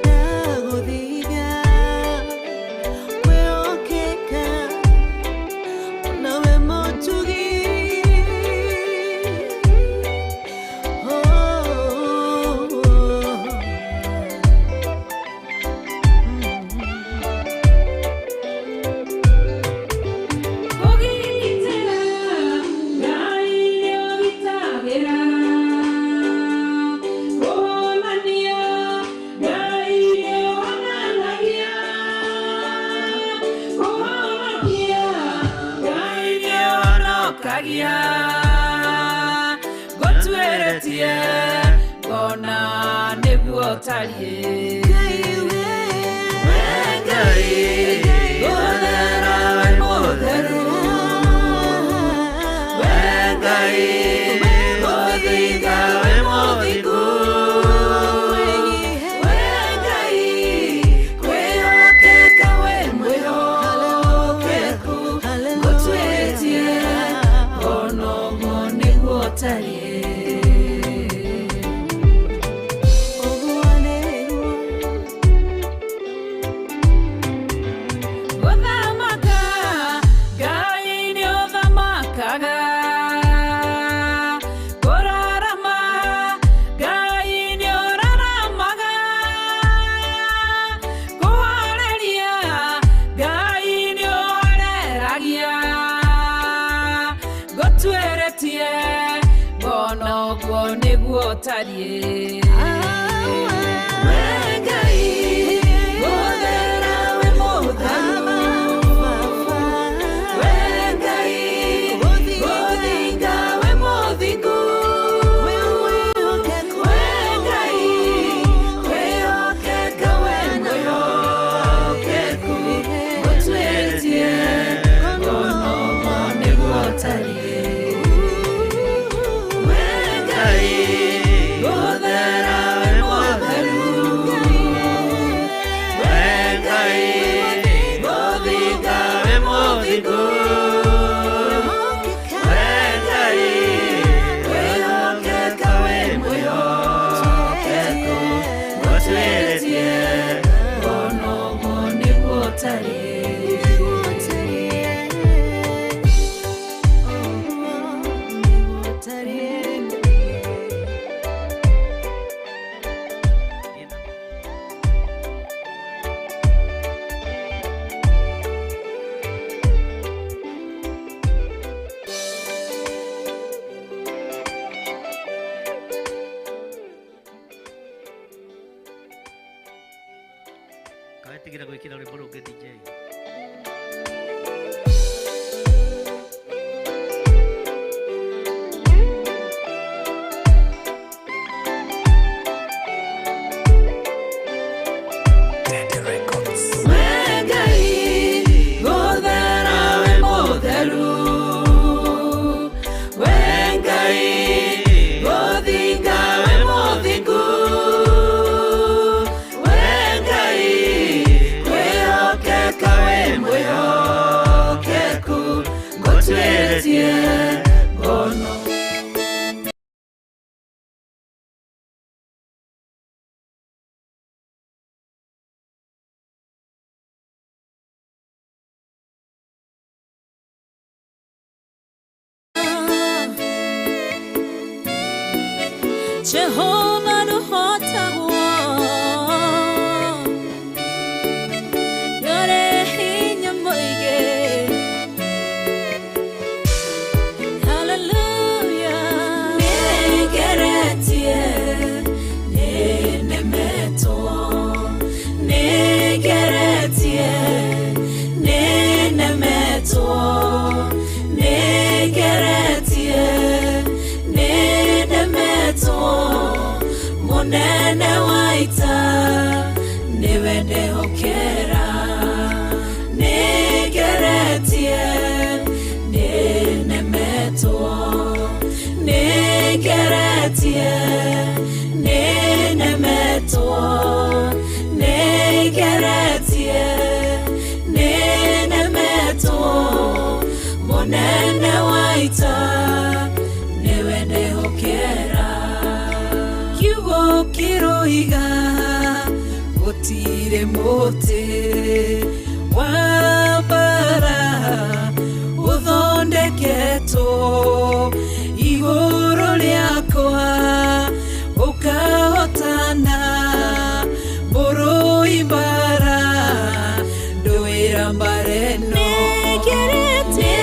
na gũthinga kwĩhokeka nawe mũtugi. Oh, Kũgitĩra, Ngai nĩũgitagĩra. Kũhonania, Ngai nĩũhonanagia. Kũhonokia, Ngai nĩũhonokagia. Ngũtuĩrĩtie, ngona nĩguo ũtariĩ. Ngai we, We Ngai, gũthera wĩ mũtheru. We Ngai, gũthinga wĩ mũthingu. We Ngai, kwĩhokeka wĩ mwĩhokeku. Ngũtuĩtie, ngona ũguo nĩguo ũtariĩ. Ũguo nĩguo. Gũthamaka, Ngai nĩũthamakaga. Kũrarama, Ngai nĩũraramaga. Kũhoreria, Ngai nĩũhoreragia. Ngũtuĩrĩtie, ngona ũguo nĩguo ũtariĩ. We Ngai, gũthera wĩ mũtheru. We Ngai, gũthinga wĩ mũthingu. We Ngai, kwĩhokeka wĩ mwĩhokeku. Ngũtuĩrĩtie, ngona ũguo nĩguo ũtariĩ. We Ngai, gũthera wĩ mũtheru. We Ngai, gũthinga wĩ mũthingu. We Ngai, kwĩhokeka wĩ mwĩhokeku. Ngũtuĩrĩtie, ngona ũguo nĩguo ũtariĩ. Kawetigĩra gwĩkĩra rwĩmbo rũngĩ DJ. We Ngai, gũthera wĩ mũtheru. We Ngai, gũthinga wĩ mũthingu. We Ngai, kwĩhokeka wĩ mwĩhokeku. Ngũtuĩrĩtie, ngona. Jehova nũhotagwo nĩũrĩ hinya mũingĩ. Hallelujah. Nĩngeretie, nĩnemetwo. Nĩngeretie, nĩnemetwo. Nĩngeretie, nĩnemetwo. Mũnene wa ita, nĩwe ndehokera. Nĩngeretie, nĩnemetwo. Nĩngeretie, nĩnemetwo. Nĩngeretie, nĩnemetwo. Mũnene wa ita, Mũtĩ wa mbara ũthondeketwo igũrũ rĩakwa ũkahotana mũrũi mbara ndũĩra mbara ĩno. Nĩngeretie.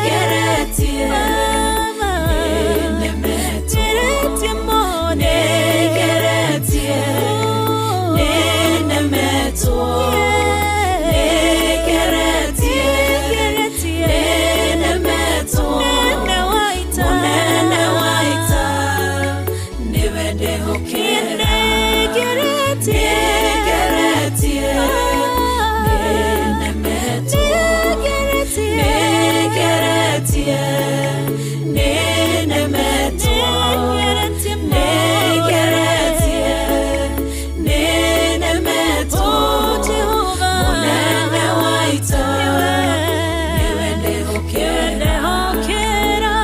Nĩngeretie. Baba. Nĩnemetwo. Ngeretie mũno. Nĩngeretie. Nĩnemetwo. Nĩngeretie. Ngeretie. Nĩnemetwo. Mũnene wa ita. Mũnene wa ita nĩwe ndĩhokera. Nĩngeretie. Nĩngeretie. Nĩnemetwo. Nĩngeretie. Nĩngeretie. Nĩnemetwo. Nĩngeretie mũno. Nĩngeretie. Nĩnemetwo. Oh, Jehova. Mũnene wa ita Nĩwe. nĩwe ndĩhokera. Ndehokera.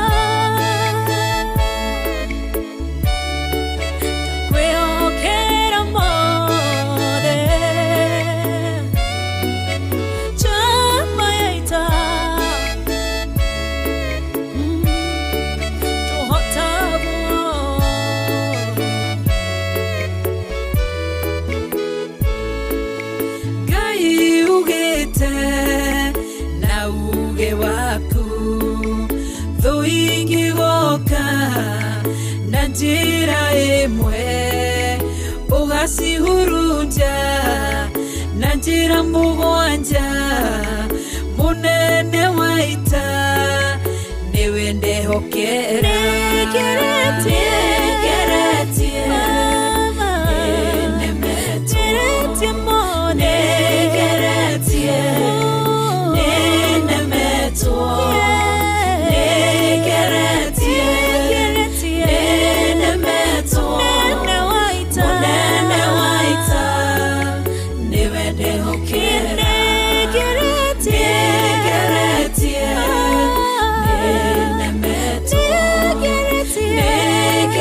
Ndakwĩhokera mothe. Njamba ya ita. Tũhotagwo. Ngai ugĩte na uge waku thũ ingĩgoka na njĩra ĩmwe ũgacihurunja na njĩra mũgwanja mũnene wa ita nĩwe ndehokera. Nĩngeretie. Nĩngeretie. Baba. Nĩnemetwo. Ngeretie mũno. Nĩngeretie. Nĩnemetwo. Nĩngeretie. Ngeretie. Nĩnemetwo. Mũnene wa ita. Mũnene wa ita nĩwe ndĩhokera. Nĩngeretie. Nĩngeretie. Nĩnemetwo. Nĩngeretie. Nĩngeretie.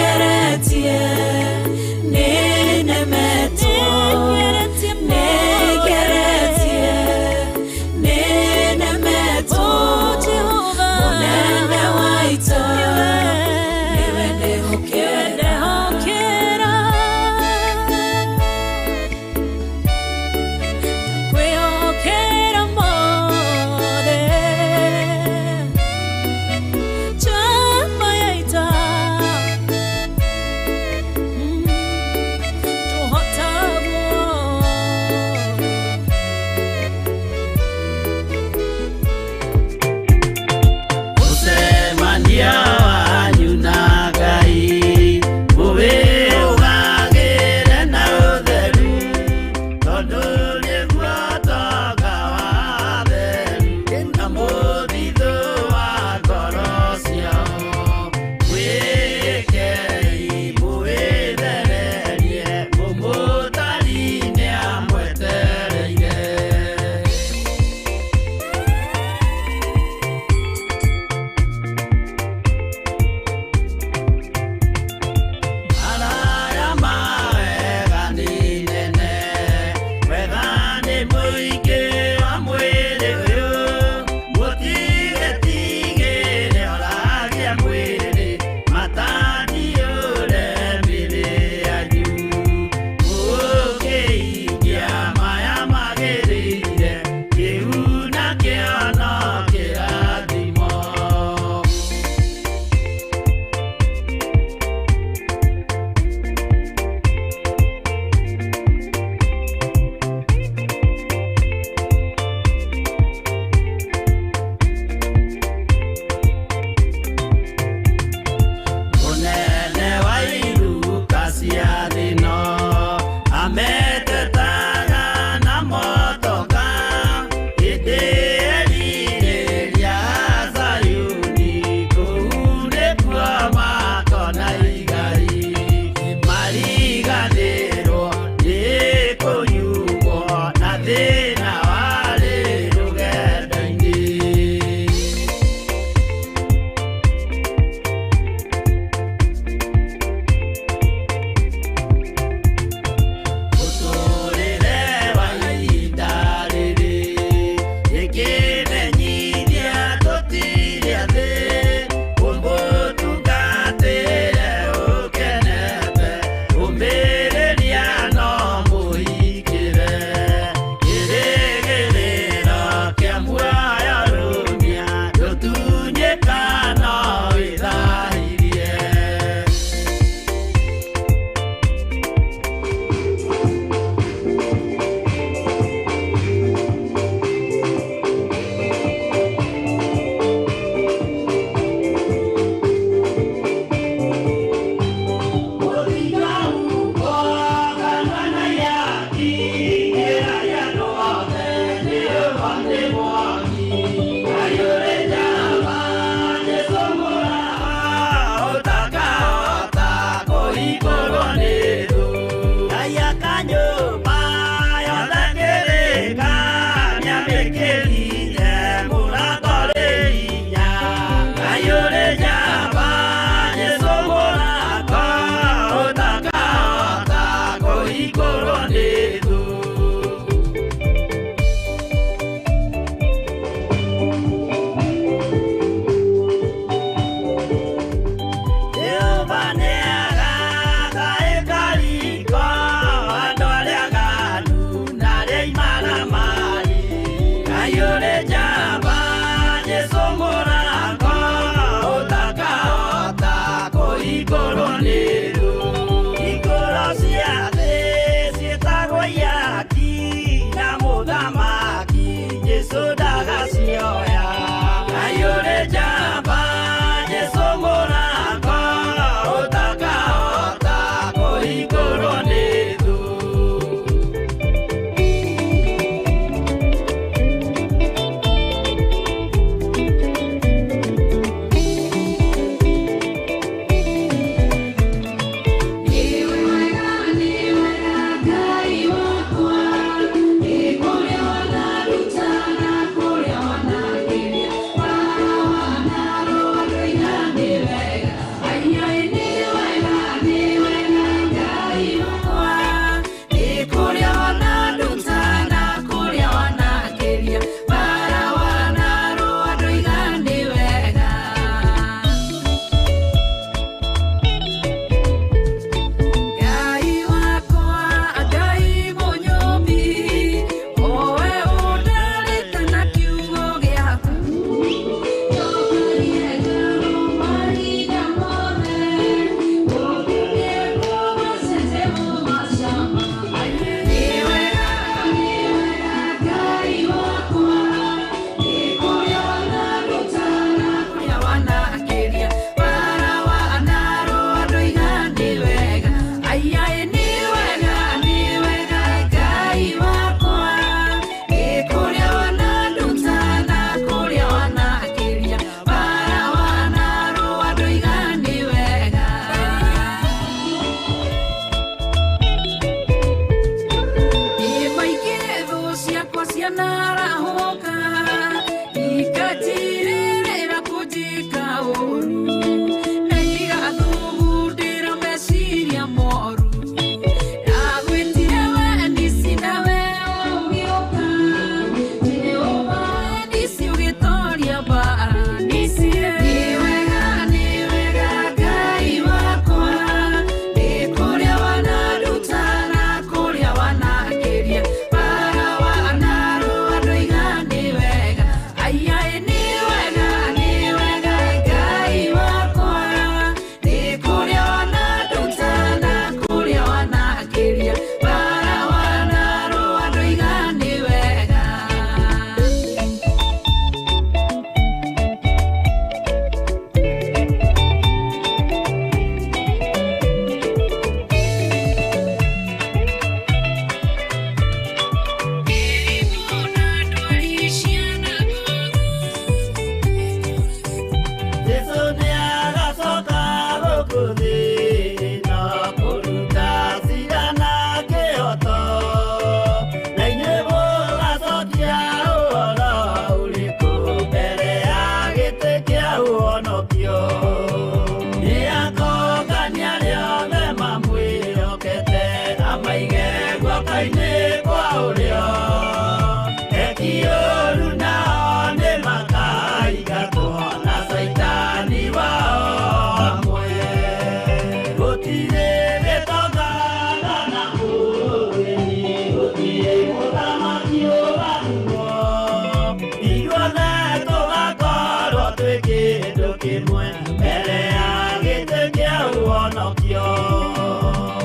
hamwe mbere ya gĩtĩ kĩa ũhonokio.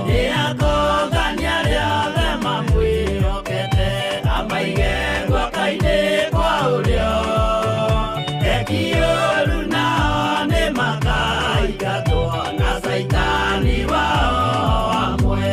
Nĩakongania arĩa othe mamwĩhokete, amaige guoko-inĩ kwa ũrĩo. Eki ũũru nao nĩmakaingatwo na Caitani wao hamwe.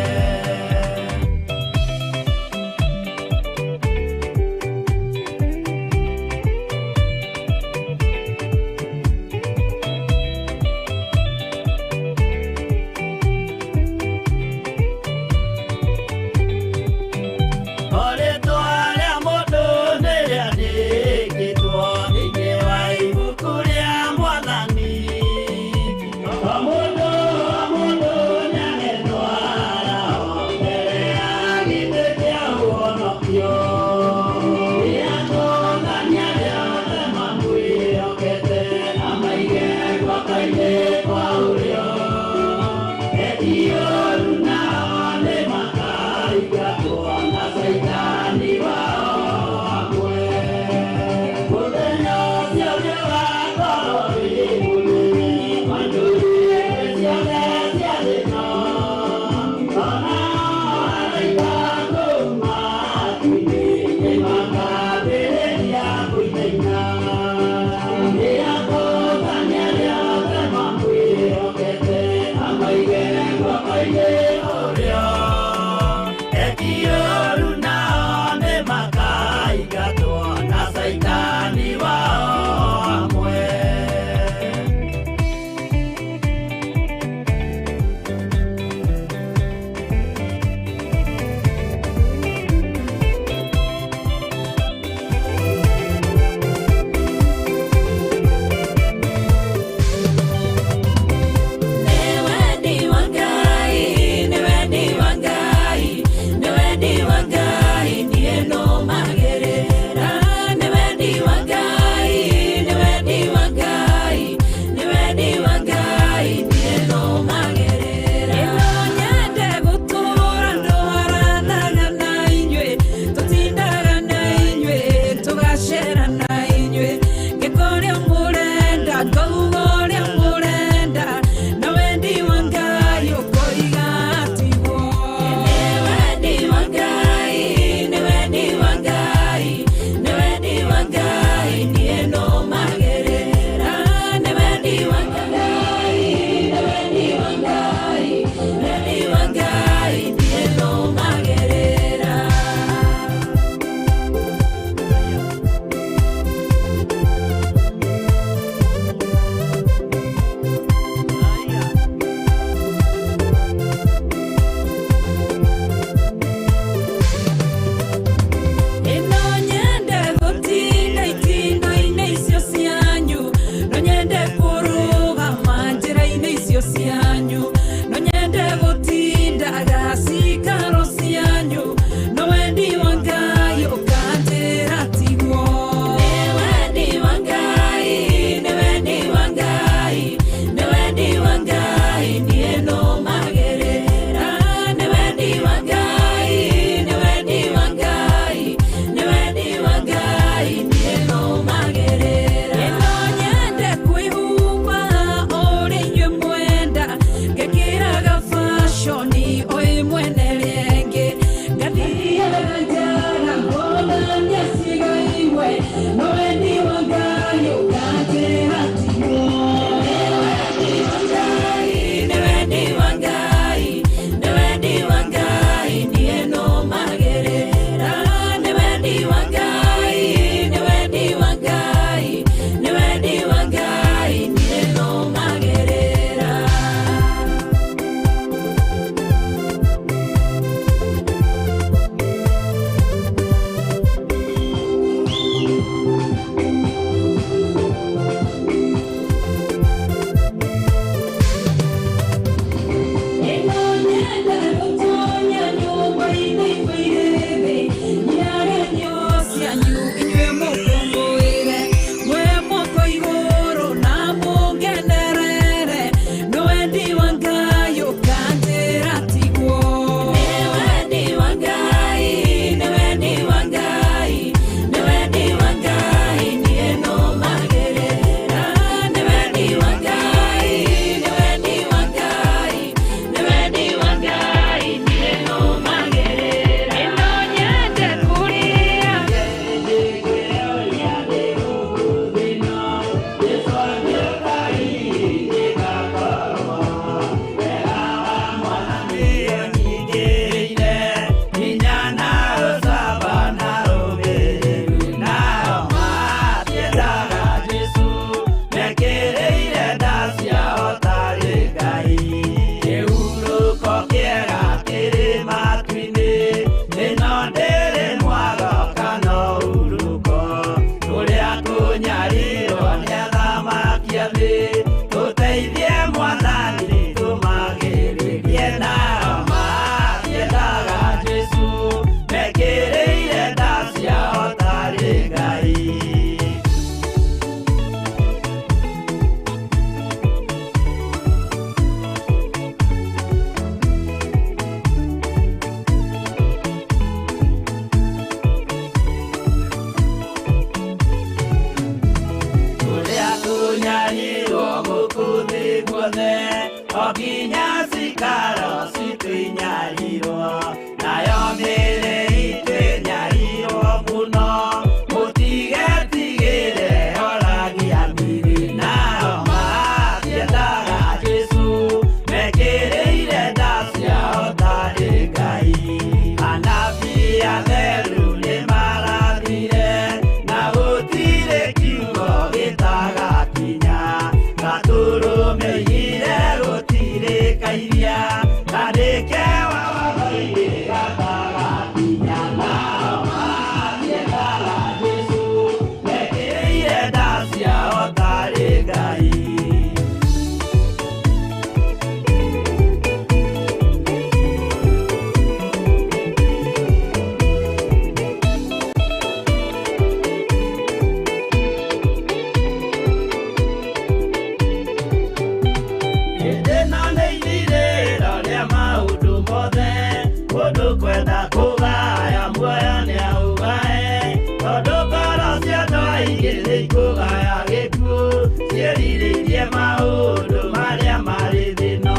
O rĩtwa rĩa mũndũ nĩrĩandĩkĩtwo thĩinĩ wa ibuku rĩa Mwathani. O mũndũ o mũndũ nĩagetwara mbere ya gĩtĩ kĩa ũhonokio. Nĩakongania arĩa othe mamwĩhokete, amaige guoko-inĩ kwa ũrĩo. Eki ũũru nao nĩmakaingatwo na Caitani wao hamwe. Mũthenya ũcio nĩũgakorwo wĩ mũnene wa ndũrĩrĩ ciothe cia thĩ ĩno. Onao araika kũu matu-inĩ nĩmakambĩrĩria kũinaina. Nĩakongania arĩa othe mamwĩhokete, Tũteithie Mwathani tũmagĩrĩrie nao matiendaga Jesũ mekĩrĩire nda ciao tarĩ Ngai. Ũrĩa kũnyarirwo gũkũ thĩ guothe, o nginya cikaro citũ inyarirwo, nayo mĩĩrĩ itũ ĩnyarirwo mũno, mũtigetigĩre horagia mĩĩrĩ. Nao matiendaga Jesũ, mekĩrĩire nda ciao tarĩ Ngai. Anabii atheru nĩmarathire, na gũtirĩ kiugo gĩtagakinya. Gatũrũme oigire gũtirĩ kairia, kandĩke watho-inĩ gatagakinya. Nao matiendaga Jesũ, mekĩrĩire nda ciao tarĩ Ngai. Hĩndĩ ĩno nĩ ithirĩro rĩa maũndũ mothe, mũndũ kwenda kũgaya muoyo nĩaũgae, tondũ ngoro cia andũ aingĩ nĩikũgaya gĩkuũ, ciĩrirĩirie maũndũ marĩa marĩ thĩ ĩno.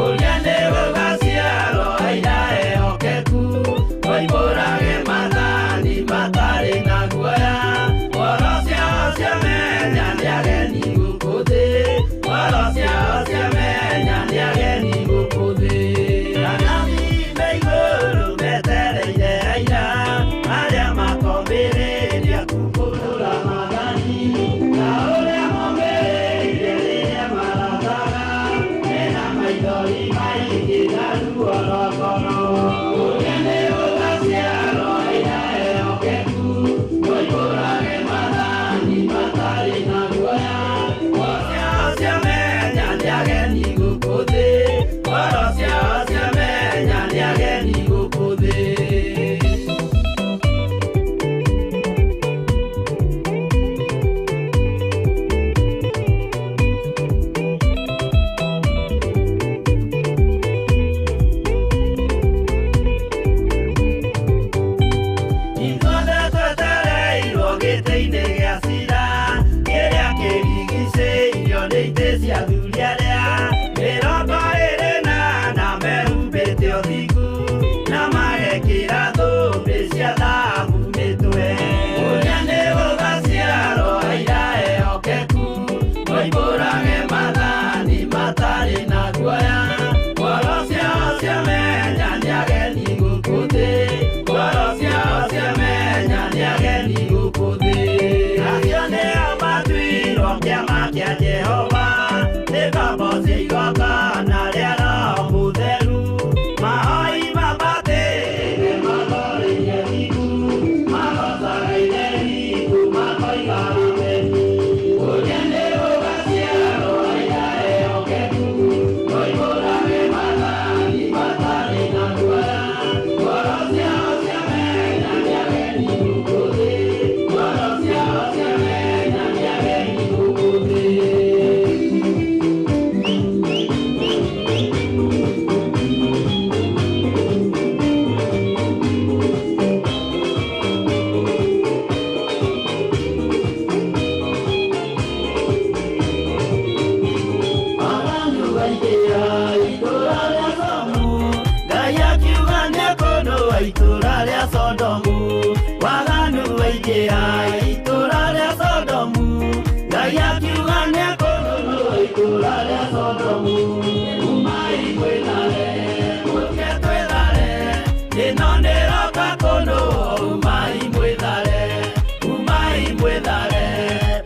Ũrĩa nĩ gũgaciarwo aira ehokeku, moimbũrage maathani matarĩ na guoya, ngoro ciao ciamenya nĩ ageni gũkũ thĩ, ngoro ciao ciamenya nĩ ageni gũkũ thĩ. Anabii me igũrũ metereire aira, arĩa makomĩrĩria kumbũrũra maathani, ta ũrĩa momĩrĩirie rĩrĩa marathaga, mena maithori maingĩ na ruo rwa ngoro. Ũrĩa nĩ gũgaciarwo aira ehokeku, moimbũrage maathani matarĩ na guoya, ngoro ciao ciamenya nĩ ageni gũkũ thĩ, ngoro ciao ciamenya nĩ ageni gũkũ thĩ. Ithuothe twetereirwo gĩtĩ-inĩ gĩa ciira, kĩrĩa kĩrigicĩirio nĩ itĩ cia athuri arĩa 24 mehumbĩte ũthingu, na magekĩra thũmbĩ cia thahabu mĩtwe. Ũrĩa nĩ gũgaciarwo aira ehokeku, moimbũrage maathani matarĩ na guoya, ngoro ciao ciamenya nĩ ageni gũkũ thĩ, ngoro ciao ciamenya nĩ ageni gũkũ thĩ. Acio nĩo matuirwo kĩama kĩa Jehova, nĩ ngombo cia igongona rĩa Roho Mũtheru, mahoi mambatĩte maroreire thingu, magocaga Ithe witũ makoiga ameni. Ũrĩa nĩ gũgaciarwo aira ehokeku, moimbũrage maathani matarĩ na guoya, ngoro ciao ciamenya nĩ ageni gũkũ thĩ, ngoro ciao ciamenya nĩ ageni gũkũ thĩ. Waganu waingĩra itũũra rĩa Sodomu, Ngai akiuga nĩekũnũa itũũra rĩa Sodomu. Waganu waingĩra itũũra rĩa Sodomu, Ngai akiuga nĩekũnũa itũũra rĩa Sodomu. Umai mwĩthare, mũke twĩthare, ĩno nĩroka kũnũa. Umai mwĩthare, umai mwĩthare,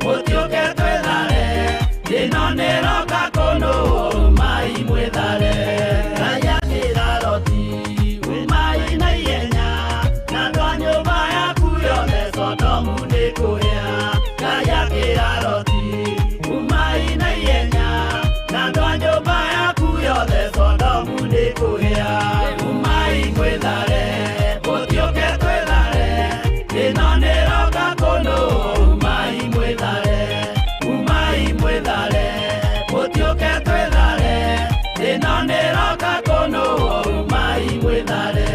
mũtiũke twĩthare, ĩno nĩroka kũnũa. Umai mwĩthare. Ngai akĩra Loti, umai na ihenya, na andũ a nyũmba yaku yothe Sodomu nĩ kũhĩa. Ngai akĩra Loti, umai na ihenya, Ĩkũhĩa umai mwĩthare mũtiũke twĩthare ĩno nĩroka kũndũ umai mwĩthare umai mwĩthare mũtiũke twĩthare ĩno nĩroka kũndũ umai mwĩthare.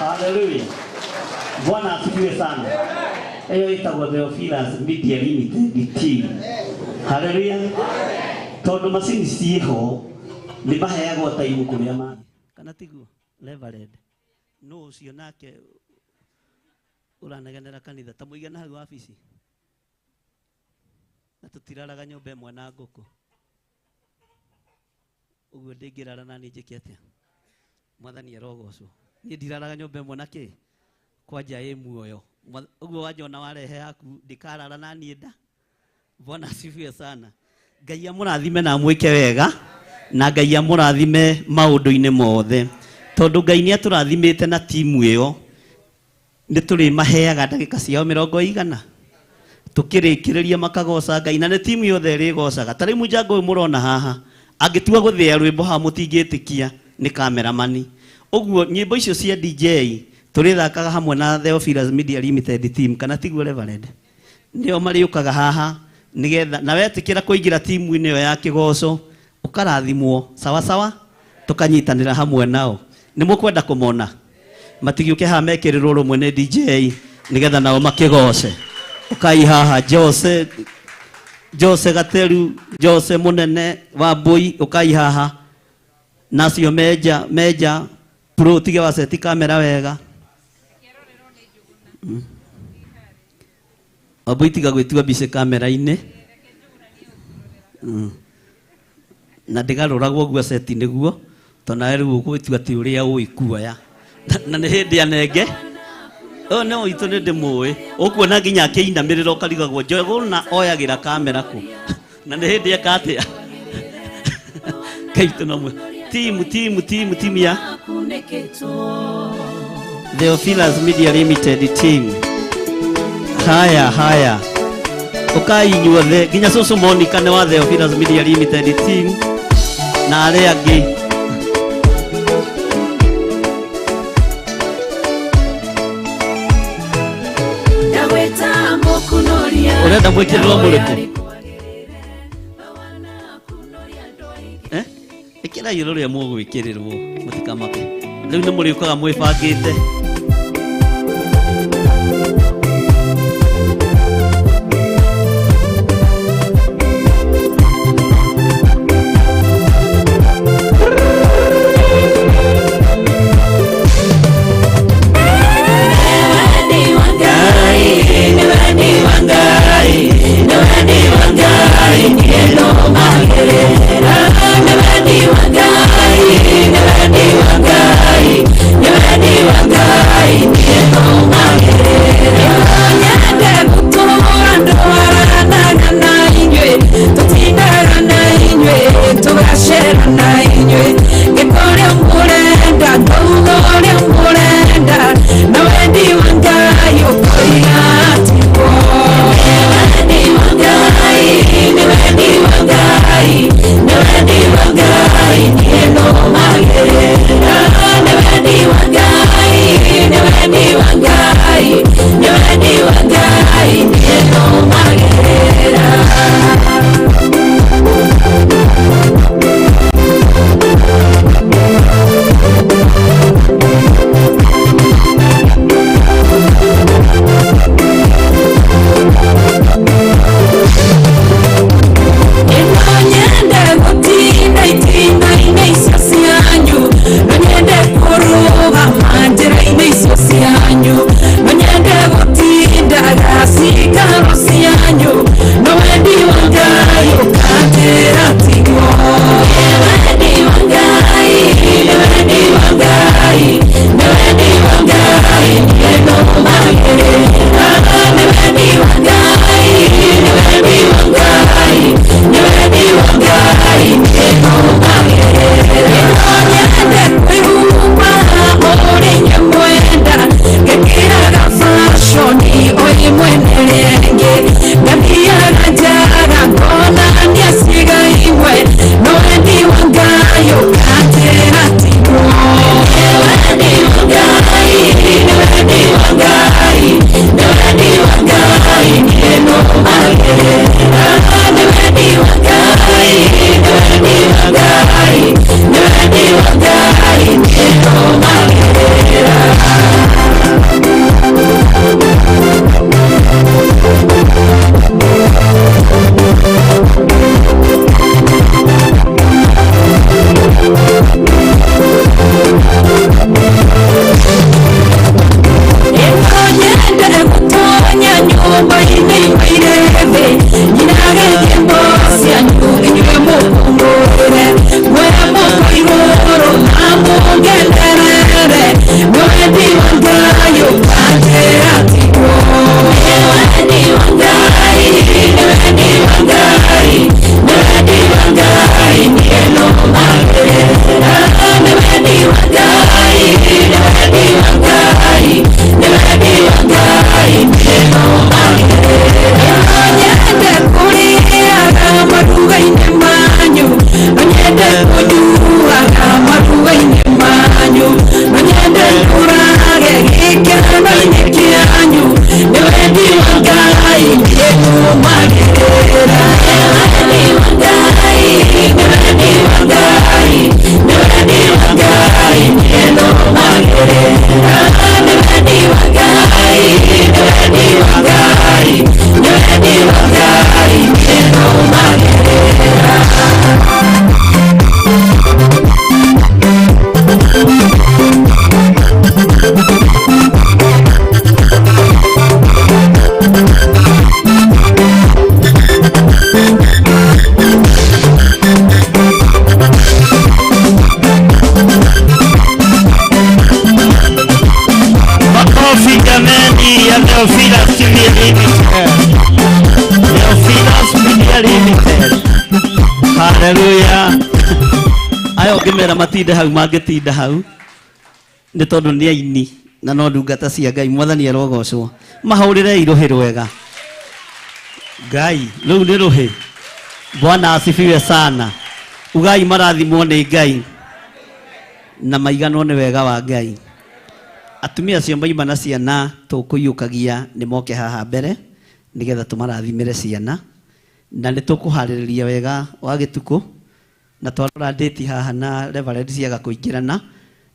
Hallelujah. Bwana asifiwe sana. Hiyo ĩtagwo Theophilus Media Limited team. Hallelujah. Tondu macini ciĩho nĩ maheagwo time kũrĩa ma kana tiguo Reverend no ũcio nake ũranegenera kanitha ta mũigana hau wabici na tũtiraraga nyũmba ĩmwe na ngũkũ ũguo ndĩngĩrara na niĩ njĩke atĩa mwathani arogocwo niĩ ndiraraga nyũmba ĩmwe na kĩ kwanja ĩ muoyo ũguo wanjona warehe yaku ndikarara na niĩ nda. Bwana asifiwe sana. Ngai amũrathime na amwĩke wega na Ngai amũrathime maũndũ-inĩ mothe tondũ Ngai nĩ atũrathimĩte na timu ĩyo nĩ tũrĩmaheaga ndagĩka ciao mĩrongo igana tũkĩrĩkĩrĩria makagoca Ngai na nĩ timu yothe ĩrĩgocaga. Ta rĩu mũjango ũyũ mũrona haha angĩtua gũthĩa rwĩmbo haha mũtingĩtĩkia nĩ kameramani. Ũguo nyĩmbo icio cia DJ tũrĩthakaga hamwe na Theophilus Media Limited team kana tiguo Reverend nĩo marĩũkaga haha nĩgetha na wetĩkĩra kũingĩra timu-inĩ ĩyo ya kĩgoco ũkarathimwo sawa sawa tũkanyitanĩra hamwe nao. Nĩ mũkwenda kũmona matigĩũke haha mekĩrĩrwo rũmwe nĩ DJ nĩgetha nao makĩgoce. Ũkai haha Jose Jose Gateru Jose Mũnene wa Mbui ũkai haha nacio Meja Meja Pro tige waceti kamera wega. Wambui tiga gwĩtua mbica kamera-inĩ na ndĩgarũragwo ũguo seti nĩguo tondũ nawe rĩu ũgwĩtua atĩ ũrĩa ũĩ kuoya na nĩ hĩndĩ anenge ũyũ nĩ witũ nĩ ndĩmũĩ ũkuona nginya akĩinamĩrĩra ũkarigagwo Njũgũna oyagĩra kamera kũ na nĩ hĩndĩ eka atĩa kaitũ no timu timu timu timu ya Theophilus Media Limited team. Haya haya ukai inyuothe nginya cũcũ Monica nĩ wa Theophilus Media Limited team na arĩa angĩ. Ũrenda mwĩkĩrĩrwo mũrĩkũ? Ĩkĩrai rũrĩa mũgwĩkĩrĩrwo mũtikamake. Rĩu nĩ mũrĩũkaga mwĩbangĩte. Never Haleluya. Aya ũngĩmera matinde hau mangĩtinda hau nĩ tondũ nĩ aini na no ndungata cia Ngai. Mwathani arogocwo. Mahũrĩrei rũhĩ rwega. Ngai rũu nĩ rũhĩ. Bwana asifiwe sana. Ugai marathimwo nĩ Ngai na maiganwo nĩ wega wa Ngai. Atumia acio maima na ciana tũkũiyũkagia nĩ moke haha mbere nĩgetha tũmarathimĩre ciana, na nĩ tũkũharĩrĩria wega wa gĩtukũ, na twarora ndĩti haha na reverend ciaga kũingĩrana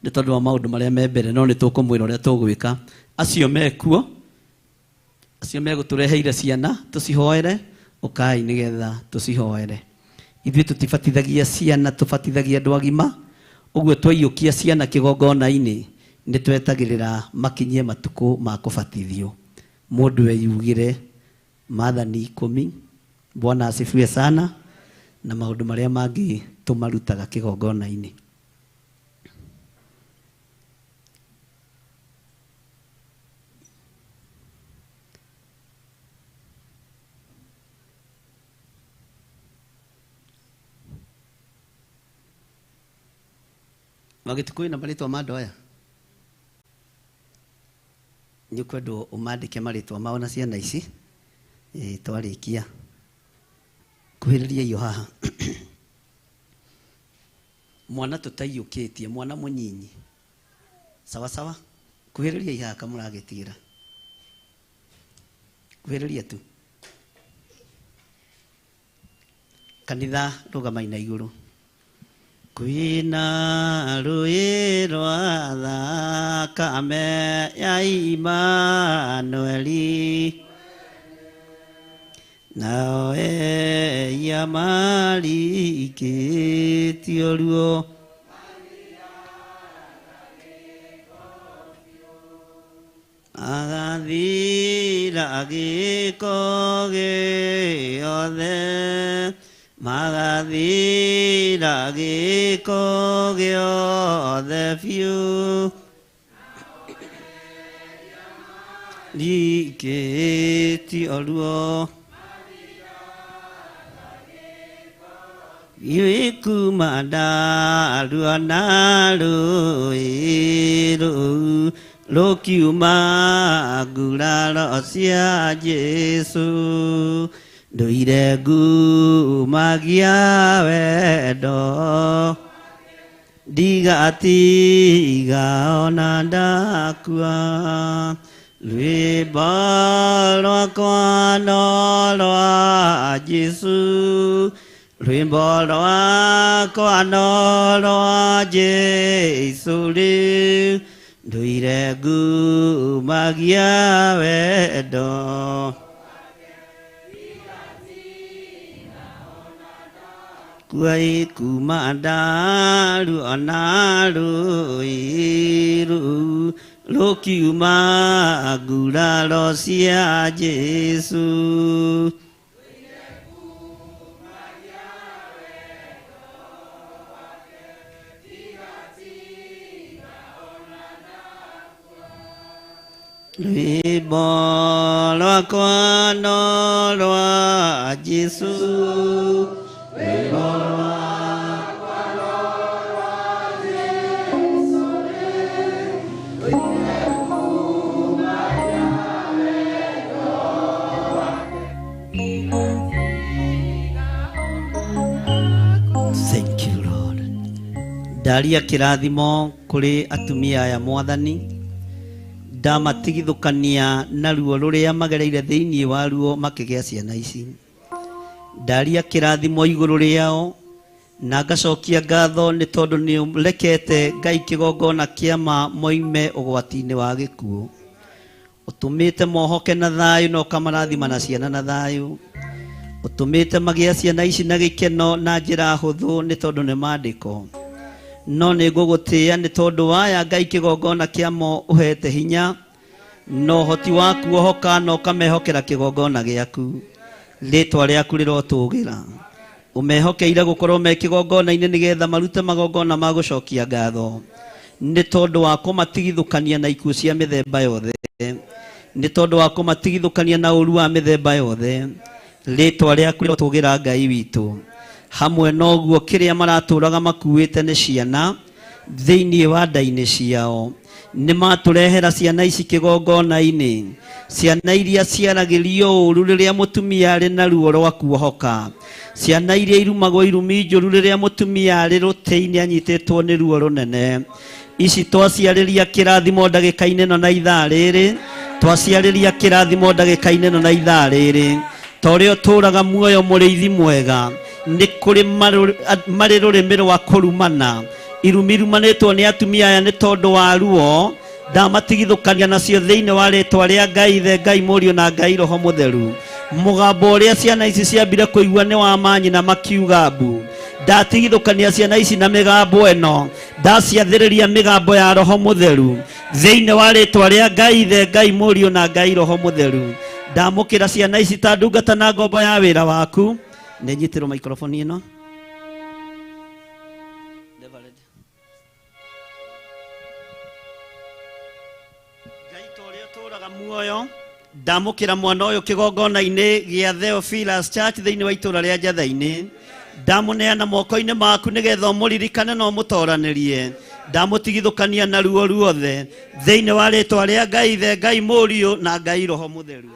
nĩ tondũ wa maũndũ marĩa me mbere, no nĩ tũkũmwĩra ũrĩa tũgwĩka. Acio mekuo, acio megũtũreheire ciana tũcihoere, ũkai nĩgetha tũcihoere. Ithuĩ tũtibatithagia ciana, tũbatithagia andũ agima. Ũguo twaiyũkia ciana kĩgongona-inĩ nĩ twetagĩrĩra makinyie matukũ ma kũbatithio. Mũndũ eyugĩre maathani 10. Bwana asifiwe sana. Na maũndũ marĩa mangĩ tũmarutaga kĩgongona-inĩ. Magĩtukũ na marĩtwa ma andũ aya nĩ ũkwendwo ũmandĩke marĩtwa mao na ciana ici. Twarĩkia kuhĩrĩria iyo haha. Mwana tũtaiyũkĩtie, mwana mũnyinyi. Sawa sawa, kuhĩrĩria i haha kamũragĩtigĩra. Kuhĩrĩria tu. Kanitha rũgamai na igũrũ. Kwĩna rũĩ rwa thakame ya Imanueli, nao ehia marikĩtio ruo. Magathira gĩko gĩothe, magathira gĩko gĩothe biũ. Rikĩtio ruo. Iwe kuma ndarua na rũĩ rũu rũkiuma nguraro cia Jesũ, ndũire ngumagia wendo, ndigatiga ona ndakua. Rwĩmbo rwakwa no rwa Jesũ, rwĩmbo rwakwa no rwa Jesũ rĩu, ndũire ngumagia wendo. Kuai kuma ndaru ona rũĩ rũu rũkiuma nguraro cia Jesũ. Rwĩmbo rwakwa no rwa Jesũ, rwĩmbo rwakwa no rwa Jesũ, ndũire ngumagia wendo wake. Thank you Lord. Ndaria kĩrathimo kũrĩ atumia aya Mwathani, ndamatigithũkania na ruo rũrĩa magereire thĩinĩ wa ruo makĩgĩa ciana ici. Ndaria kĩrathimo igũrũ rĩao na ngacokia ngatho nĩ tondũ nĩ ũrekete Ngai kĩgongona kĩama moime ũgwati-inĩ wa gĩkuũ. Ũtũmĩte mohoke na thayũ na ũkamarathima na ciana na thayũ. Ũtũmĩte magĩe ciana ici na gĩkeno na njĩra hũthũ nĩ tondũ nĩ maandĩko. No nĩ ngũgũtĩĩa nĩ tondũ waya Ngai kĩgongona kĩamo ũhete hinya na ũhoti waku ohoka na ũkamehokera kĩgongona gĩaku. Rĩtwa rĩaku rĩrotũgĩra. Ũmehokeire gũkorwo me kĩgongona-inĩ nĩgetha marute magongona ma gũcokia ngatho nĩ tondũ wa kũmatigithũkania na ikuũ cia mĩthemba yothe, nĩ tondũ wa kũmatigithũkania na ũru wa mĩthemba yothe. Rĩtwa rĩaku rĩrotũgĩra Ngai witũ. Hamwe na ũguo kĩrĩa maratũraga makuĩte nĩ ciana thĩinĩ wa nda-inĩ ciao. Nĩ matũrehera ciana ici kĩgongona-inĩ, ciana iria ciaragĩrio ũru rĩrĩa mũtumia arĩ na ruo rwa kuohoka, ciana iria irumagwo irumi njũru rĩrĩa mũtumia arĩ rũtĩ-inĩ anyitĩtwo nĩ ruo rũnene. Ici twaciarĩria kĩrathimo ndagĩka-inĩ ĩno na ithaa rĩrĩ, twaciarĩria kĩrathimo ndagĩka-inĩ ĩno na ithaa rĩrĩ. Ta ũrĩa ũtũũraga muoyo mũrĩithi mwega, nĩ kũrĩ marĩ rũrĩmĩ rwa kũrumana. Irumi irumanĩtwo nĩ atumia aya nĩ tondũ wa ruo, ndamatigithũkania nacio thĩinĩ wa rĩtwa rĩa Ngai Ithe, Ngai Mũriũ na Ngai Roho Mũtheru. Mũgambo ũrĩa ciana ici ciambire kũigua nĩ wa manyina makiuga mbu. Ndatigithũkania ciana ici na mĩgambo ĩno, ndaciathĩrĩria mĩgambo ya Roho Mũtheru thĩinĩ wa rĩtwa rĩa Ngai Ithe, Ngai Mũriũ na Ngai Roho Mũtheru. Ndamũkĩra ciana ici ta ndungata na ngombo ya wĩra waku. Nĩ nyitĩrwo maikroboni ĩno. Ngai ta ũrĩa ũtũũraga muoyo, ndamũkĩra mwana ũyũ kĩgongona-inĩ gĩa Theophilus Church thĩinĩ wa itũũra rĩa Njatha-inĩ. Ndamũneana moko-inĩ maku nĩgetha ũmũririkane na ũmũtoranĩrie. Ndamũtigithũkania na ruo ruothe thĩinĩ wa rĩtwa rĩa Ngai Ithe, Ngai Mũriũ na Ngai Roho Mũtheru.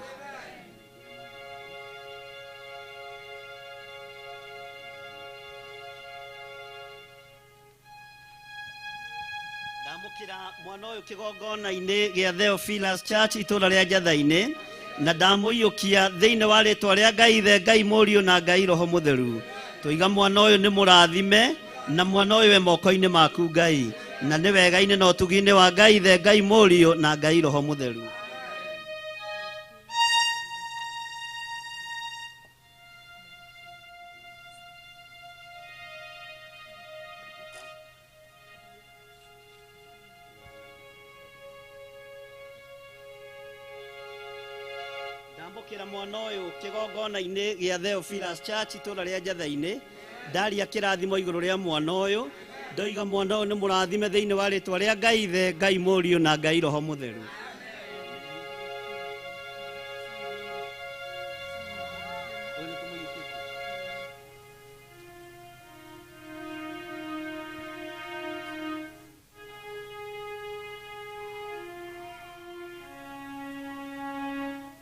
Ndamũkĩra mwana ũyũ kĩgongona-inĩ gĩa Theophilus Church itũũra rĩa Njatha-inĩ, na ndamũiyũkia thĩinĩ wa rĩtwa rĩa Ngai Ithe, Ngai Mũriũ na Ngai Roho Mũtheru. Tũiga mwana ũyũ nĩ mũrathime, na mwana ũyũ e moko-inĩ maku Ngai, na nĩ wega-inĩ na ũtugi-inĩ wa Ngai Ithe, Ngai Mũriũ na Ngai Roho Mũtheru. Ndamũkĩra mwana ũyũ kĩgongona-inĩ gĩa Theophilus Church itũũra rĩa Njatha-inĩ. Ndaria kĩrathimo igũrũ rĩa mwana ũyũ, ndoiga mwana ũyũ nĩ mũrathime thĩinĩ wa rĩtwa rĩa Ngai Ithe, Ngai Mũriũ na Ngai Roho Mũtheru.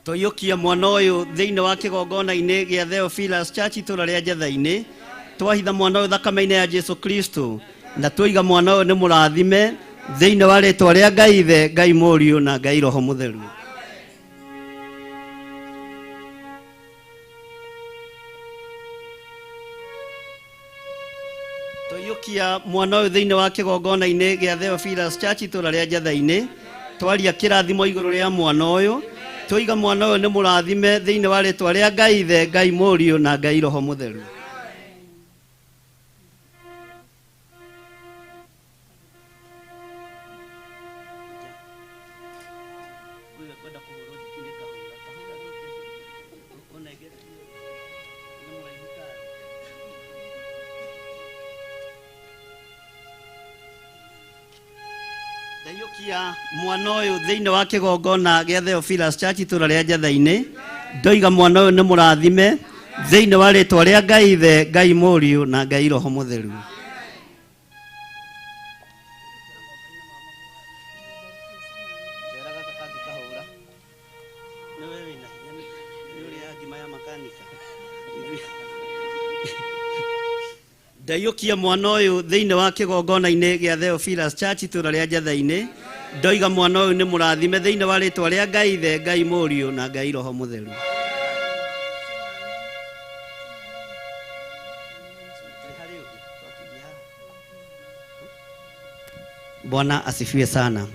Tũiyũkia mwana ũyũ thĩinĩ wa kĩgongona-inĩ gĩa Theophilus Church itũũra rĩa Njatha-inĩ. Twahitha mwana ũyũ thakame-inĩ ya Jesu Kristo, na twoiga mwana ũyũ nĩ mũrathime thĩinĩ wa rĩtwa rĩa Ngai Ithe, Ngai Mũriũ na Ngai Roho Mũtheru. Tũiyũkia mwana ũyũ thĩinĩ wa kĩgongona-inĩ gĩa Theophilus Church itũũra rĩa Njatha-inĩ. Twaria kĩrathimo igũrũ rĩa mwana ũyũ, twoiga mwana ũyũ nĩ mũrathime thĩinĩ wa rĩtwa rĩa Ngai Ithe, Ngai Mũriũ na Ngai Roho Mũtheru. Ndaiyũkia mwana ũyũ thĩinĩ wa kĩgongona gĩa Theophilus Church itũũra rĩa Njatha-inĩ. Ndoiga mwana ũyũ nĩ mũrathime thĩinĩ wa rĩtwa rĩa Ngai Ithe, Ngai Mũriũ na Ngai Roho Mũtheru. Ndaiyũkia mwana ũyũ thĩinĩ wa kĩgongona-inĩ gĩa Theophilus Church itũũra rĩa Njatha-inĩ. Ndoiga mwana ũyũ nĩ mũrathime thĩinĩ wa rĩtwa rĩa Ngai Ithe, Ngai Mũriũ na Ngai Roho Mũtheru. Bwana asifiwe sana.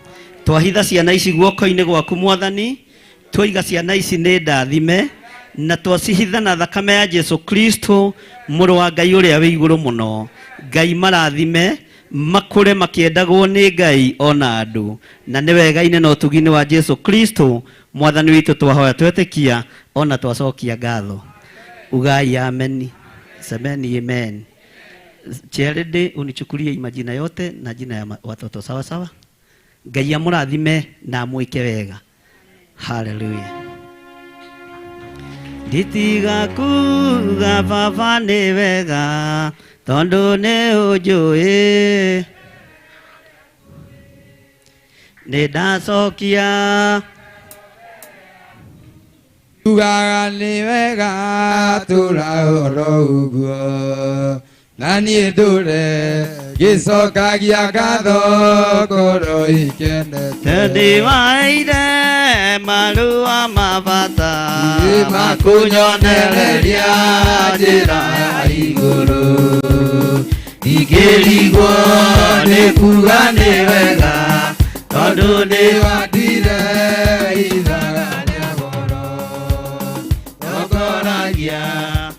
Twahitha ciana ici guoko-inĩ gwaku Mwathani, twoiga ciana ici nĩ ndathime, na twacihitha na thakame ya Jesu Kristo mũrũ wa Ngai ũrĩa wĩ igũrũ mũno. Ngai marathime, makũre makĩendagwo nĩ Ngai ona andũ, na nĩ wega-inĩ na ũtugi-inĩ wa Jesu Kristo Mwathani witũ twahoya twetĩkia ona twacokia ngatho. Ugai ameni, semeni amen. Charity, unichukulie majina yote na jina ya watoto, sawa sawa. Ngai amũrathime na amwĩke wega. Hallelujah. Nditiga kuga baba nĩ wega tondũ nĩ ũnjũĩ. Nĩ ndacokia Ugaga nĩ wega tũra oro ũguo na niĩ ndũre ngĩcokagia ngatho ngoro ikenete. Ndĩwaire marũa ma bata makũnyonereria njĩra ya igũrũ Ingĩrigwo nĩ kuga nĩ wega tondũ nĩ nĩwandire ithaga rĩa goro ũkoragia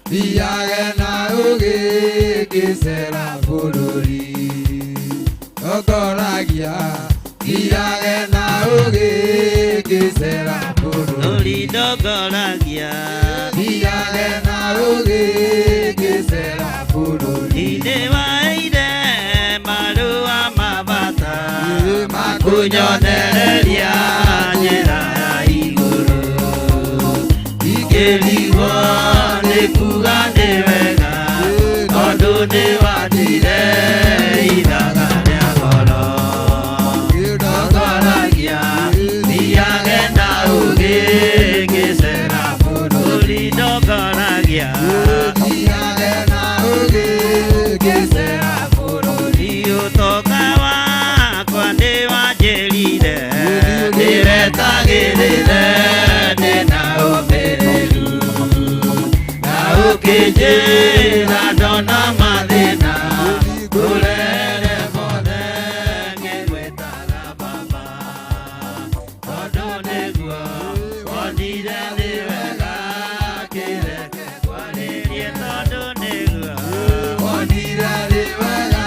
thiage na ũgĩ ngĩcera bũrũri okoragia thiage na ũgĩ ngĩcera bũrũri Rũri ndongoragia thiage na ũgĩ ngĩcera bũrũri Ndĩwaire marũa ma bata makũnyonereria njĩra ya igũrũ Ingĩrigwo nĩ kuga nĩ wega tondũ nĩwandire ithaga rĩa goro Ndongoragia thiage na ũgĩ ngĩcera bũrũri ndongoragia thiage na ũgĩ ngĩcera bũrũri Ũtonga wakwa nĩwanjĩrire ndĩretagĩrĩre ndĩna ũmĩrĩru na ũkĩnjĩra ndona mathĩna ngũrere mothe ngĩgwĩtaga baba tondũ nĩguo wonire nĩ wega kĩreke kwarĩrie tondũ nĩguo wonire nĩ wega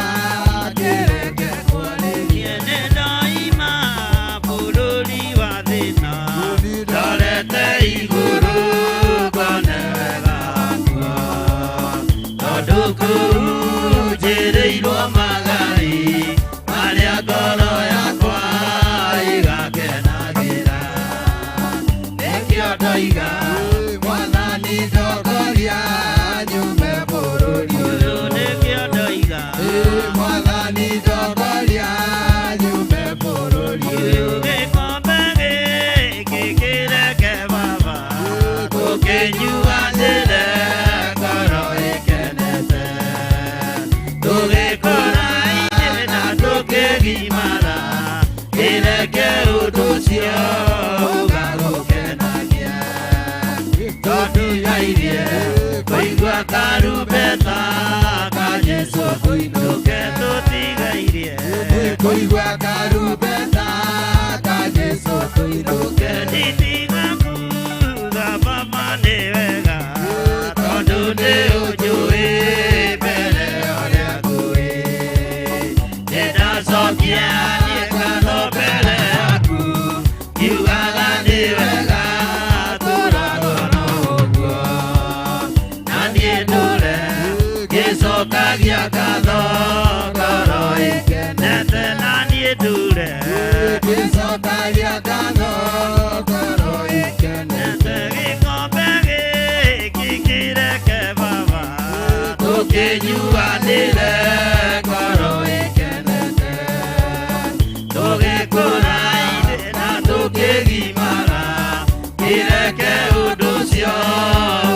kĩreke kwarĩrie Niĩ nĩndoima bũrũri wa thĩna ndorete igũrũ ngone wega wakwa tondũ kũu njĩrĩirwo magai marĩa ngoro yakwa ĩgakenagĩra nĩkĩo ndoiga mwathani ndongoria nyume bũrũri ũyũ nĩkĩo ndoiga mwathani ndongoria nyume bũrũri ũyũ gĩkombe gĩkĩ kĩreke baba tũkĩnyuanĩre ngoro ĩkenete tũgĩkũra-inĩ na tũkĩgimara kĩreke ũndũ ũcio ũgagũkenagia tondũ yairie kũigua karumbeta ka Jesũ tũinũke tũtigairie kũigua karumbeta ka Jesũ tũinũke Nditiga kuga baba nĩ wega tondũ nĩ ũnjũĩ mbere ũrĩa ngũĩ nĩndacokia niĩ ngatho mbere yaku ngiugaga nĩ wega tũragwo no ũguo na niĩ ndũre ngĩcokagia ngatho ngoro ĩkenete na niĩ ndũre ngĩcokagia ngatho ngoro ĩkenete gĩkombe gĩkĩ kĩreke baba tũkĩnyuanĩre ngoro ĩkenete tũgĩkũra-inĩ na tũkĩgimara kĩreke ũndũ ũcio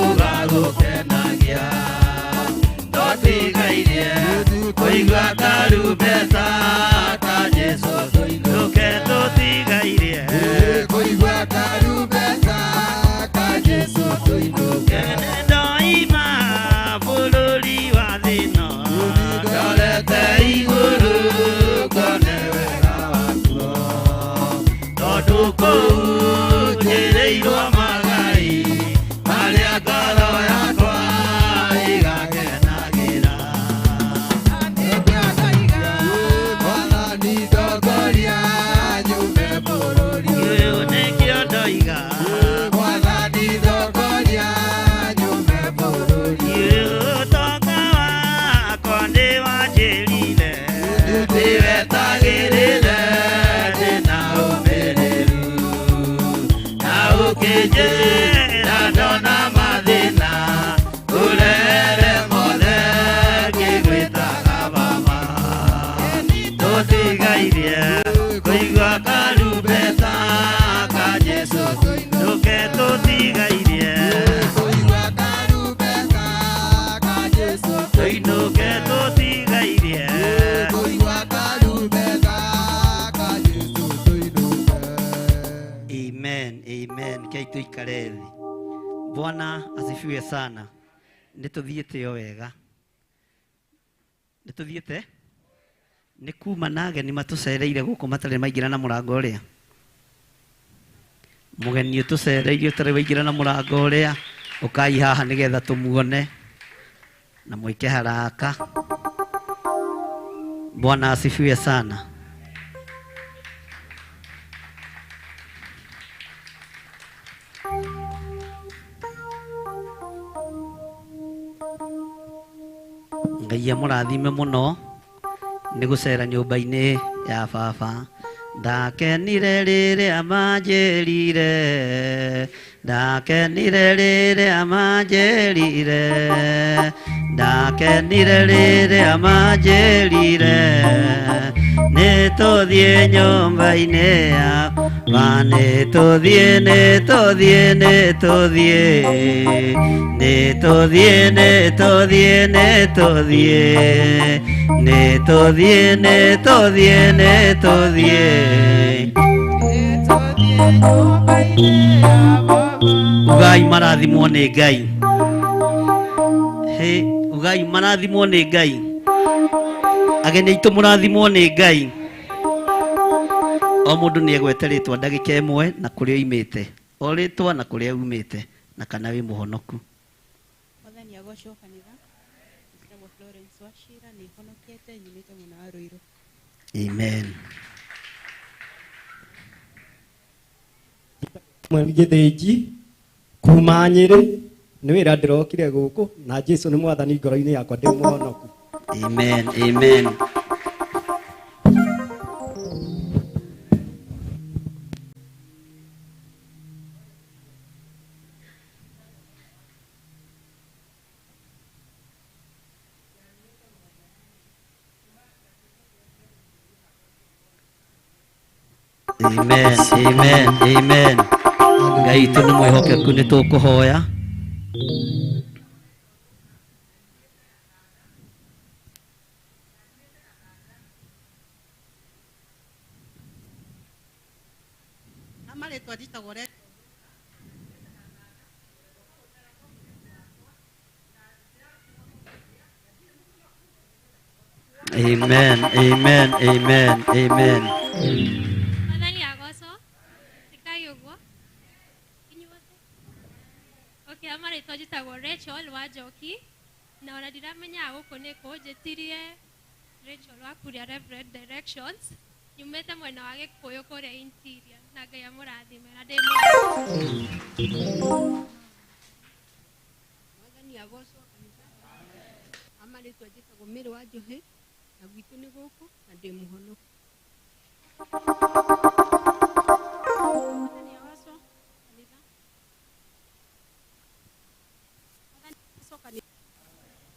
ũgagũkenagia tũtigairie kũigua karumbeta ka Jesũ tũinũke tũtigairie kũigua karumbeta ka Jesũ tũinũke Ndoima bũrũri wa thĩna ndorete igũrũ ngone wega wakuo tondũ kũu njĩrĩirwo magai marĩa ngoro yakwa ĩgakenagĩra. Tũinũke tũtigairie. Tũigua karumbeta ka Jesũ tũinũke. Amen, amen. Kei tuikare thĩ. Bwana asifiwe sana. Nĩ tũthiĩte o wega. Nĩ tũthiĩte? Nĩ kuma na ageni matũcereire gũkũ matarĩ maingĩra na mũrango ũrĩa. Mũgeni ũtũcereire ũtarĩ waingĩra na mũrango ũrĩa, ũkai haha nĩgetha tũmuone na mwĩke haraka. Bwana asifiwe sana. Ngai amũrathime mũno nĩ gũcera nyũmba-inĩ ya baba. Ndakenire rĩrĩa manjĩrire, ndakenire rĩrĩa manjĩrire, ndakenire rĩrĩa manjĩrire, nĩ tũthiĩ nyũmba-inĩ ya baba, nĩ tũthiĩ, nĩ tũthiĩ, nĩ tũthiĩ, nĩ tũthiĩ, nĩ tũthiĩ, nĩ tũthiĩ, nĩ tũthiĩ, nĩ tũthiĩ, nĩ tũthiĩ. Ugai marathimwo nĩ Ngai. Hĩ, ugai marathimwo nĩ Ngai. Ageni aitũ mũrathimwo nĩ Ngai. O mũndũ nĩ egwete rĩtwa ndagĩka ĩmwe na kũrĩa oimĩte. O rĩtwa na kũrĩa umĩte na kana wĩ mũhonoku. Mwathani agocwo kanitha. Njĩtagwo Florence Wachira, nĩ honokete nyumĩte mwena wa Ruiru. Amen. Gĩthĩnji kuma Nyĩrĩ nĩ wĩra ndĩrokire gũkũ na Jesũ nĩ mwathani ngoro-inĩ yakwa ndĩ mũhonoku. Amen, amen. Amen, amen, amen. Ngai witũ nĩ mwĩhokeku nĩ tũkũhoya. Amarĩtwa njĩtagwo Re Amen, amen, amen, amen. Mwathani agocwo. Tikai ũguo inyuothe. Okay, amarĩtwa njĩtagwo Rachel wa Njoki na ona ndiramenyaga gũkũ nĩkũ, njĩtirie Rachel wa Kuria Reverend Directions, nyumĩte mwena wa Gĩkũyũ kũrĩa interior, na Ngai amũrathime na ndĩ Mwathani agocwo kanitha. Amarĩtwa njĩtagwo Mary wa Njohi na gwitũ nĩ gũkũ na ndĩ mũhonoku. Mwathani agocwo kanitha. Mwathani agocwo kanitha.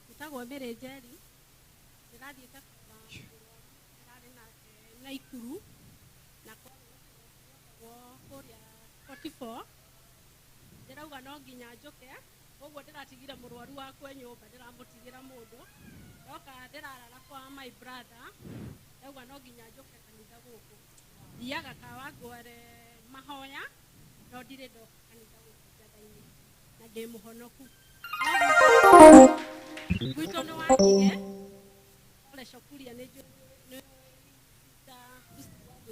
Njĩtagwo Mary Njeri, ndĩrathiĩte ndĩrarĩ nake Naikuru na kwarĩ kũrĩa 44 ndĩrauga no nginya njũke, koguo ndĩratigire mũrwaru wakwa nyũmba, ndĩramũtigĩra mũndũ, ndoka ndĩrarara kwa my brother, ndauga no nginya njũke kanitha gũkũ. Thiaga Kawangware mahoya no ndirĩ ndoka kanitha gũkũ Njaga-inĩ na ndĩ mũhonoku. Gwitũ nĩ Wangige, kũrĩa Cokuria nĩ njũĩ nĩ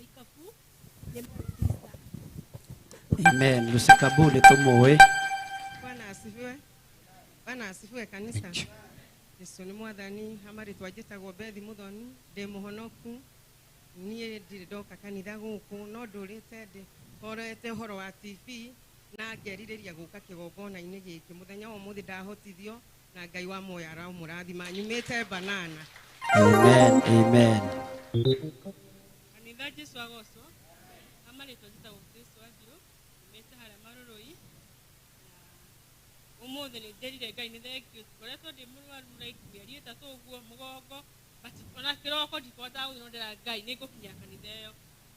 Ikabu nĩ Methodist. Amen. Lucy Kabu nĩ tũmũĩ. Bwana asifiwe. Bwana asifiwe kanisa. Jesu nĩ mwathani. Amarĩtwa njĩtagwo Bethi Muthoni, ndĩ mũhonoku. Niĩ ndirĩ ndoka kanitha gũkũ no ndũrĩte ndĩ horete ũhoro wa TV na ngerirĩria gũka kĩgongona-inĩ gĩkĩ. Mũthenya wa ũmũthĩ ndahotithio na Ngai wa muoyo aramũrathima. Nyumĩte Banana. Amen, amen. Kanitha Jesu agocwo. Amarĩtwa njĩtagwo Grace Wanjiru, nyumĩte harĩa Marũrũi. Na ũmũthĩ nĩ njĩrire Ngai nĩ thengiũ. Ngoretwo ndĩ mũrwaru like mĩeri ĩtatũ ũguo mũgongo, but ona kĩroko ndikũhotaga gũthiĩ no ndĩra Ngai nĩ ngũkinya kanitha ĩyo.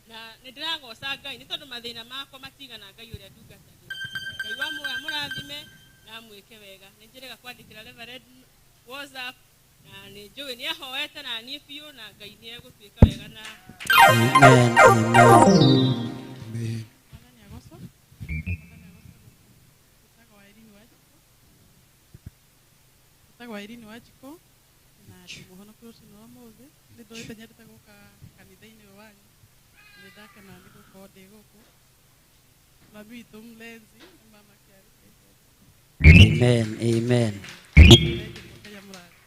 Na nĩ ndĩragoca Ngai nĩ tondũ mathĩna makwa matigana Ngai ũrĩa ndungatagĩra. Ngai wa muoyo amũrathime na amwĩke wega. Nĩ njĩrĩga kwandĩkĩra Reverend WhatsApp na nĩ njũĩ nĩ ahoete na niĩ biũ na Ngai nĩ egũtuĩka wega na Amen, amen. Njĩtagwo Irene Wanjikũ na ndĩ mũhonoku rũcinĩ rwa ũmũthĩ. Nĩ ndũrĩte nyendete gũka kanitha-inĩ ũyũ wanyu. Nĩ ndakena nĩ gũkorwo ndĩ gũkũ. Mami witũ mlezi nĩ mama kĩarĩte. Amen, amen. Ngai amũrathime.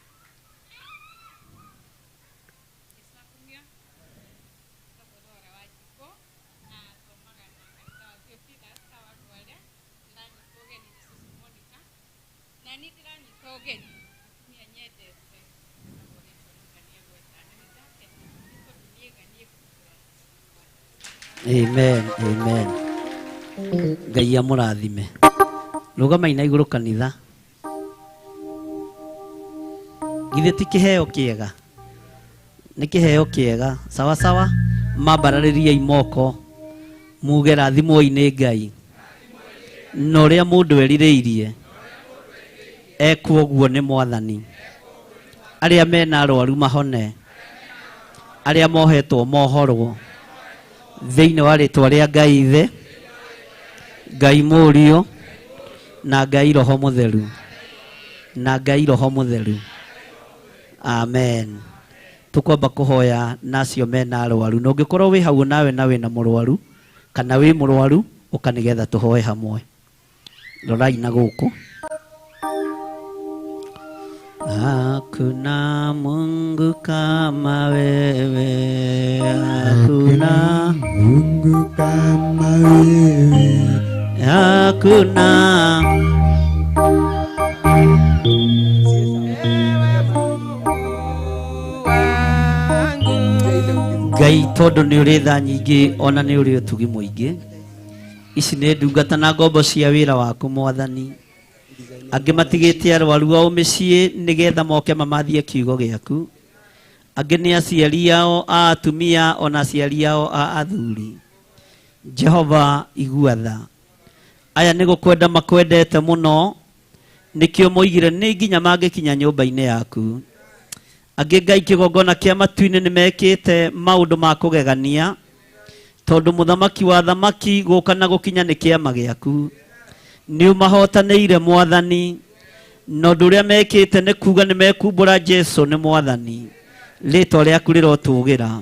Na niĩ ndĩranyita ũgeni atumia nyendete etagwo Rachel Ngania Gweta na nĩ ndakena nĩ tondũ niĩ nganie Amen, amen. Ngai amũrathime. Rũgamai na igũrũ kanitha. Githĩ ti kĩheo kĩega? Nĩ kĩheo kĩega. Sawa sawa, mambararĩriai moko muge rathimwoi nĩ Ngai. Na ũrĩa mũndũ erirĩirie ekwo ũguo nĩ Mwathani. Arĩa mena arwaru mahone, arĩa mohetwo mohorwo thĩinĩ wa rĩtwa rĩa Ngai Ithe, Ngai Mũriũ na Ngai Roho Mũtheru, na Ngai Roho Mũtheru. Amen. Tũkwamba kũhoya na acio mena arwaru, na ũngĩkorwo wĩ hau nawe na wĩna mũrwaru kana wĩ mũrwaru, ũka nĩgetha tũhoe hamwe. Rorai na gũkũ. Hakuna Mungu kama wewe, hakuna Mungu kama wewe, hakuna Ngai tondũ nĩ ũrĩ tha nyingĩ ona nĩ ũrĩ ũtugi mũingĩ. Ici nĩ ndungata na ngombo cia wĩra waku Mwathani. Angĩ matigĩte arwaru ao mĩciĩ nĩgetha moke mamathie kiugo gĩaku. Angĩ nĩ aciari ao a atumia ona aciari ao a athuri. Jehova igua tha. Aya nĩ gũkwenda makwendete mũno, nĩkĩo moigire nĩ nginya mangĩkinya nyũmba-inĩ yaku. Angĩ Ngai kĩgongona kĩa matu-inĩ nĩ mekĩte maũndũ ma kũgegania, tondũ mũthamaki wa thamaki gũka na gũkinya nĩ kĩama gĩaku. Nĩ ũmahotanĩire Mwathani, na ũndũ ũrĩa mekĩte nĩ kuga nĩ mekumbũra Jesu nĩ Mwathani. Rĩtwa rĩaku rĩrotũgĩra.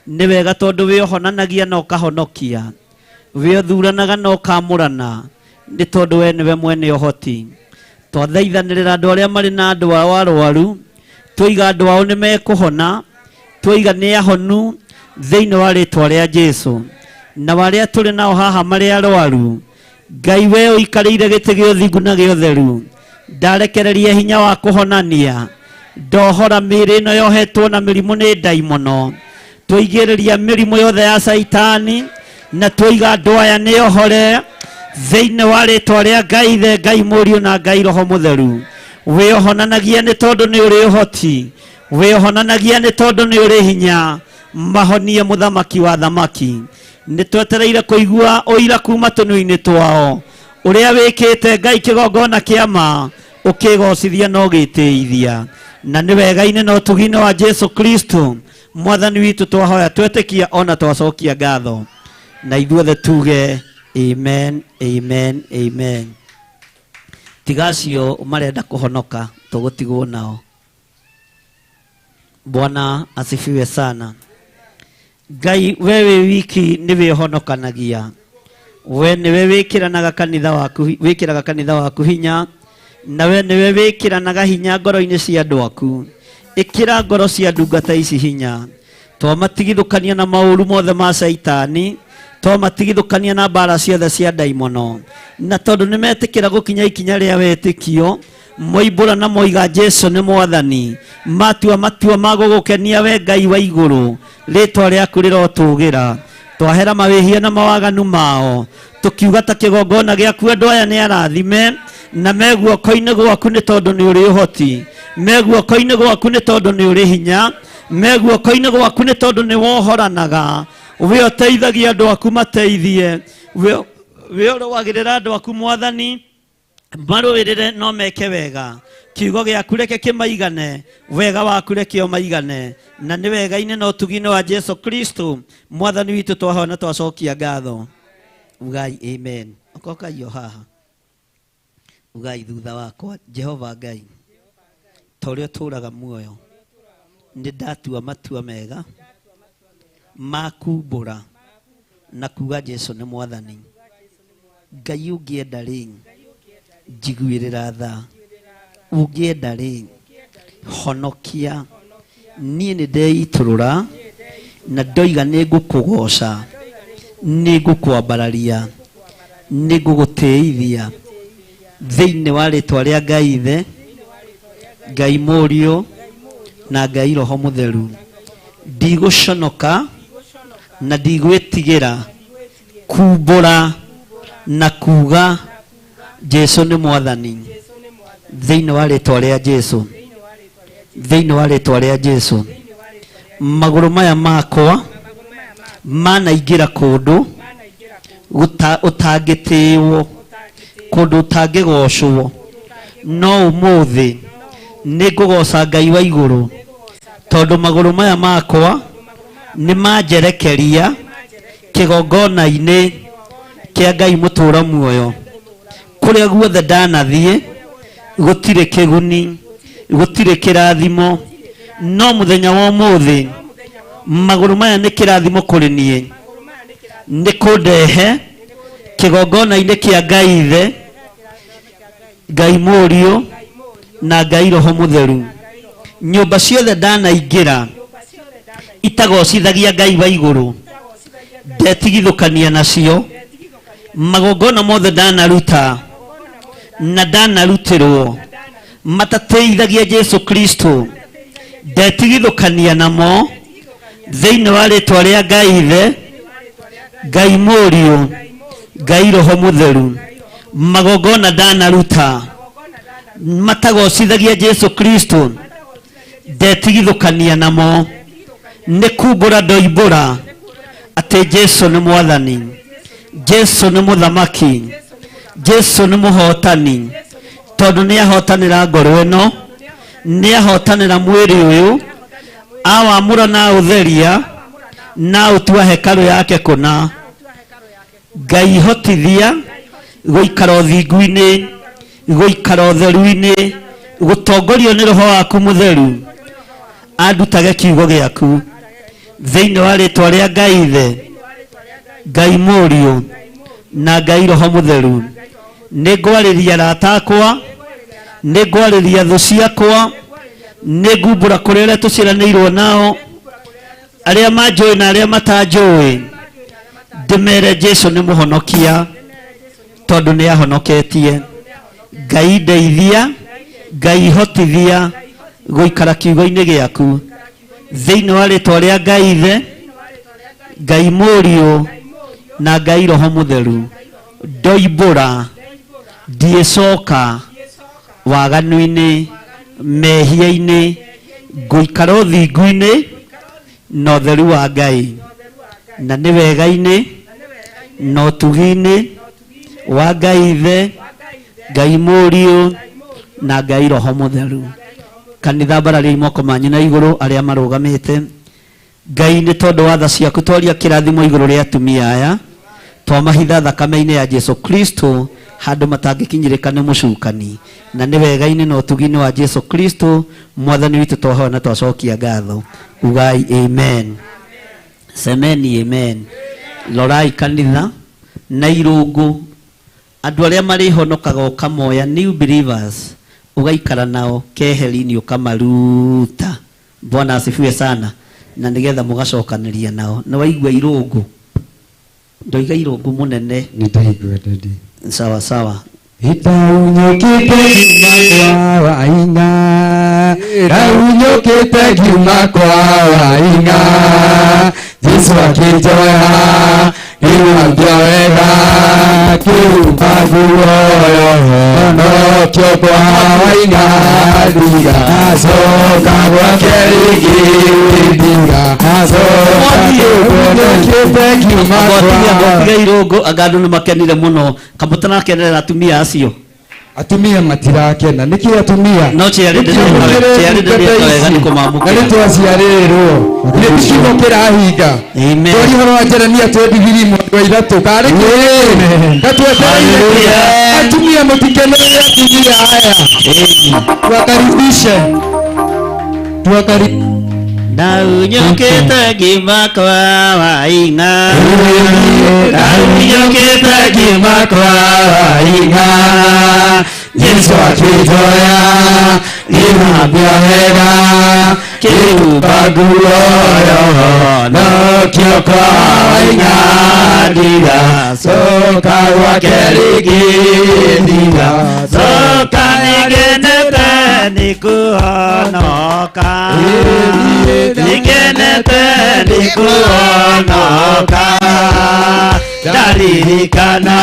Nĩ wega tondũ wĩ ũhonanagia na ũkahonokia, wĩ ũthuranaga na ũkamũrana, nĩ tondũ we nĩwe mwene ũhoti. Twathaithanĩrĩra andũ arĩa marĩ na andũ ao arwaru, twoiga andũ ao nĩ mekũhona, twoiga nĩ ahonu thĩinĩ wa rĩtwa rĩa Jesu. Na arĩa tũrĩ nao haha marĩ arwaru, Ngai we ũikarĩire gĩtĩ gĩa ũthingu na gĩa ũtheru, ndarekereria hinya wa kũhonania, ndohora mĩĩrĩ ĩno yohetwo na mĩrimũ nĩ ndaimono, twaigĩrĩria mĩrimũ yothe ya Caitani, na twoiga andũ aya nĩ ohore thĩinĩ wa rĩtwa rĩa Ngai Ithe, Ngai Mũriũ na Ngai Roho Mũtheru. Wĩ ũhonanagia nĩ tondũ nĩ ũrĩ ũhoti, wĩ ũhonanagia nĩ tondũ nĩ ũrĩ hinya, mahonie mũthamaki wa thamaki. Nĩ twetereire kũigua ũira kuma tũnua-inĩ twao ũrĩa wĩkĩte Ngai kĩgongona kĩa ma, ũkĩgocithia na ũgĩtĩithia. Na nĩ wega-inĩ na ũtugi-inĩ wa Jesu Kristo Mwathani witũ twahoya twetĩkia ona twacokia ngatho, na ithuothe tuge amen, amen, amen. Tiga acio marenda kũhonoka tũgũtigwo nao. Bwana asifiwe sana. Ngai we wĩ wiki nĩwe ũhonokanagia, we nĩwe wĩkĩranaga kanitha waku, wĩkĩraga kanitha waku hinya, na we nĩwe wĩkĩranaga hinya ngoro-inĩ cia andũ aku. Ĩkĩra ngoro cia ndungata ici hinya, twamatigithũkania na maũru mothe ma Caitani, twamatigithũkania na mbara ciothe cia ndaimono, na tondũ nĩmetĩkĩra gũkinya ikinya rĩa wĩtĩkio, moimbũra na moiga Jesu nĩ Mwathani, matua matua ma gũgũkenia we Ngai wa igũrũ, rĩtwa rĩaku rĩrotũgĩra. Twahera mawĩhia na mawaganu mao, tũkiuga ta kĩgongona gĩaku andũ aya nĩ arathime, na me guoko-inĩ gwaku nĩ tondũ nĩ ũrĩ ũhoti, me guoko-inĩ gwaku nĩ tondũ nĩ ũrĩ hinya, me guoko-inĩ gwaku nĩ tondũ nĩ wohoranaga. We ũteithagia andũ aku mateithie, we ũrũagĩrĩra andũ aku Mwathani, marũĩrĩre no meke wega. Kiugo gĩaku reke kĩmaigane, wega waku reke ũmaigane, na nĩ wega-inĩ na ũtugi-inĩ wa Jesu Kristo mwathani witũ twahoya na twacokia ngatho. Ugai amen. Okokai o haha, ugai thutha wakwa, Jehova Ngai, ta ũrĩa ũtũũraga muoyo, nĩ ndatua matua mega ma kumbũra na kuga Jesu nĩ mwathani. Ngai ũngĩenda rĩ, njiguĩrĩra tha, ũngĩenda rĩ, honokia. Niĩ nĩ ndeitũrũra na ndoiga nĩ ngũkũgoca, nĩ ngũkwambararia, nĩ ngũgũtĩithia thĩinĩ wa rĩtwa rĩa Ngai Ithe, Ngai Mũriũ na Ngai Roho Mũtheru. Ndigũconoka na ndigwĩtigĩra kumbũra na kuga Jesu nĩ mwathani thĩinĩ wa rĩtwa rĩa Jesu, thĩinĩ wa rĩtwa rĩa Jesu. Magũrũ maya makwa manaingĩra kũndũ ũtangĩtĩĩwo, kũndũ ũtangĩgocwo, no ũmũthĩ nĩ ngũgoca Ngai wa igũrũ, tondũ magũrũ maya makwa nĩ manjerekeria kĩgongona-inĩ kĩa Ngai mũtũũra muoyo. Kũrĩa guothe ndanathiĩ gũtirĩ kĩguni, gũtirĩ kĩrathimo, no mũthenya wa ũmũthĩ magũrũ maya nĩ kĩrathimo kũrĩ niĩ, nĩ kũndehe kĩgongona-inĩ kĩa Ngai Ithe, Ngai Mũriũ na Ngai Roho Mũtheru. Nyũmba ciothe ndanaingĩra itagocithagia Ngai wa igũrũ, ndetigithũkania nacio. Magongona mothe ndanaruta na ndanarutĩrwo matatĩithagia Jesu Kristo, ndetigithũkania namo thĩinĩ wa rĩtwa rĩa Ngai Ithe, Ngai Mũriũ, Ngai Roho Mũtheru. Magongona ndanaruta matagocithagia Jesu Kristo, ndetigithũkania namo. Nĩ kumbũra ndoimbũra atĩ Jesu nĩ mwathani, Jesu nĩ mũthamaki, Jesu nĩ mũhotani, tondũ nĩ ahotanĩra ngoro ĩno, nĩ ahotanĩra mwĩrĩ ũyũ, awamũra na aũtheria na aũtua hekarũ yake kũna. Ngai hotithia gũikara ũthingu-inĩ, gũikara ũtheru-inĩ, gũtongorio nĩ Roho waku Mũtheru, andutage kiugo gĩaku thĩinĩ wa rĩtwa rĩa Ngai Ithe, Ngai Mũriũ na Ngai Roho Mũtheru. Nĩ ngwarĩria arata akwa, nĩ ngwarĩria thũ ciakwa, nĩ ngumbũra kũrĩ arĩa tũciaranĩirwo nao, arĩa manjũĩ na arĩa matanjũĩ, ndĩmere Jesu nĩ mũhonokia, tondũ nĩ ahonoketie. Ngai ndeithia, Ngai hotithia gũikara kiugo-inĩ gĩaku thĩinĩ wa rĩtwa rĩa Ngai Ithe, Ngai Mũriũ na Ngai Roho Mũtheru. Ndoimbũra ndiĩcoka waganu-inĩ, mehia-inĩ, ngũikara ũthingu-inĩ na ũtheru wa Ngai, na nĩ wega-inĩ na ũtugi-inĩ wa Ngai Ithe, Ngai Mũriũ na Ngai Roho Mũtheru. Kanitha, mbarariai moko manyu na igũrũ arĩa marũgamĩte. Ngai, nĩ tondũ wa tha ciaku twaria kĩrathimo igũrũ rĩa atumia aya, twamahitha thakame-inĩ ya Jesu Kristo handũ matangĩkinyĩrĩka nĩ mũcukani, na nĩ wega-inĩ na ũtugi-inĩ wa Jesu Kristo mwathani witũ twahoya na twacokia ngatho. Ugai amen. Semeni amen. Rorai kanitha na irũngũ, andũ arĩa marĩhonokaga ũkamoya new believers, ũgaikara nao keheri-inĩ ũkamaruta. Bwana asifiwe sana. Na nĩgetha mũgacokanĩria nao. Nĩ waigua irũngũ? Ndoiga irũngũ mũnene. Nĩ ndaigua daddy. Sawa sawa. Ndaunyũkĩte ngiuma kwa Waing'a, ndaunyũkĩte ngiuma kwa Waing'a, Jesu akĩnjoya ngĩthambia wega, ngĩhumba nguo honokio kwa Waing'a, ndigacoka gwake rĩngĩ, ndigacoka. Ndaunyũkĩte ngiuma kwa Atumia, mũtiga irũngũ, anga andũ nĩ makenire mũno. Kamũtarakenerera atumia acio. Atumia matirakena. Nĩkĩ atumia? No ciarĩrĩria wega nĩ kũmamũkĩra. Na nĩ twaciarĩrĩrwo. Nĩ kiugo kĩrahinga. Amen. Twari ũhoro wa Jeremia 23 mweri wa ithatũ. Karĩ kĩ? Gatwetereire. Atumia mũtikenerere atumia aya. Tuwakaribishe. Tuwakaribishe. Ndaunyũkĩte ngima kwa waing'a. Ndaunyũkĩte ngima kwa waing'a. Jesu akĩnjoya ngĩthambio wega kĩhumba nguo yahonokio kwa waing'a ndigacoka gwake rĩngĩ ndigacoka nĩngenete nĩ kũhonoka nĩngenete nĩ kũhonoka ndaririkana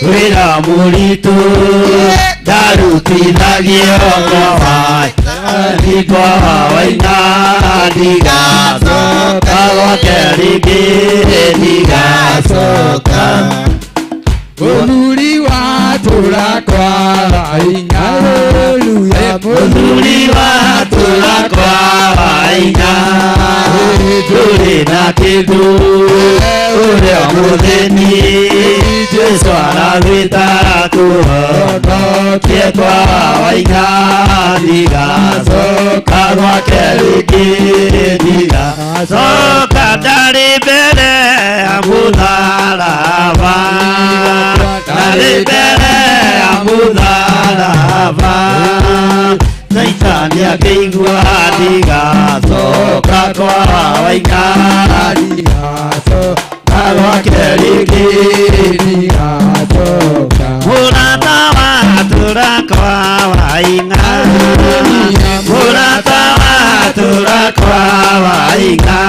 wĩra mũritũ ndarutithagio kwa waina ndigacoka gwake rĩngĩ ndigacoka. Mũthuri wa tũra kwa waing'a. Haleluya. Mũthuri wa tũra kwa waing'a. Ndũrĩ na kĩndũ ũrĩa mũthĩni Jesu aragwĩta kũhonokie kwa waing'a ndigacoka gwake rĩngĩ ndigacoka ndarĩ mbere ya mũtharaba ndarĩ mbere ya mũtharaba Saitani akĩigua ndigacoka kwa waing'a ndigacoka gwake rĩngĩ ndigacoka. Mũrata wa tũra kwa waing'a mũrata wa tũra kwa waing'a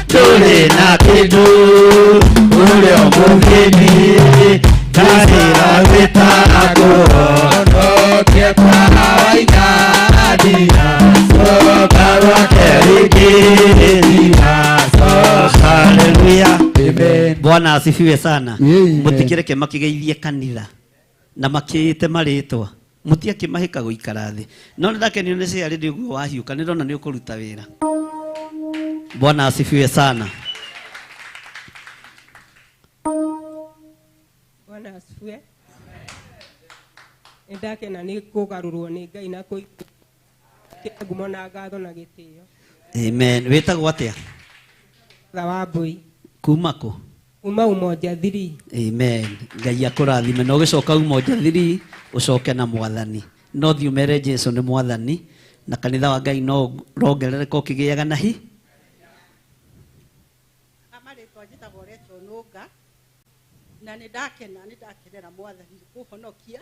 ndũrĩ na kĩndũ ũrĩa mũthĩni ndarĩra gwĩta kũhonokie kwa waing'a ndigacoka gwake rĩngĩ ndigacoka. Haleluya. Bwana asifiwe sana. Mutikireke makigeithie kanitha na makiite marĩtwa mutiakĩmahĩka gũikara thĩ no nĩ ndakenio nĩ ciarĩ nĩ ũguo wahiũka nĩ ndona nĩ ũkũruta wĩra. Bwana asifiwe sana. Bwana asifiwe. Nĩ ndakena nĩ kũgarũrwo nĩ Ngai na kũigua ngumo na ngatho na gĩtĩo. Amen. Wĩtagwo atĩa? Tha wa Mbui. Kuma kũ? Kuma Umoja 3. Amen. Ngai akũrathime na ũgĩcoka Umoja 3 ũcoke na mwathani. No thiĩ ũmere Jesu nĩ mwathani na kanitha wa Ngai no rongerereka ũkĩgĩaga na hi. Amarĩtwa njĩtagwo Rachel Nũnga na nĩ ndakena nĩ ndakenera mwathani kũhonokia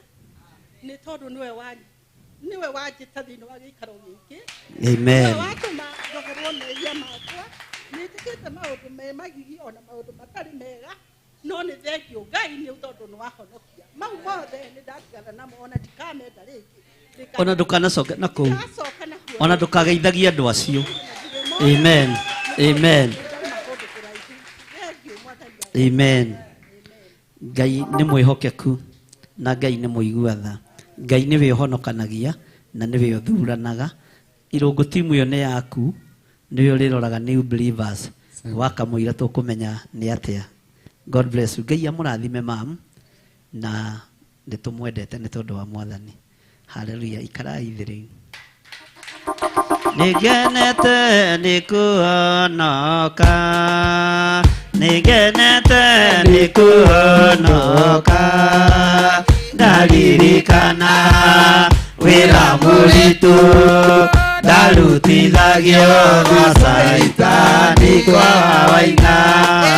nĩ tondũ nĩwe wanjĩta thĩinĩ wa gĩikaro gĩkĩ. Amen. Nĩwe watũma njoherwo mehia makwa. Nĩ njĩkĩte maũndũ me magigi ona maũndũ matarĩ mega no nĩ thengio Ngai nĩ tondũ nĩ wahonokia. Mau mothe nĩ ndatigana namo ona ndikamenda rĩngĩ. Ona ndũkanacoke na kũu. Ndikacoka na kuo. Ona ndũkageithagie andũ acio. Amen. Amen. Amen. Ngai nĩ mwĩhokeku na Ngai nĩ mũigua tha. Ngai nĩwe ũhonokanagia na nĩwe ũthuranaga. Irũngũ timu ĩyo nĩ yaku nĩwe ũrĩroraga new believers wakamũira tũkũmenya nĩ atĩa. God bless you. Ngai amũrathime mam na nĩ tũmwendete nĩ tondũ wa mwathani. Hallelujah. Ikarai thĩ rĩu. Nĩngenete nĩ kũhonoka nĩngenete nĩ kũhonoka ndaririkana wĩra mũritũ ndarutithagio na Saitani kwa waing'a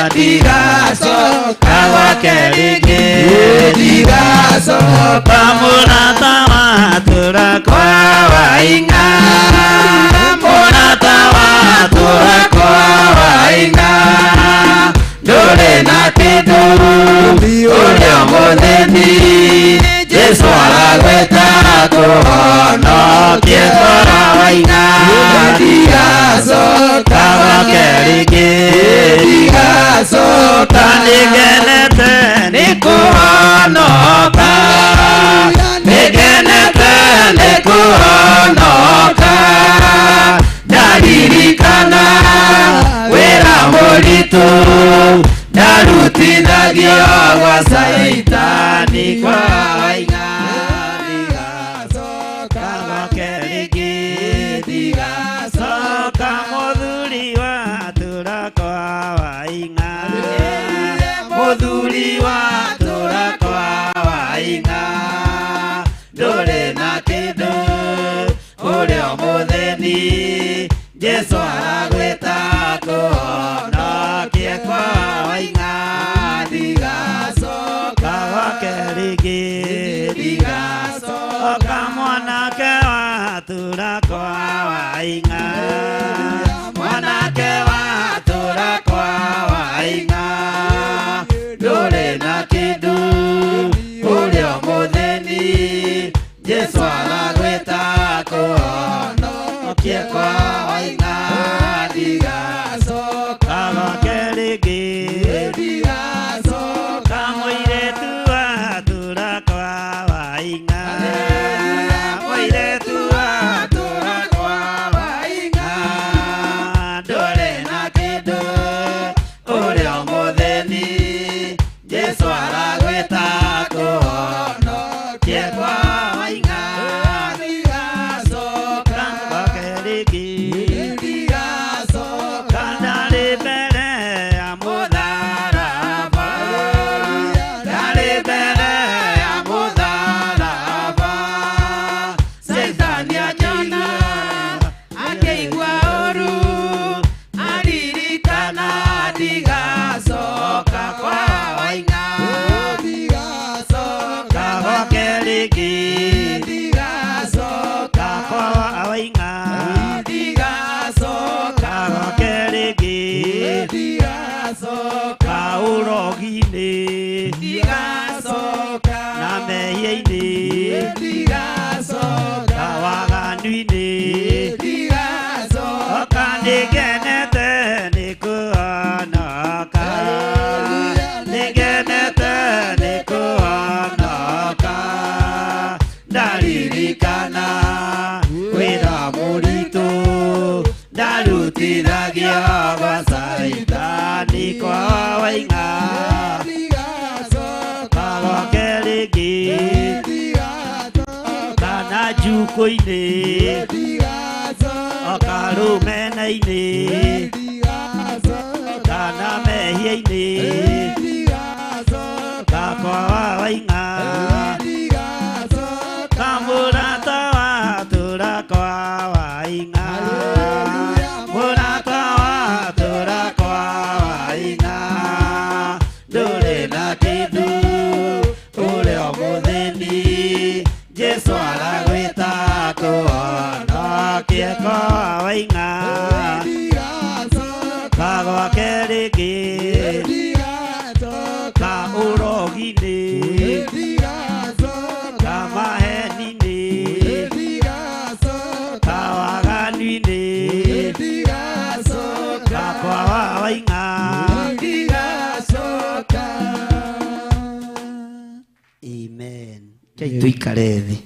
ndigacoka gwake rĩngĩ ndigacoka mũrata wa tũra kwa waing'a mũrata wa tũra kwa waing'a ndũrĩ na kĩndũ ũrĩa mũthĩni Jesu aragwĩta kũhonokie kwa waing'a ndigacoka gwake rĩngĩ ndigacoka nĩngenete nĩ kũhonoka Ndigacoka mũthuri wa tũra kwa waing'a. Mũthuri wa tũra kwa waing'a. Ndũrĩ na kĩndũ ũrĩ o mũthĩni. Jesũ aragwĩta kũhonokie kwa waing'a. Ndigacoka gwake rĩngĩ. Ndigacoka mwanake wa tũra kwa waing'a. Mwanake wa tũra kwa waing'a. Ndũrĩ na kĩndũ ũrĩ o mũthĩni. Jesũ aragwĩta kũhonokie kwa waing'a. Ndigacoka gwake rĩngĩ. Ndigacoka mũirĩtu wa tũra kwa waing'a. Mũirĩtu wa tũra kwa waing'a. Ndũrĩ na kĩndũ ũrĩ o mũthĩni. Jesũ aragwĩta kũhonokie kwa waing'a. Ndigacoka gwake rĩngĩ. Ndigacoka ndarĩ mbere ya mũtharaba. Ndarĩ mbere ya mũtharaba. Caitani anyona akĩigua ũru aririkana ndigacoka kwa waing'a. Ndigacoka gwake rĩngĩ. Ndigacoka kwa waing'a. Ndigacoka gwake rĩngĩ. Ndigacoka ũrogi-inĩ. Ndigacoka na mehia-inĩ. Ndigacoka waganu-inĩ. Ndigacoka nĩngenete nĩ kũhonoka. Nĩngenete nĩ kũhonoka. Ndaririkana wĩra mũritũ ndarutithagio gwa Caitani kwa waing'a. Ndigacoka gwake rĩngĩ. Kana njukũ-inĩ. Karũmena-inĩ. Kana mehia-inĩ. Kakwa wa waing'a. Kamũrata wa tũra kwa waing'a. Mũrata wa tũra kwa waing'a. Ndũrĩ na kĩndũ ũrĩ o mũthĩni. Jesũ aragwĩta kũhonokie kwa waing'a. Kagwake rĩngĩ. Ka ũrogi-inĩ. Ka maheni-inĩ. Ka waganu-inĩ. Ka kwa wa waing'a. Amen. Rekei tũikare thĩ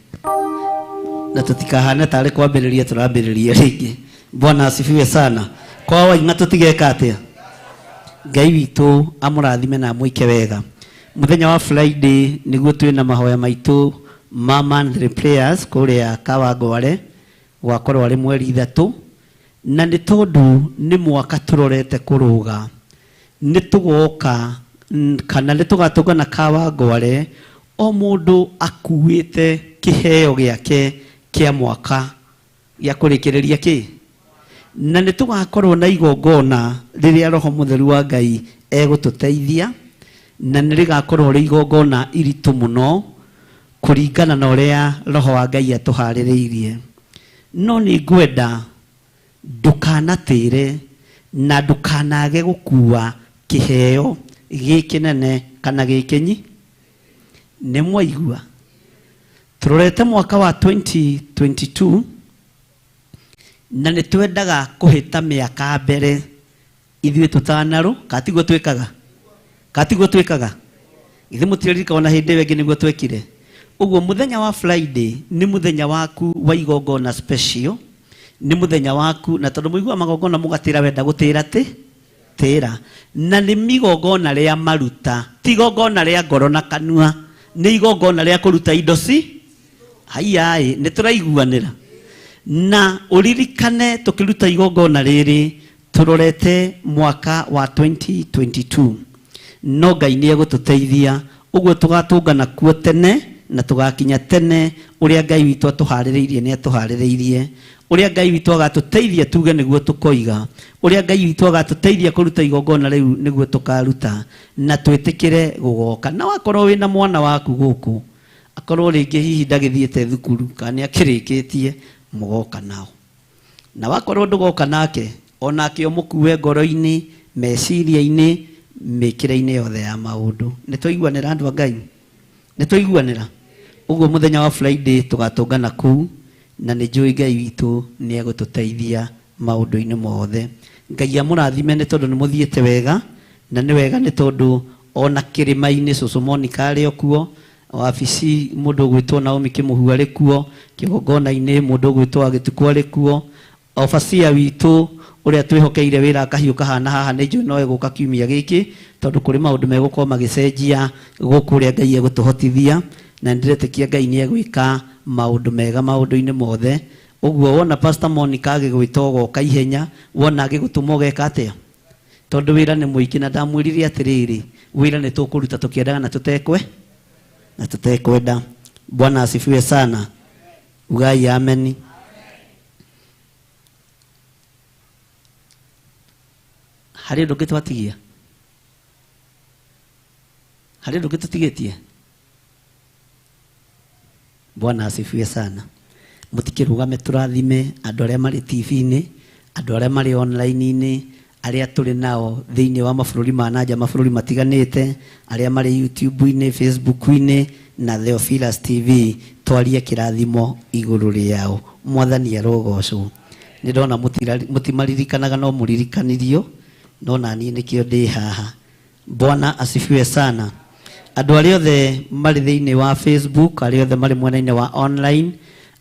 na tũtikahane tarĩ kwambĩrĩria tũrambĩrĩria rĩngĩ. Bwana asifiwe sana. Kwa waing'a tũtigeka atĩa? Ngai witũ amũrathime na amwĩke wega. Mũthenya wa Friday nĩguo twĩna mahoya maitũ ma monthly prayers kũrĩa Kawangware gwakorwo arĩ mweri 3, na nĩ tondũ nĩ mwaka tũrorete kũrũga nĩ tũgoka kana nĩ tũgatũngana Kawangware o mũndũ akuĩte kĩheo gĩake kĩa mwaka gĩa kũrĩkĩrĩria kĩ, na nĩ tũgakorwo na igongona rĩrĩa Roho Mũtheru wa Ngai egũtũteithia, na nĩ rĩgakorwo rĩ igongona iritũ mũno kũringana na ũrĩa Roho wa Ngai atũharĩrĩirie. No nĩ ngwenda ndũkanatĩre na ndũkanage gũkua kĩheo gĩkĩ nene kana gĩkĩnyi. Nĩ mwaigua tũrorete mwaka wa 2022 na nĩ twendaga kũhĩta mĩaka mbere ithuĩ tũtanarũ katiguo twĩkaga katiguo twĩkaga ithuĩ mũtiririka ona hĩndĩ ĩyo ĩngĩ nĩguo twekire. Ũguo mũthenya wa Friday nĩ mũthenya waku wa igongona special, nĩ mũthenya waku, na tondũ mũiguaga magongona mũgatĩra wenda gũtĩra tĩ tĩra, na nĩ migongona rĩa maruta, ti igongona rĩa ngoro na kanua, nĩ igongona rĩa kũruta indo ci haiyaĩ, nĩ tũraiguanĩra. Na ũririkane tũkĩruta igongona rĩrĩ tũrorete mwaka wa 2022 no Ngai nĩ egũtũteithia ũguo tũgatũngana kuo tene na tũgakinya tene ũrĩa Ngai witũ atũharĩrĩirie nĩ atũharĩrĩirie ũrĩa Ngai witũ agatũteithia tuge nĩguo tũkoiga ũrĩa Ngai witũ agatũteithia kũruta igongona rĩu nĩguo tũkaruta na twĩtĩkĩre gũgoka. Na wakorwo wĩna mwana waku gũkũ akorwo rĩngĩ hihi ndagĩthiĩte thukuru kana nĩ akĩrĩkĩtie mũgoka nao, na wakorwo ndũgoka nake onake ũmũkue ngoro-inĩ meciria-inĩ mĩkĩre-inĩ yothe ya maũndũ. Nĩ twaiguanĩra andũ a Ngai? Nĩ twaiguanĩra? Ũguo mũthenya wa Friday tũgatũngana kũu na nĩ njũĩ Ngai witũ nĩ egũtũteithia maũndũ-inĩ mothe. Ngai amũrathime nĩ tondũ nĩ mũthiĩte wega na nĩ wega nĩ tondũ ona kĩrĩma-inĩ cũcũ Monica arĩ o kuo, wabici mũndũ ũgwĩtwo Naomi Kĩmũhu arĩ kuo, kĩgongona-inĩ mũndũ ũgwĩtwo Agĩtukũ arĩ kuo, obacia witũ ũrĩa twĩhokeire wĩra akahiũ kahana haha nĩ njũĩ no egũka kiumia gĩkĩ tondũ kũrĩ maũndũ megũkorwo magĩcenjia gũkũ ũrĩa Ngai egũtũhotithia na nĩndĩretĩkia Ngai nĩ egwĩka maũndũ mega maũndũ-inĩ mothe. Ũguo wona Pastor Monica agĩgwĩta ũgoka ihenya, wona agĩgũtũma ũgeka atĩa? Tondũ wĩra nĩ mũingĩ na ndamwĩrire atĩrĩrĩ, wĩra nĩ tũkũruta tũkĩendaga na tũtekwe na tũtekwenda. Bwana asifiwe sana. Ugai ameni. Harĩ ũndũ ũngĩ twatigia? Harĩ ũndũ ũngĩ tũtigĩtie? Bwana asifiwe sana. Mũtikĩrũgame tũrathime andũ arĩa marĩ TV-inĩ, andũ arĩa marĩ online-inĩ, arĩa tũrĩ nao thĩinĩ wa mabũrũri ma nanja, mabũrũri matiganĩte, arĩa marĩ YouTube-inĩ, Facebook-inĩ na Theophilus TV, twarie kĩrathimo igũrũ rĩao. Mwathani arogocwo. Nĩ ndona mũtimaririkanaga no mũririkanirio, no naniĩ nĩkĩo ndĩ haha. Bwana asifiwe sana. Andũ arĩa othe marĩ thĩinĩ wa Facebook, arĩa othe marĩ mwena-inĩ wa online,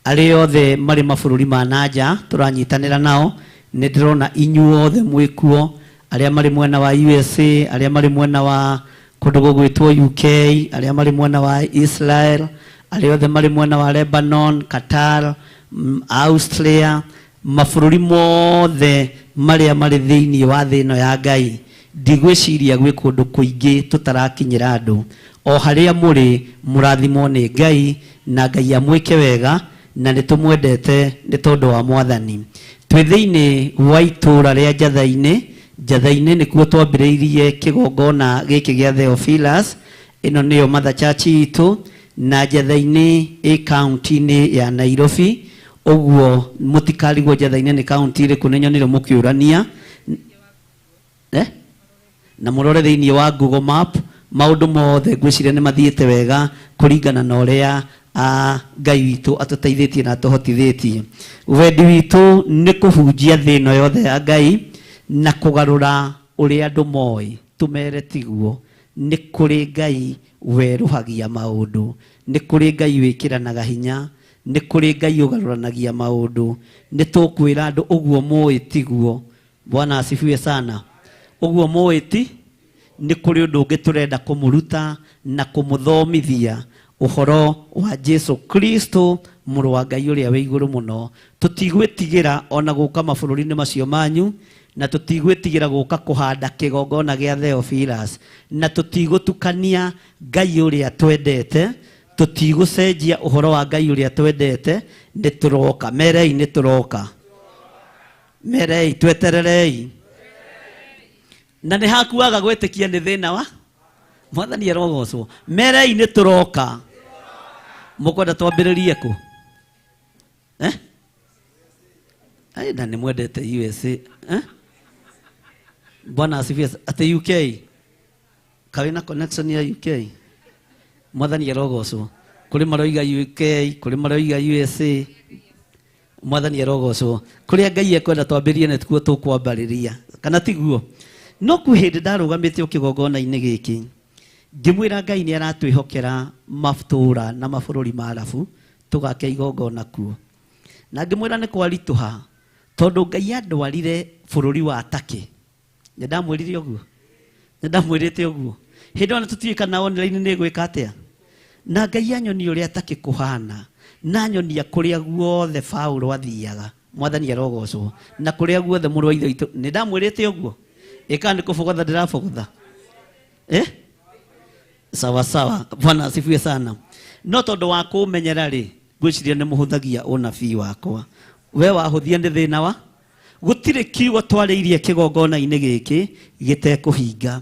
arĩa othe marĩ mabũrũri ma nanja tũranyitanĩra nao, nĩ ndĩrona inyuothe mwĩkuo, arĩa marĩ mwena wa USA, arĩa marĩ mwena wa kũndũ gũgwĩtwo UK, arĩa marĩ mwena wa Israel, arĩa othe marĩ mwena wa Lebanon, Qatar, Austria, mabũrũri mothe marĩa marĩ thĩinĩ wa thĩ ĩno ya Ngai. Ndigwĩciria gwĩ kũndũ kũingĩ tũtarakinyĩra andũ. O harĩa mũrĩ mũrathimwo nĩ Ngai na Ngai amwĩke wega na nĩ tũmwendete nĩ tondũ wa Mwathani. Twĩ thĩinĩ wa itũũra rĩa Njatha-inĩ. Njatha-inĩ nĩkuo twambĩrĩirie kĩgongona gĩkĩ gĩa Theophilus. Ĩno nĩyo Mother Church itũ na Njatha-inĩ ĩ kaunti-inĩ ya Nairobi. Ũguo mũtikarigwo Njatha-inĩ nĩ kaunti ĩrĩkũ, nĩ nyonire mũkĩũrania. Na mũrore thĩinĩ wa Google Map maũndũ mothe ngwĩciria nĩ mathiĩte wega kũringana na ũrĩa Ngai witũ atũteithĩtie na atũhotithĩtie. Wendi witũ nĩ kũhunjia thĩ ĩno yothe ya Ngai na kũgarũra ũrĩa andũ moĩ, tũmere tiguo. Nĩ kũrĩ Ngai werũhagia maũndũ, nĩ kũrĩ Ngai wĩkĩranaga hinya, nĩ kũrĩ Ngai ũgarũranagia maũndũ. Nĩ tũkwĩra andũ ũguo moĩ tiguo. Bwana asifiwe sana. Ũguo moĩ ti, nĩ kũrĩ ũndũ ũngĩ tũrenda kũmũruta na kũmũthomithia ũhoro wa Jesu Kristo mũrũ wa Ngai ũrĩa wĩ igũrũ mũno. Tũtigwĩtigĩra ona gũka mabũrũri-inĩ macio manyu, na tũtigwĩtigĩra gũka kũhanda kĩgongona gĩa Theophilus, na tũtigũtukania Ngai ũrĩa twendete, tũtigũcenjia ũhoro wa Ngai ũrĩa twendete. Nĩ tũroka, merei nĩ tũroka, merei twetererei. Na nĩ hakuaga gwĩtĩkia nĩ thĩna wa Mwathani arogocwo. Merei nĩ tũroka. Mũkwenda twambĩrĩrie kũ? Ai, na nĩ mwendete USA. Bwana asifiwe. Atĩ UK. Kaĩ na connection ya UK? Mwathani arogocwo. Kũrĩ maroiga UK, kũrĩ maroiga USA. Mwathani arogocwo. Kũrĩa Ngai ekwenda twambĩrĩrie nĩ kuo tũkwambĩrĩria. Kana tiguo? No kwĩ hĩndĩ ndarũgamĩte o kĩgongona-inĩ gĩkĩ ngĩmwĩra Ngai nĩ aratwĩhokera matũũra na mabũrũri ma Arabu tũgake igongona kuo. Na ngĩmwĩra nĩ kwaritũha tondũ Ngai andwarire bũrũri wa Turkey. Nĩ ndamwĩrire ũguo? Nĩ ndamwĩrĩte ũguo? Hĩndĩ ĩyo tũtiũĩ kana online nĩ ĩgwĩka atĩa. Na Ngai anyonie ũrĩa Turkey kũhana. Na nyonia kũrĩa guothe Paulo athiaga. Mwathani arogocwo. Na kũrĩa guothe mũrũ wa ithe witũ. Nĩ ndamwĩrĩte ũguo? Ĩka nĩ kũbogotha ndĩrabogotha. Eh? Sawa sawa. Bwana asifiwe sana. No tondũ wa kũmenyera rĩ, ngwĩciria nĩ mũhũthagia ũnabii wakwa. We wahũthia nĩ thĩna wa gũtirĩ kiugo twarĩirie kĩgongona-inĩ gĩkĩ gĩtekũhinga.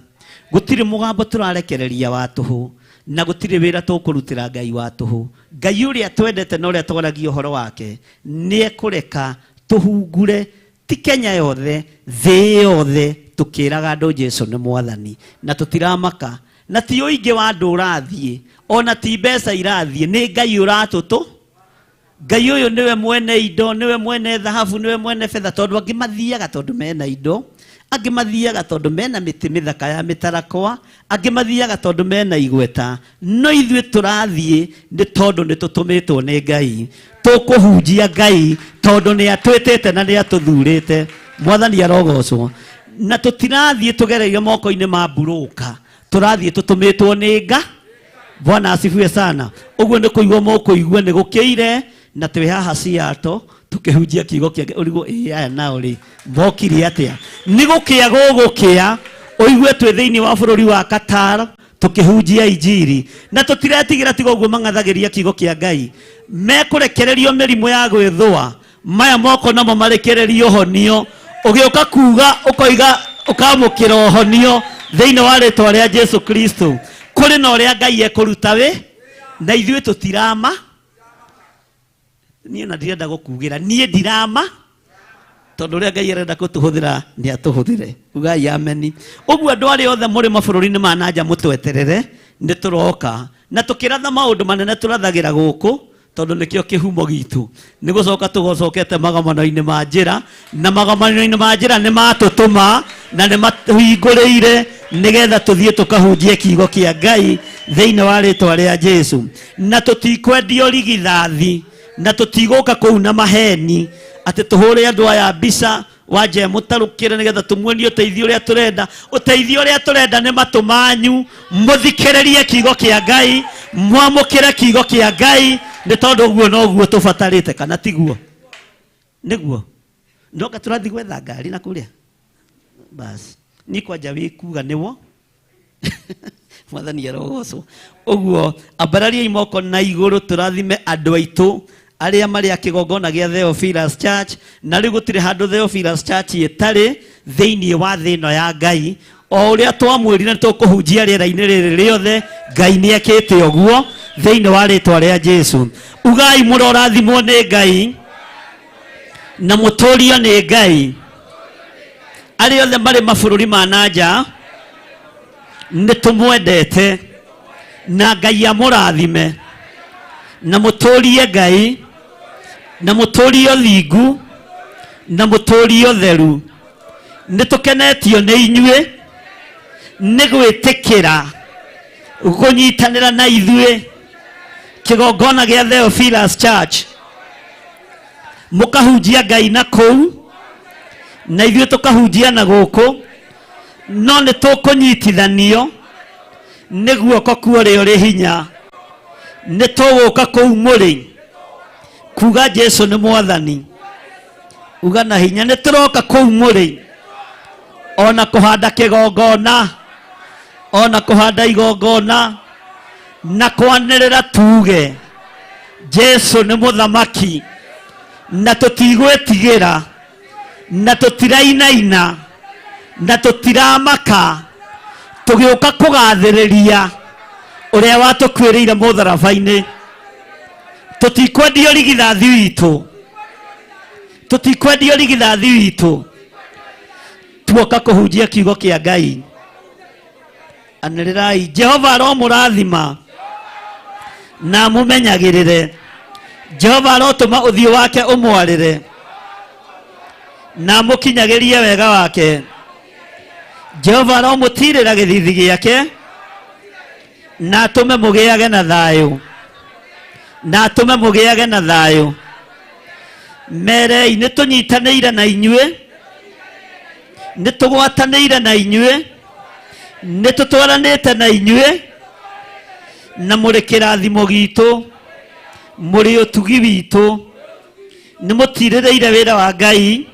Gũtirĩ mũgambo tũrarekereria wa tũhũ na gũtirĩ wĩra tũkũrutĩra Ngai wa tũhũ. Ngai ũrĩa twendete na ũrĩa twaragia ũhoro wake nĩ ekũreka tũhungure ti Kenya yothe, thĩ yothe tũkĩraga andũ Jesu nĩ mwathani na tũtiramaka na ti ũingĩ wa andũ ũrathiĩ ona ti mbeca irathiĩ, nĩ Ngai ũratũtũ. Ngai ũyũ nĩwe mwene indo, nĩwe mwene thahabu, nĩwe mwene betha, tondũ angĩ mathiaga tondũ mena indo, angĩ mathiaga tondũ mena mĩtĩ mĩthaka ya mĩtarakwa, angĩ mathiaga tondũ mena igweta, no ithuĩ tũrathiĩ nĩ tondũ nĩ tũtũmĩtwo nĩ Ngai. Tũkũhunjia Ngai tondũ nĩ atwĩtĩte na nĩ atũthurĩte. Mwathani arogocwo. Na tũtirathiĩ tũgereire moko-inĩ ma mburũka, tũrathiĩ tũtũmĩtwo nĩ Ngai. Bwana asifiwe sana. Ũguo nĩ kũigua mũkũigua nĩ gũkĩire na twĩ haha Seattle tũkĩhunjia kiugo kĩa Ngai. Ũrigwo ĩ aya nao rĩ mokire atĩa? Nĩ gũkĩa gũgũkĩa ũigue twĩ thĩinĩ wa bũrũri wa Qatar tũkĩhunjia injiri na tũtiretigĩra tiga ũguo mang'athagĩria kiugo kĩa Ngai. Mekũrekererio mĩrimũ ya gwĩthũa, maya moko namo marekererio honio. Ũgĩũka kuga ũkoiga ũkamũkĩra ũhonio thĩinĩ wa rĩtwa rĩa Jesu Kristo. Kũrĩ na ũrĩa Ngai ekũruta wĩ na ithuĩ tũtirama. Niĩ na ndirenda gũkugĩra, niĩ ndirama tondũ ũrĩa Ngai arenda gũtũhũthĩra nĩ atũhũthĩre. Ugai ameni. Ũguo andũ arĩa othe mũrĩ mabũrũri-inĩ ma nanja mũtweterere, nĩ tũroka na tũkĩratha maũndũ manene tũrathagĩra gũkũ tondũ nĩkĩo kĩhumo gitũ. Nĩ gũcoka tũgocokete magomano-inĩ ma njĩra, na magomano-inĩ ma njĩra nĩ matũtũma na nĩ matũhingũrĩire nĩgetha tũthiĩ tũkahunjie kiugo kĩa Ngai thĩinĩ wa rĩtwa rĩa Jesu. Na tũtikwendio rigithathi, na tũtigũka kũu na maheni atĩ tũhũre andũ aya mbica wanje mũtarũkĩre nĩgetha tũmuonie ũteithio ũrĩa tũrenda. Ũteithio ũrĩa tũrenda nĩ matũ manyu, mũthikĩrĩrie kiugo kĩa Ngai, mwamũkĩre kiugo kĩa Ngai, nĩ tondũ ũguo noguo tũbatarĩte, kana tiguo? Nĩguo. Ndoka tũrathiĩ gwetha ngari na kũrĩa. Bas, niĩ kwanja wĩ kuga nĩwo. Mwathani arogocwo. Ũguo ambarariai moko na igũrũ tũrathime andũ aitũ arĩa marĩ a kĩgongona gĩa Theophilus Church, na rĩu gũtirĩ handũ Theophilus Church ĩtarĩ thĩinĩ wa thĩ ĩno ya Ngai. O ũrĩa twamwĩrire nĩ tũkũhunjia rĩera-inĩ rĩrĩ rĩothe, Ngai nĩ ekĩte ũguo thĩinĩ wa rĩtwa rĩa Jesu. Ugai mũrorathimwo nĩ Ngai na mũtũrio nĩ Ngai. Arĩa othe marĩ mabũrũri ma na nja nĩ tũmwendete na Ngai amũrathime na mũtũrie Ngai na mũtũrie ũthingu na mũtũrie ũtheru. Nĩ tũkenetio nĩ inyuĩ nĩ gwĩtĩkĩra kũnyitanĩra na ithuĩ kĩgongona gĩa Theophilus Church, mũkahunjia Ngai na kũu na ithuĩ tũkahunjia na gũkũ, no nĩ tũkũnyitithanio nĩ guoko kwa ũrĩa ũrĩ hinya. Nĩ tũgũka kũu mũrĩ kuga Jesu nĩ mwathani, uga na hinya nĩ tũroka kũu mũrĩ, ona kũhanda kĩgongona, ona kũhanda igongona na kwanĩrĩra tuge Jesu nĩ mũthamaki, na tũtigwĩtigĩra na tũtirainaina na tũtiramaka, tũgĩũka kũgathĩrĩria ũrĩa watũkuĩrĩire mũtharaba-inĩ. Tũtikwendio rigithathi witũ, tũtikwendio rigithathi witũ, tuoka kũhunjia kiugo kĩa Ngai. Anĩrĩrai Jehova aromũrathima na amũmenyagĩrĩre. Jehova arotũma ũthiũ wake ũmwarĩre na amũkinyagĩrie wega wake. Jehova aromũtirĩra gĩthithi gĩake na atũme mũgĩage na thayũ, na atũme mũgĩage na thayũ. Merei nĩ tũnyitanĩire na inyuĩ, nĩ tũgwatanĩire na inyuĩ, nĩ tũtwaranĩte na inyuĩ, na mũrĩ kĩrathimo gitũ. Mũrĩ ũtugi witũ. Nĩ mũtirĩrĩire wĩra wa Ngai.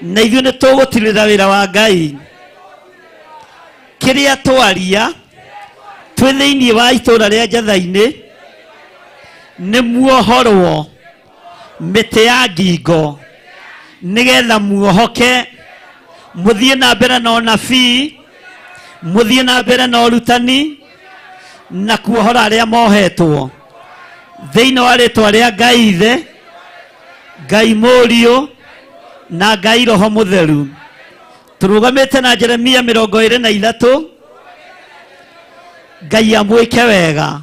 Na ithuĩ nĩ tũgũtirĩrĩra wĩra wa Ngai. Kĩrĩa twaria twĩ thĩinĩ wa itũũra rĩa Njatha-inĩ nĩ muohorwo mĩtĩ ya ngingo nĩgetha muohoke mũthiĩ na mbere na ũnabii mũthiĩ na mbere na ũrutani na kuohora arĩa mohetwo thĩinĩ wa rĩtwa rĩa Ngai Ithe, Ngai Mũriũ na Ngai Roho Mũtheru. Tũrũgamĩte na Jeremia 23. Ngai amwĩke wega,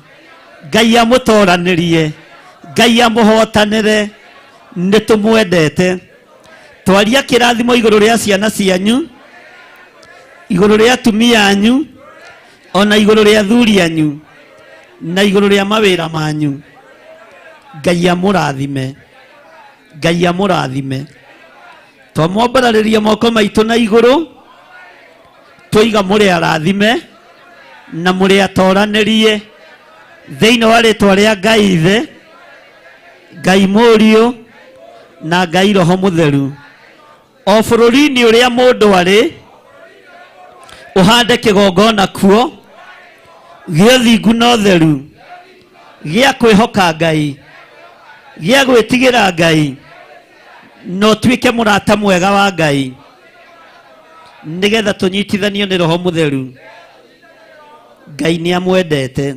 Ngai amũtoranĩrie, Ngai amũhotanĩre, nĩ tũmwendete. Twaria kĩrathimo igũrũ rĩa ciana cianyu, igũrũ rĩa atumia anyu, ona igũrũ rĩa athuri anyu, na igũrũ rĩa mawĩra manyu. Ngai amũrathime, Ngai amũrathime. Twamwambararĩria moko maitũ na igũrũ, twoiga mũrĩ arathime na mũrĩ atoranĩrie thĩinĩ wa rĩtwa rĩa Ngai Ithe, Ngai Mũriũ na Ngai Roho Mũtheru. O bũrũri-inĩ ũrĩa mũndũ arĩ, ũhande kĩgongona kuo gĩa ũthingu na ũtheru, gĩa kwĩhoka Ngai, gĩa gwĩtigĩra Ngai, na ũtuĩke mũrata mwega wa Ngai, nĩgetha tũnyitithanio nĩ Roho Mũtheru. Ngai nĩ amwendete.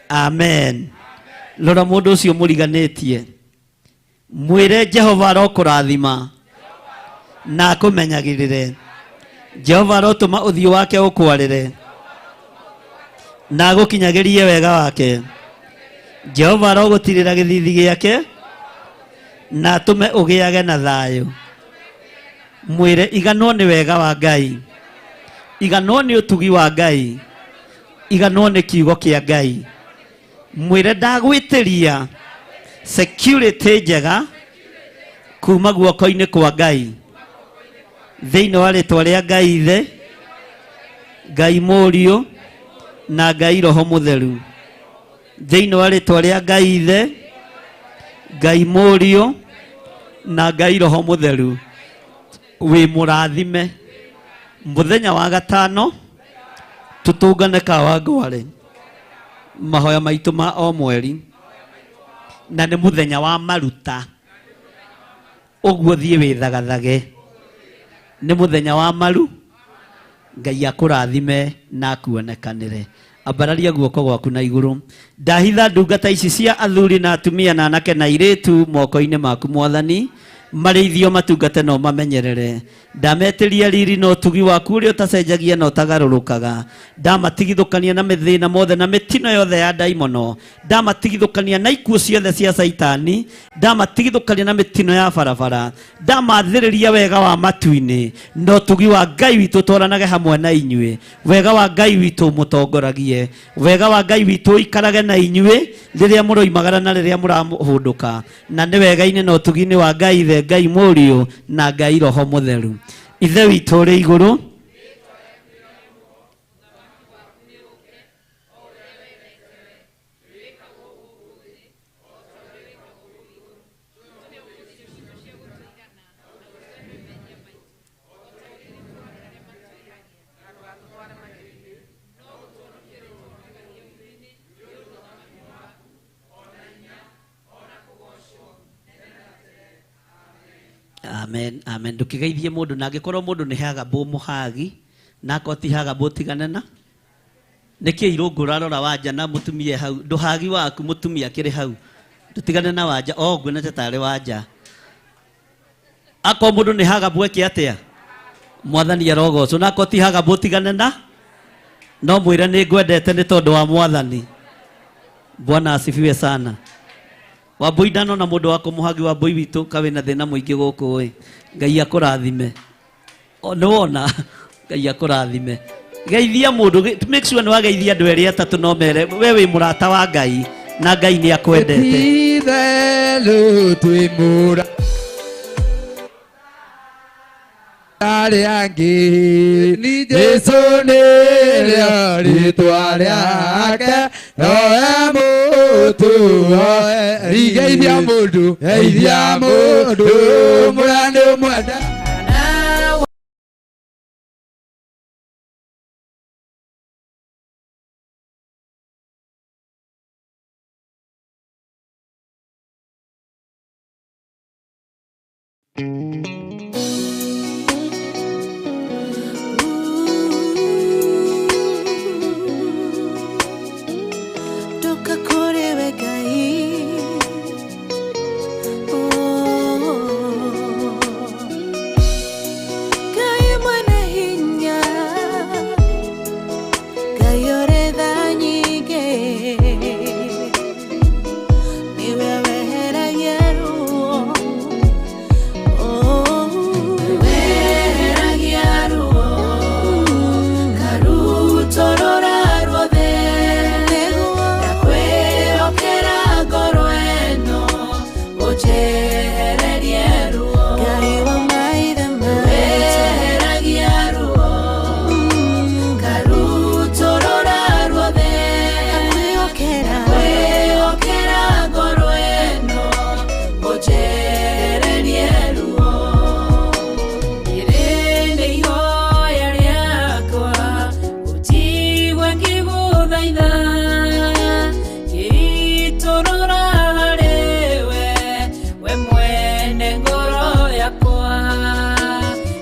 Amen. Rora mũndũ ũcio mũriganĩtie, mwĩre Jehova arokũrathima na akũmenyagĩrĩre. Jehova arotũma ũthiũ wake ũkwarĩre na agũkinyagĩrie wega wake. Jehova arogũtirĩra gĩthithi gĩake na atũme ũgĩage na thayũ. Mwĩre iganwo nĩ wega wa Ngai, iganwo nĩ ũtugi wa Ngai, iganwo nĩ kiugo kĩa Ngai. Mwĩre ndagwĩtĩria security njega kuma guoko-inĩ kwa Ngai thĩinĩ wa rĩtwa rĩa Ngai Ithe, Ngai Mũriũ na Ngai Roho Mũtheru. Thĩinĩ wa rĩtwa rĩa Ngai Ithe, Ngai Mũriũ na Ngai Roho Mũtheru. Wĩ mũrathime. Mũthenya wa gatano tũtũngane Kawangware mahoya maitũ ma o mweri, na nĩ mũthenya wa maruta. Ũguo thiĩ wĩthagathage, nĩ mũthenya wa maru. Ngai akũrathime na akuonekanĩre. Ambararia guoko gwaku na igũrũ. Ndahitha ndungata ici cia athuri na atumia na anake na airĩtu moko-inĩ maku Mwathani, marĩithio matungate na ũmamenyerere. Ndametĩria riri na ũtugi waku ũrĩa ũtacenjagia na ũtagarũrũkaga. Ndamatigithũkania na mĩthĩna mothe na mĩtino yothe ya ndaimono. Ndamatigithũkania na ikuũ ciothe cia Caitani. Ndamatigithũkania na mĩtino ya barabara. Ndamathĩrĩria wega wa matu-inĩ na ũtugi wa Ngai witũ twaranage hamwe na inyuĩ. Wega wa Ngai witũ mũtongoragie, wega wa Ngai witũ ũikarage na inyuĩ rĩrĩa mũroimagara na rĩrĩa mũrahũndũka, na nĩ wega-inĩ na ũtugi-inĩ wa Ngai Ithe, Ngai Mũriũ na Ngai Roho Mũtheru. Ithe witũ ũrĩ igũrũ, Amen, amen. Ndũkĩgeithie mũndũ, na angĩkorwo mũndũ nĩ hagambũ mũhagi, na akorwo ti hagambũ tigane na nĩkĩ irũngũ ũrarora wanja na mũtumia hau, ndũhagi waku mũtumia akĩrĩ hau, ndũtigane na wanja, o nguona ta tarĩ wanja. Akorwo mũndũ nĩ hagambũ eke atĩa? Mwathani arogocwo. Na akorwo ti hagambũ tigane na, no mwĩre nĩ ngwendete nĩ tondũ wa Mwathani. Bwana asifiwe sana. Wambui ndanona mũndũ wa kũmũhagi Wambui witũ ka wĩna thĩna mũingĩ gũkũ ĩ. Ngai akũrathime. Nĩ wona? Ngai akũrathime. Geithia mũndũ, make sure nĩ wageithia andũ erĩ atatũ no mere we wĩ mũrata wa Ngai na Ngai nĩ akwendete. Itherũ twĩ mũra arĩa angĩ, ni Jesũ nĩrĩo rĩtwa rĩake, nowe Mũtũoe Igeithia mũndũ Geithia mũndũ Mũrani mwenda. Ndoka kũrĩ we Ngai. Oh. Ngai mwene hinya, Ngai ũrĩ tha nyingĩ, nĩwe weheragia ruo. Oh. Weheragia ruo, karutorora ruothe. Ndakwĩhokera ngoro ĩno, ũnjehererie ruo. Ngai wa maithe maitũ. Weheragia ruo, karutorora ruothe. Ndakwĩhokera ngoro ĩno, ũnjehererie ruo. Rĩrĩ nĩ ihoya rĩakwa, ũnjigue ngĩgũthaitha, ngĩitũrũra harĩwe, we mwene ngoro yakwa.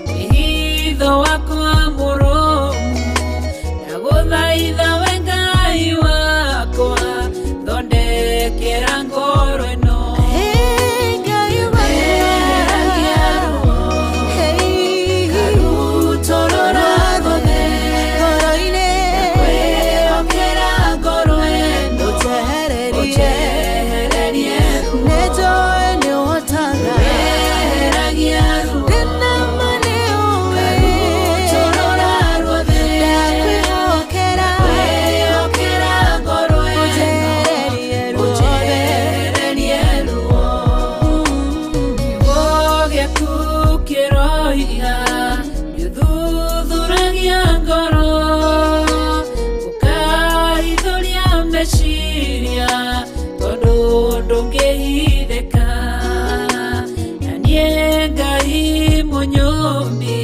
Wĩhitho wakwa mũrũmu, ndagũthaitha we Ngai wakwa, thondekera ngoro ĩno. Weheragia ruo, karutorora ruothe. Ndakwĩhokera ngoro ĩno, ũnjehererie ruo. Weheragia ruo, karutorora ruothe. Ndakwĩhokera ngoro ĩno, ũnjehererie ruo. Kiugo gĩaku kĩroiga nĩũthuthuragia ngoro, ũkaithũria meciria, tondũ ndũngĩhithĩka. Na niĩ Ngai mũnyũmbi,